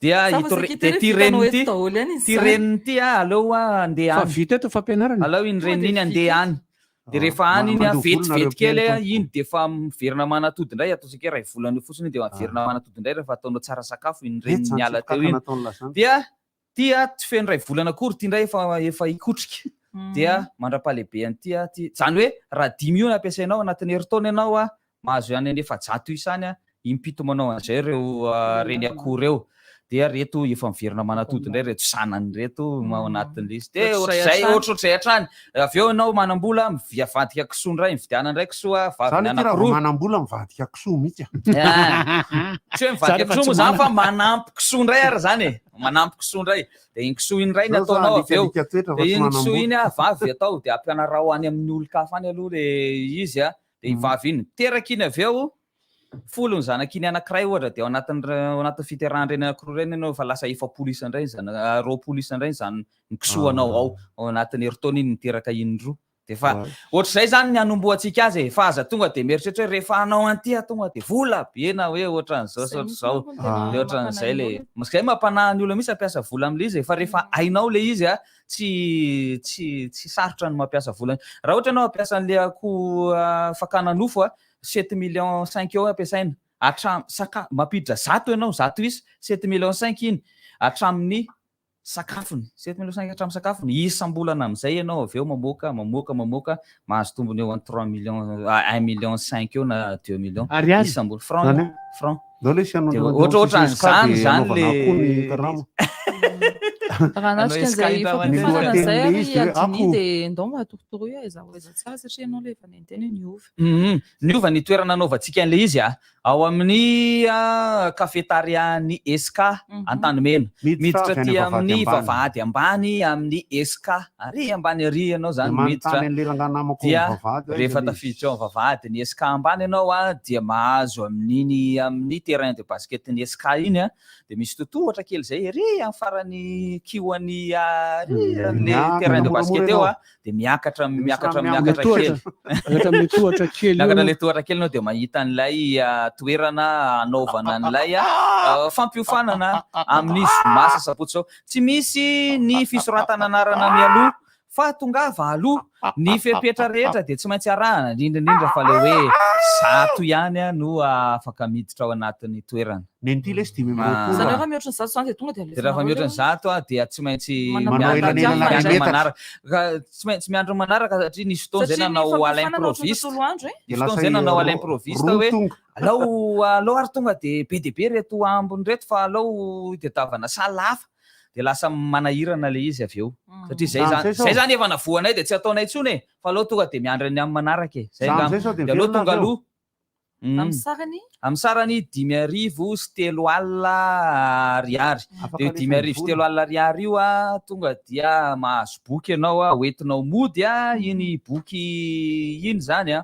Dia Sa fa ito saika re- ity dia re ty vitanao reniny eto ty, daholo ihany izy ty izany. reniny ty a aleo a andeha Fa any. vita eto fampianarana. Aleo iny Tonga reniny dia iny andeha vita. any. Dia Ah, rehefa any iny a mandoa vola nareo vetivety kely a mpihaino iny dia efa miverina manatody indray ataontsika hoe iray volana eo fotsiny iny dia miverina Ah. manatody indray rehefa ataonao tsara sakafo iny Etsy reniny zany niala teo tsipokaka iny. nataon'ny lazany. Dia ty a tsy feno iray volana akory ty indray efa efa hikotrika. Dia mandra-pahalehibe an'ity a ty. Izany hoe raha dimy io no ampiasainao anatin'ny herintaona ianao a mahazo ihany any 400 isa any a impito manao an'izay ireo ah, reny akoho ireo. Dia reto efa miverina manatody indray reto zanany reto ao anatin'ilay izy. Dia Ohatr'izay ohatr'izay hatrany. ohatr'ohatr'izay hatrany. Avy eo ianao manam-bola mivadika kisoa indray, mividiana indray kisoa Zany vaviny ity raha vao anankiroa. manam-bola mivadika kisoa mihitsy a. Ah. Tsy hoe mivadika Zany fa kisoa tsy moa zany fa manana. manampy kisoa indray ary zany e. Manampy kisoa indray. Dia iny kisoa iny indray ny Zao za ataonao avy eo. alikalika toetra fa Dia tsy iny kisoa manam-bola. iny a vavy atao dia ampianarao any amin'ny olon-kafa any aloha le izy a. Dia iny vavy iny teraka iny avy eo folo ny zanak'iny anankiray ohatra dia ao anatin'ny ao anatin'ny fiterahan-dreny anankiroa ireny ianao efa lasa 40 isa indray ny zana- 20 isa indray ny zan- ny kisoanao ao ao anatin'ny herintaona iny niteraka iny roa. Dia efa ohatr'izay zany ny hanombohantsika azy e, fa aza tonga dia mieritreritra hoe rehefa hanao an'ity aho tonga dia vola be na hoe ohatran'izao sy Izay mihitsy ohatr'izao. manko no tena Dia ohatran'izay mampanahy le ny olona. izay mampanahy ny olona mihitsy hampiasa vola amin'ilay izy e, fa rehefa hainao ilay izy a, tsy tsy tsy sarotra ny mampiasa vola. Raha ohatra ianao hampiasa an'ilay akoho ah, fakana nofo a, sept millions cinq eo ampiasaina hatram- saka- mampiditra 100 ianao, 100 isa, sept millions cinq iny hatramin'ny sakafony, sept millions cinq hatramin'ny sakafony, isam-bolana amin'izay ianao avy eo mamoaka, mamoaka, mamoaka, mahazo tombony eo amin'ny trois millions, ah, un million cinq eo na deux millions Ariary. isam-bolana. Franc, Zany hoe? franc. Zao le Dia sy hanao ohatrohatran'izany zany anaovana akoho ny le karama. Raha Hanao anatrika an'izay escale Ny fampiofanana izay lohatenin'ilay ary izy dia hoe Adini akoho. dia ndao mba atorotoroy hoe aiza ho aiza tsara satria ianao ilay efa nentena hoe niova. Mhm. Niova ny toerana nanaovantsika an'ilay izy a. Ao amin'ny ah, cafétéria-n'ny Esca Antanimena. Miditra Miditra avy any aty Vavahady amin'ny Ambany. Vavahady Ambany amin'ny Esca. Ary ambany ary ianao Dia zany miditra. manontany an'ilay rangahy namako ao Dia amin'ny vavahady hoe aiza rehefa ilay izy. tafiditra ao amin'ny vavahady ny Esca ambany ianao a, dia mahazo amin'iny amin'ny terrain de basket ny Esca iny a, dia misy totohatra kely izay ery amin'ny farany kihoan'ny ary amin'ilay Miakatra terrain de moramora basket eo ianao. a, dia miakatra Dia misy miakatra rano miakatra Tohatra. kely. Miakatra amin'ilay tohatra kely io Miakatra ianao. ilay tohatra kely ianao dia mahita an'ilay ah, toerana hanaovana an'ilay ah, fampiofanana amin'ny zoma sy sabotsy izao. Tsy misy ny fisoratana anarana mialoha fa tongava aloha. Ny fepetra rehetra dia tsy maintsy arahana, indrindra indrindra fa ilay hoe 100 ihany ah, no afaka miditra ao anatin'ny toerana. Nen'ity lesy Ah. 25 Izany hoe raha mihoatra ny 100 izany dia tonga dia Dia rehefa alefanareo mihoatra ilay ny 100 ah, dia tsy maintsy Manao miandry elanelanana miandry iray metatra. manaraka. Ka tsy maintsy miandry manaraka satria nisy fotoana izay Satria ny nanao à fampiofanana ohatran'ny l'improviste. tontolo andro e. Nisy Dia fotoana lasa izay nanao à roa l'improviste roa hoe tonga. alao alao ary tonga dia be dia be reto ambiny reto fa alao itadiavana salle hafa. Dia lasa manahirana ilay izy avy eo. Satria izay Za zany, amin'izay sao. izay zany efa navoanay dia tsy ataonay intsony e. Fa aleo tonga dia miandry ny amin'ny manaraka e. Zay Za angamba. amin'izay sao dia Dia aleo miverina tonga avy eo. aloha. Amin'ny sarany? Amin'ny sarany 350 ariary. Afaka Dia alefa 350 ariary io a, tonga dia mahazo boky ianao a, hoentinao mody a, iny boky iny zany a.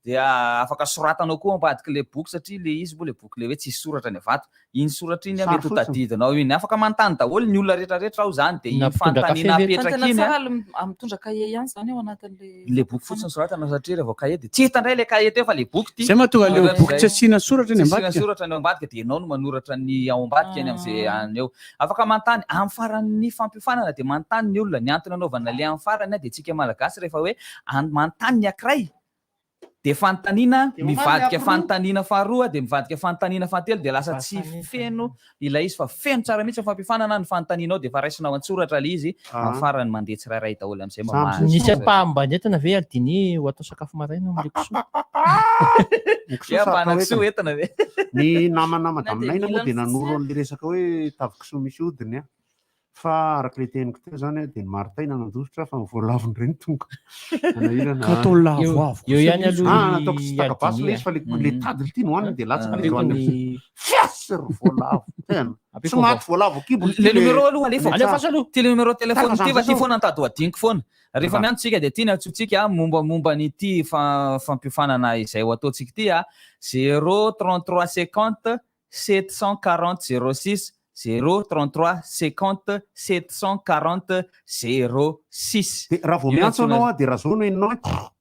Dia afaka soratanao koa ambadik'ilay boky satria ilay izy moa ilay boky ilay hoe tsisy soratra ny vato. Iny soratra iny a Sary mety ho fotsiny. tadidinao iny. Afaka manontany daholo ny olona rehetrarehetra ao zany dia iny Na mpitondra kafe fanontaniana ve? Fa apetraka tena iny a. tsara le mitondra kahie ihany izany ao anatin'ilay Le boky fotsiny soratana satria rehefa vao kahie dia tsy hita indray ilay kahie teo fa le boky ity. Zay mahatonga le Ohatran'izay. boky tsy asiana soratra Tsy ny asiana ambadika. soratra ny ao ambadika dia ianao no manoratra ny ao ambadika eny amin'izay any eo. Afaka manontany amin'ny faran'ny fampiofanana dia manontany ny olona. Ny antony anaovana le amin'ny farany a dia tsika Malagasy rehefa hoe an- manontany ny ankiray. de fanontaniana De mamaly mivadika ampy roa. fanontaniana faharoa de mivadika fanontaniana fahatelo de lasa tsy feno ilay izy fa feno tsara mihitsy ny fampiofanana ny fanontanianao de efa raisinao an-tsoratra ilay izy Ah. amin'ny farany mandeha tsirairay daholo amin'izay mamaly. Nisy ampaham-bandy entina ve Aldini ho atao sakafo maraina amin'ilay kisoa? Ny kisoa Ia, sarotra ampahana kisoa hoentina. entina ve? Ny namana Na Madame dia Naina moa mila dia ny nanoro fotsiny an'ilay resaka hoe tavin-kisoa misy hodiny a. Fa araka ilay teniko teo izany a, dia ny maritaina nandositra fa ny voalavo indray no tonga. Nanahirana. Ka atao lavo avo Eo ihany aloha Ah, i nataoko tsy taka-baso ilay izy fa le le Mhm. tady ity no hohaniny dia latsaka ilay izy Ampiako hohaniny. ny- Fiasy ry voalavo. Tena. Tsy maty voalavo kibo Le numéro aloha alefa. Alefaso aloha. Ty le numéro téléphone Taka ty fa zany ty zao. foana nitady ho adiniko foana. Rehefa Taka. miantso tsika dia ty ny antsointsika mombamomba an'ity fampiofanana izay ho ataontsika ity a 0 33 50 740 06 0 33 50 740 06. Dia raha vao Io ny miantso antsoina anao aho dia raha zao no henonao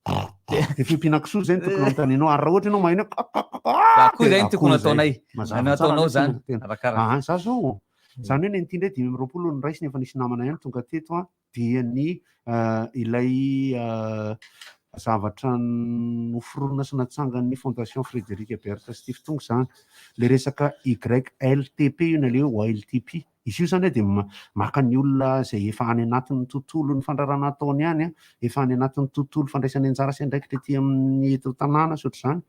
hoe dia fiompiana kisoa izay no tokony hanontanianao ary raha ohatra ianao maheno hoe Akoho izay no tokony hataonay. Mazava Ny tsara ataonao mihitsy zany. no tena. Arakaraka. Ah, za zao izany hoe ny an'ity indray 25 no raisiny efa nisy namana ihany tonga teto a dia ny ilay zavatra noforonina sy natsangan'ny Fondation Frédéric Ebert Stiftung izany le resaka YLTP io na le hoe YLTP izy io izany dia maka ny olona izay efa any anatin'ny tontolon'ny fandrarana ataony any, efa any anatin'ny tontolo fandraisany anjara sy andraikitra ety amin'ny eto an-tanàna sy ohatr'izany,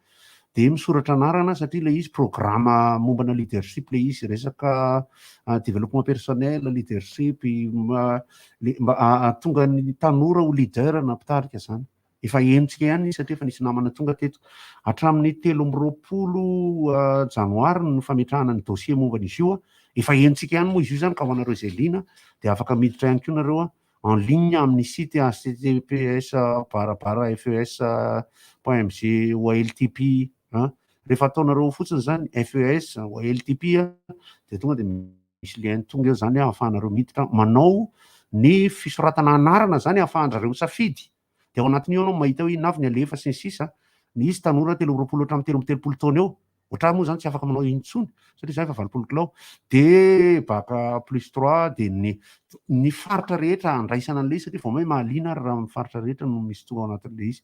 dia misoratra anarana satria ilay izy programa mombana leadership ilay izy, resaka développement personnel, leadership, le mba hahatonga ny tanora ho leader na mpitarika izany. Efa henontsika ihany izy satria efa nisy namana tonga teto. Hatramin'ny 23 janoary no fametrahana ny dossier momba an'izy io. Efa henontsika ihany moa izy io izany ka ho anareo izay liana dia afaka miditra ihany koa nareo en ligne amin'ny site https barre barre fes point mg oltp. Rehefa ataonareo ao fotsiny izany fes oltp dia tonga dia misy lien tonga eo izany ahafahanareo miditra manao ny fisoratana anarana izany ahafahan-drareo misafidy. Dia ao anatin'io ianao mahita hoe inona avy ny alefa sy ny sisa. Ny izy tanora 23 hatramin'ny 33 taona eo. Ohatr'ahy moa izany tsy afaka manao intsony satria izaho efa 80 kilao. Dia bac plus trois dia ny ny faritra rehetra andraisana an'ilay izy satria vao may mahaliana ary raha amin'ny faritra rehetra no misy tonga ao anatin'ilay izy.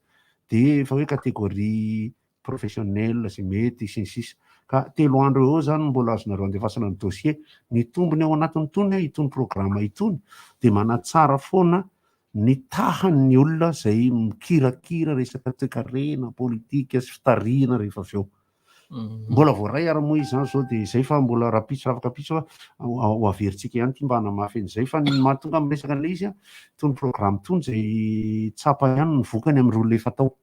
Dia efa hoe catégorie professionnel izay mety sy ny sisa. Ka telo andro eo eo izany no mbola azonareo andefasana ny dossier. Ny tombony ao anatin'itony, itony programme itony dia manatsara foana ny tahan'ny olona izay mikirakira resaka toekarena, politika sy fitarihana rehefa avy eo. Mbola voaray ary moa izy izany izao dia izay fa mbola rahampitso raha-afaka-pitso ho averintsika ihany ity mba hanamafy an'izay fa ny mahatonga amin'ny resaka an'ilay izy, itony programme itony izay tsapa ihany ny vokany amin'ireo olona efa tao.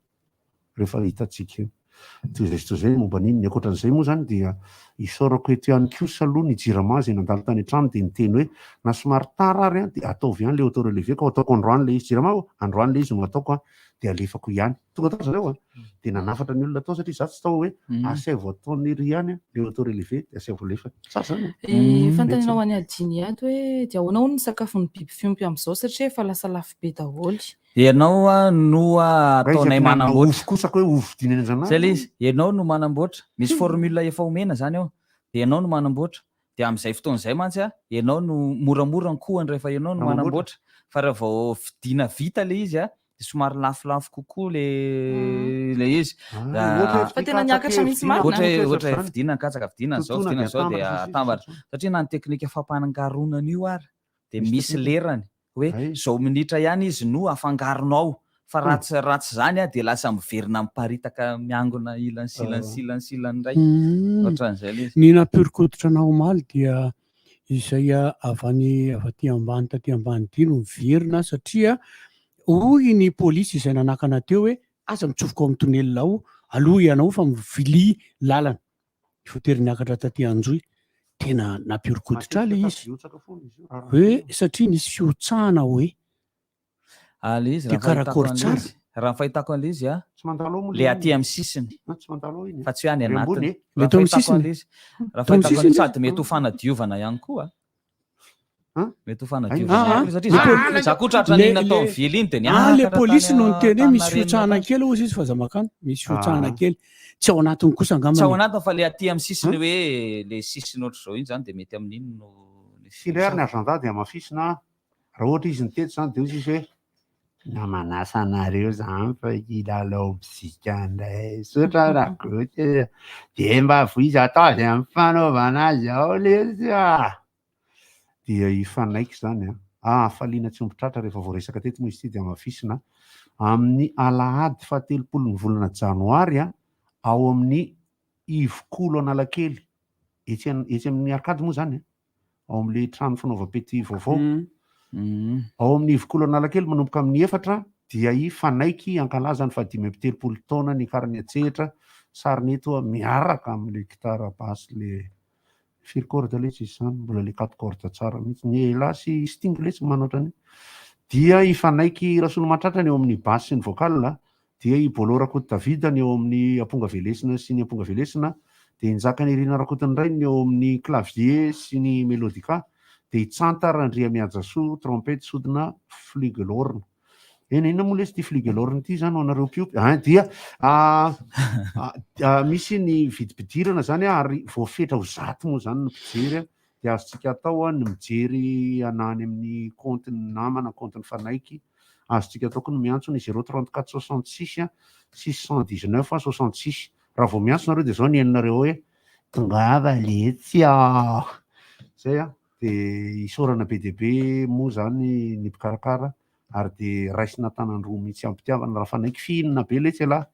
rehefa hitantsika eo. Toy izay sy toy izay ny momba an'iny. Ny ankoatran'izay moa izany dia isaorako eto ihany kosa aloha ny Jirama izay nandalo tany an-trano dia niteny hoe na somary tara ary dia ataovy ihany ilay auto-relevé ka ho ataoko androany ilay izy. Jirama ô, androany ilay izy no ataoko an, dia alefako ihany. Tonga tao zareo an, dia nanafatra ny olona tao satria izaho tsy tao hoe asaivo ataon'i ry ihany ilay auto-relevé dia asaivo alefany. Tsara izany an. Fanontaniana ho an'i Aldini ato hoe dia ahoana hono ny sakafon'ny biby fiompy amin'izao satria efa lasa lafo be daholo. Ianao no ataonay manamboatra. Ovy kosa ko hoe ovy vidiana eny Anjanahary. Zay le izy, ianao no manamboatra. Misy formule efa omena zany ao, dia ianao no manamboatra. Dia amin'izay fotoana izay mantsy a, ianao no moramora ny kohany rehefa ianao no manamboatra. Fa raha vao vidiana vita le izy a, dia somary lafolafo kokoa le le izy. Fa tena niakatra mihitsy marina. Ohatra hoe ohatra hoe vidiana ny katsaka, vidiana izao, vidiana izao dia atambatra. Satria na ny teknika fampangaroana an'io ary dia misy lerany. hoe zao minitra ihany izy no afangaronao fa raha tsy raha tsy zany dia lasa miverina miparitaka miangona ilany sy ilany sy ilany sy ilany indray ohatran'izay ilay izy. Ny nampihoron-koditra anah omaly dia izay avy any avy aty ambany taty ambany ity no miverina satria hoy ny polisy izay nanakana teo hoe aza mitsofoka ao amin'ny tonelina ao aloha ianao fa mivilia lalana. voatery niakatra taty Anjohy, tena nampihoron-koditra ahy ilay izy, hoe satria nisy fihotsahana hoe Ah, le izy dia raha ny fahitako karakory an'ilay tsara. izy, raha ny fahitako an'ilay izy ah, Tsy mandalo ao moa le ilay aty amin'ny sisiny, Ah, tsy mandalo ao iny. fa tsy hoe any Ry ambony anatiny. e. Le Raha ny teo amin'ny fahitako sisiny. an'ilay izy, raha Teo amin'ny fahitako an'ilay sisiny. sady mety ho fanadiovana ihany koa. Mety ho fanadiovana Ah, ihany koa satria ah, za za koa tratra le- an'iny natao le- amin'ny vily iny dia Ah, le niakatra polisy tany no niteny hoe misy Antaninarenina fihotsahana tany. kely hozy izy fa aza makany, misy fihotsahana Ah. kely. Tsy ao anatiny kosa angamba Tsy ao ny- anatiny fa le aty amin'ny sisiny hoe le sisiny ohatr'izao iny zany dia mety amin'iny no Sy indray ary ny agenda dia hamafisina raha ohatra izy nitety izany dia hoy izy hoe. Na manasa anareo zany fa hilalao mozika indray. Misaotra Rakoto e. De mba voizo ataovy amin'ny fanaovana azy ao lesy a. Dia hifanaiky izany an. Ah, hafaliana tsy omby tratra rehefa voaresaka teto moa izy ity dia hamafisina amin'ny alahady fahatelopolo ny volana janoary an, ao amin'ny Ivokolo Analakely, etsy etsy amin'ny Arcade moa izany an, ao amin'ilay trano fanaovam-pety vaovao. Ao amin'ny Ivokolo Analakely manomboka amin'ny efatra dia i Fanaiky hankalaza ny fahadimy amby telopolo taona niakarany an-tsehatra, sariny eto miaraka amin'ilay gitara basse ilay Firy corde letsy izy izany? Mbola le quatre corde tsara mihitsy. Ny elah sy Sting letsy manao ohatran'io. Dia i Fanaiky Rasolomahatratra ny eo amin'ny basse sy ny vocal, dia i Bolo Rakoto David ny eo amin'ny amponga velesina sy ny amponga velesina, dia i Njakanirina Rakotonirainy ny eo amin'ny clavier sy ny melodica, dia i Tsanta Randriamihajasoa trompette sodina flugelhorn. Eny, inona moa lesy ity flugelhorn ity zany ho anareo mpiompy? Hein, dia misy ny vidim-pidirana zany ary voafetra ho 100 moa zany ny mpijery dia azontsika atao ny mijery anany amin'ny kaontin'ny namana, kaontin'ny Fanaiky. Azontsika atao koa ny miantso ny 034 66 619 66. Raha vao miantso nareo dia zao ny henonareo hoe tongava letsy ah! Zay an. Dia isaorana be dia be moa izany ny mpikarakara ary dia raisina an-tanan-droa mihitsy am-pitiavana raha fanaiky fihinina be letsy ialahy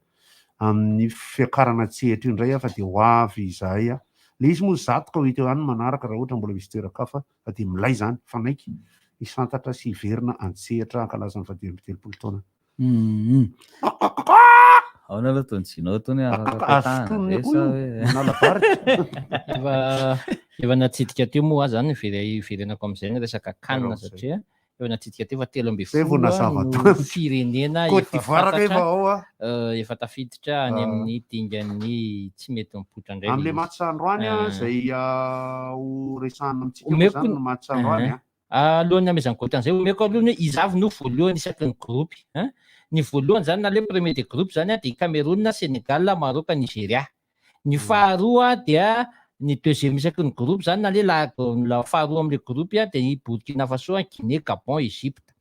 amin'ny fiakarana an-tsehatra io indray aho fa dia ho avy izahay a! Ilay izy moa 100 ka ho hita eo ihany ny manaraka raha ohatra mbola misy toeran-kafa fa dia milay izany, fanaiky hisantatra sy hiverina an-tsehatra hankalaza ny fahadimy amby telopolo taona. Ahoana aloha tony Gino tony afaka Azo petahana tonony ve koa sa io, hoe manala barika. Efa efa natsidika teo moa zany hiverenako amin'izay ny resaka CAN Raha izay. satria efa natsidika teo fa telo ambin'ny Zay vao folo nazava no tamiko. firenena Côte efa d'Ivoire kay fantatra efa ao a. efa tafiditra any Ah. amin'ny dingan'ny tsy mety mipoitra indray Amin'ilay ilay izy. match androany a, Ah. izay ho resahana amintsika moa Omeko zany ny match androany a. Alohan'ny hamezan'i Goty an'izay, omeko aloha ny hoe iza avy no voalohany isaky ny groupe an. Ny voalohany izany na le premier de groupe izany an dia i Cameroun, Sénégal, Maroc, Nigeria. Ny faharoa dia ny deuxième isaky ny groupe izany na le la faharoa amin'ilay groupe an dia i Burkina Faso, Guinée, Gabon, Egypte.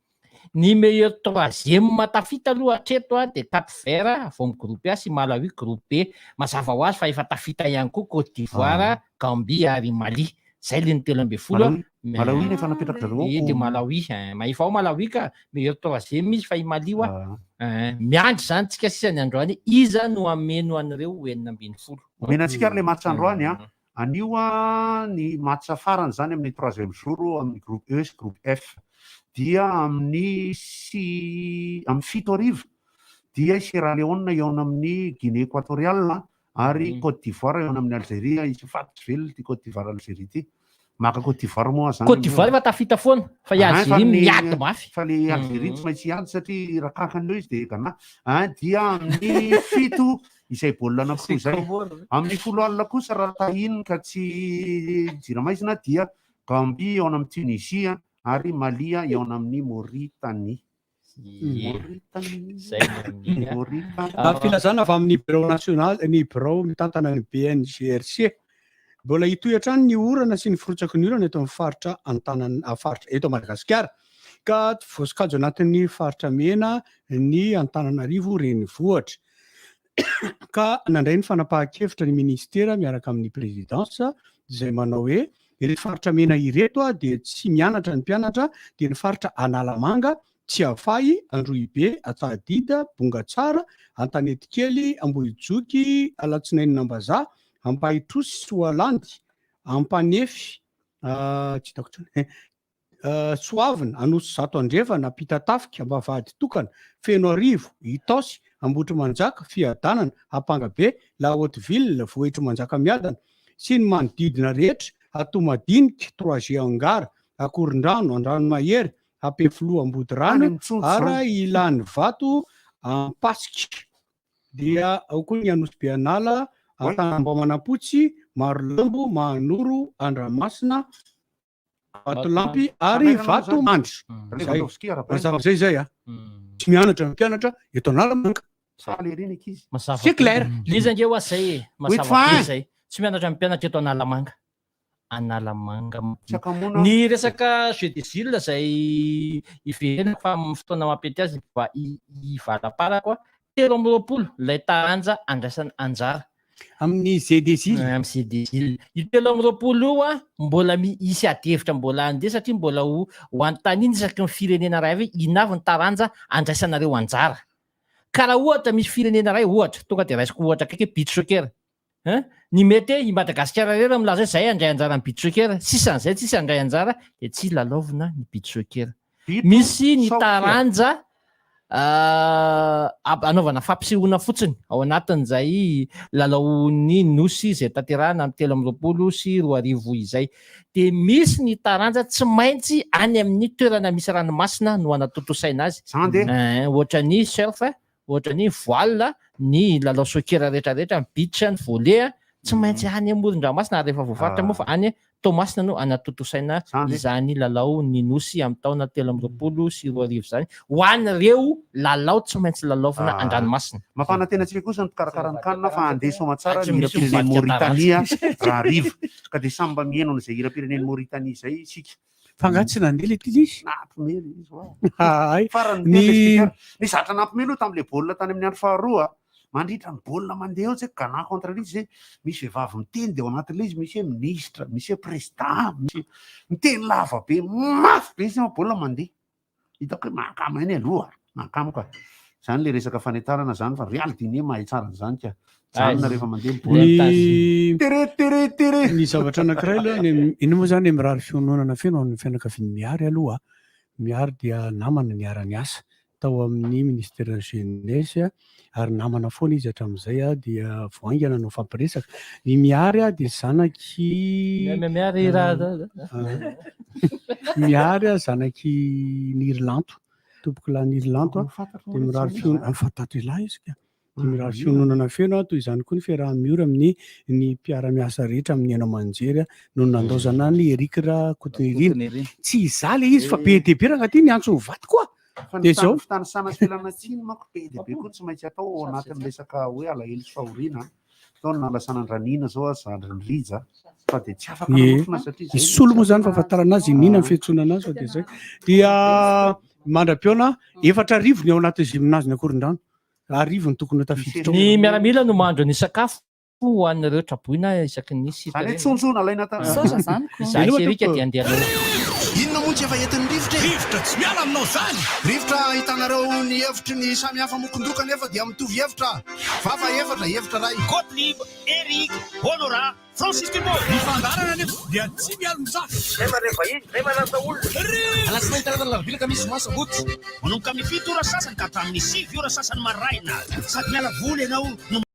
Ny meilleur troisième tafita aloha hatreto an dia Cap Vert avy ao amin'ny groupe A sy Malawi groupe B. Mazava ho azy fa efa tafita ihany koa Côte d'Ivoire, Gambie ary Mali. Zay le ny 13 a. Malawi, Malawi nefa napetraka zareo ao Ie de ko. Malawi, eh, mahefa ao Malawi ka, meilleur troisième izy fa i Mali hoa. Eh, miandry zany tsika sisa ny androany, iza no hameno an'ireo 16. Omena antsika ary le match androany a. Anio a ny match farany zany amin'ny troisième jour amin'ny groupe E sy groupe F. Dia amin'ny sy amin'ny 7 hariva dia i Sierra Leone hihaona amin'ny Guinée Equatoriale ary Côte d'Ivoire hihaona amin'i Algeria. Hisy faty tsy velona ity Côte d'Ivoire Algerie ity. Maka Côte d'Ivoire moa aho zany Côte d'Ivoire efa tafita foana fa i Ah, fa Algerie ny- miady mafy. Fa le Algerie tsy maintsy hiady satria raha kankana eo izy dia Ghana. Ah, dia amin'ny 7 izay baolina anankiroa izay. Amin'ny 10 alina kosa raha tahiny ka tsy jiramaizina dia Gambie hihaona amin'i Tunisie ary Mali hihaona amin'i Mauritanie. Filazana avy amin'ny birao nasionaly, ny birao mitantana ny BNGRC. Mbola hitohy hatrany ny orana sy ny firotsaky ny orana eto amin'ny faritra Antanan-, faritra eto Madagasikara. Ka voasokajy anatin'ny faritra mena ny Antananarivo renivohitra. Ka nandray ny fanapahan-kevitra ny minisitera miaraka amin'ny présidence izay manao hoe ireto faritra mena ireto dia tsy mianatra ny mpianatra dia ny faritra Analamanga, Tsiafahy, Androhibe, Antsahadinta, Bongatsara, Antanetikely, Ambohijoky, Alatsinain'Ambazaha, Ampahitrosy, Soalandy, Ampanefy, tsy hitako intsony, Soavina, Anosizato Andrefana, Ampitatafika, Ambavahaditokana, Fenoarivo, Itaosy, Ambohitrimanjaka, Fiadanana, Ampangabe, La Haute Ville, Vohitrimanjakamiadana, sy ny manodidina rehetra, Antohomadinika, Trois G Hangar, Akorondrano, Andranomahery, Ampefiloha Ambodirano, ary Ilanivato Ampasika. Dia ao koa ny Anosibe An'ala, Antanambao Manampotsy, Marolambo, Mahanoro, Andramasina, Vatolampy ary vatomandry. Zay. Mazava amizay zay a. Tsy mianatra ny mpianatra eto Analamanga. Faly ery ny ankizy. Mazava C'est be. clair. Le izy ange hoa zay e. Huit Mazava fois be un. zay. Tsy mianatra ny mpianatra eto Analamanga. Analamanga. Tsy akamoana. Ny resaka jeux des îles izay hiverenako fa amin'ny fotoana mampety azy hivalaparako, 23 ilay taranja andraisana anjara. Amin'ny jeux des îles? Amin'ny jeux des îles. Io 23 io an, mbola misy adihevitra mbola handeha satria mbola ho anontaniana isaky ny firenena iray avy hoe inona avy ny taranja andraisanareo anjara. Ka raha ohatra misy firenena iray, ohatra, tonga dia raisiko ohatra akaiky hoe beach soccer, Hein? Ny mety hoe i Madagasikara irery no milaza hoe zay handray anjara amin'ny beach soccer, sisan'izay tsisy handray anjara dia tsy lalaovina ny beach soccer. Misy ny taranja anaovana fampisehoana fotsiny ao anatin'izay lalaon'ny nosy izay tanterahina amin'ny 2023 izay. Dia misy ny taranja tsy maintsy any amin'ny toerana misy ranomasina no anatontosaina azy. Ohatra ny surf, Ohatra ny voile, ny lalao soccer rehetra rehetra, ny beach, ny volley, tsy maintsy any amoron-dranomasina ary efa voafaritra moa fa any Toamasina no anatontosaina izany lalao ny Nosy amin'ny taona 2023 izany ho an'ireo lalao tsy maintsy lalaovina an-dranomasina. Mampanantena antsika kosa ny mpikarakara ny CAN fa handeha soamatsara ny hiram-pirenen'i Mauritania rahariva. Ka dia samy mba mihaino an'izay hiram-pirenen'i Mauritania izay isika. Fa angaha tsy nandeha ilay izy? Nampiomehy ilay izy hoa. Hay. Farany Ny tena speaker. Nisy zavatra nampiomehy aloha tamin'ilay baolina tany amin'ny andro faharoa. Mandritra ny baolina mandeha eo tsy haiko Ghana contre ilay izy misy vehivavy miteny dia ao anatin'ilay izy misy hoe ministre, misy hoe président, misy miteny lava be, mafy be izy nefa baolina mandeha. Hitako hoe mahakamo ihany aloha, mahakamo ka. Zany le resaka fanentanana zany fa Real Dine mahay tsara an'izany ka. Janona rehefa mandeha ny baolina. Ny Tere tere tere. Ny zavatra anankiray aloha, ny ino moa zany mirary fiononana feno amin'ny fianakavian'i Mihary aloha. Mihary dia namana niara-niasa tao amin'ny ministeran'ny jeunesse ary namana foana izy hatramin'izay dia vao haingana no nifampiresaka. Ny Mihary dia zanak'i Mihary raha Mihary zanak'i Nirilanto, tompokolahy Nirilanto dia mirary fiononana, fantatro elah izy ka. Dia mirary fiononana feno toy izany koa ny fiaraha-miory amin'ny ny mpiara-miasa rehetra amin'ny haino aman-jery no nandaozana an'i Eric Rakotonirina. Tsy izaho ilay izy fa be dia be rangahy ity niantso ny vadiko a! Fa ny Dia izao. fitanisana sy fialana tsiny manko be dia be koa tsy maintsy atao ao anatin'ny resaka hoe alahelo sy fahoriana. Tao ny nalasana an-dRanina izao aho zandrin'i Rija fa dia tsy afaka Ie. nanotrona satria izay Misy solo moa izany fahafantarana azy, iniana ny fiantsoana anazy fa dia izay. Dia mandra-pihaona, 4000 ny ao anatin'ny gymnase-n'ny Ankorondrano. 1000 no tokony ho tafiditra ao. Ny miaramila no mahandro ny sakafo ho an'ireo traboina isaky ny site Zany hoe ireny. tsonjo nalaina ta. Misaotra zany ko. Izahay sy Eric dia andeha hanao. Inona moa tsy efa entin'ny rivotra e? Rivotra tsy miala aminao zany! Rivotra ahitanareo ny hevitry ny samy hafa mokondoka nefa dia mitovy hevitra. Vava efatra, hevitra iray. Gottlieb, Eric, Honorat, Francis Thibault. Ny fandaharana anefa dia tsy mialon-jafy. Zay mandray vahiny, zay manasa olona. Alatsinainy, talata, alarobia, alakamisy, zoma, sabotsy. Manomboka amin'ny 7 ora sasany ka hatramin'ny 9 ora sasany maraina. Sady miala voly ianao no.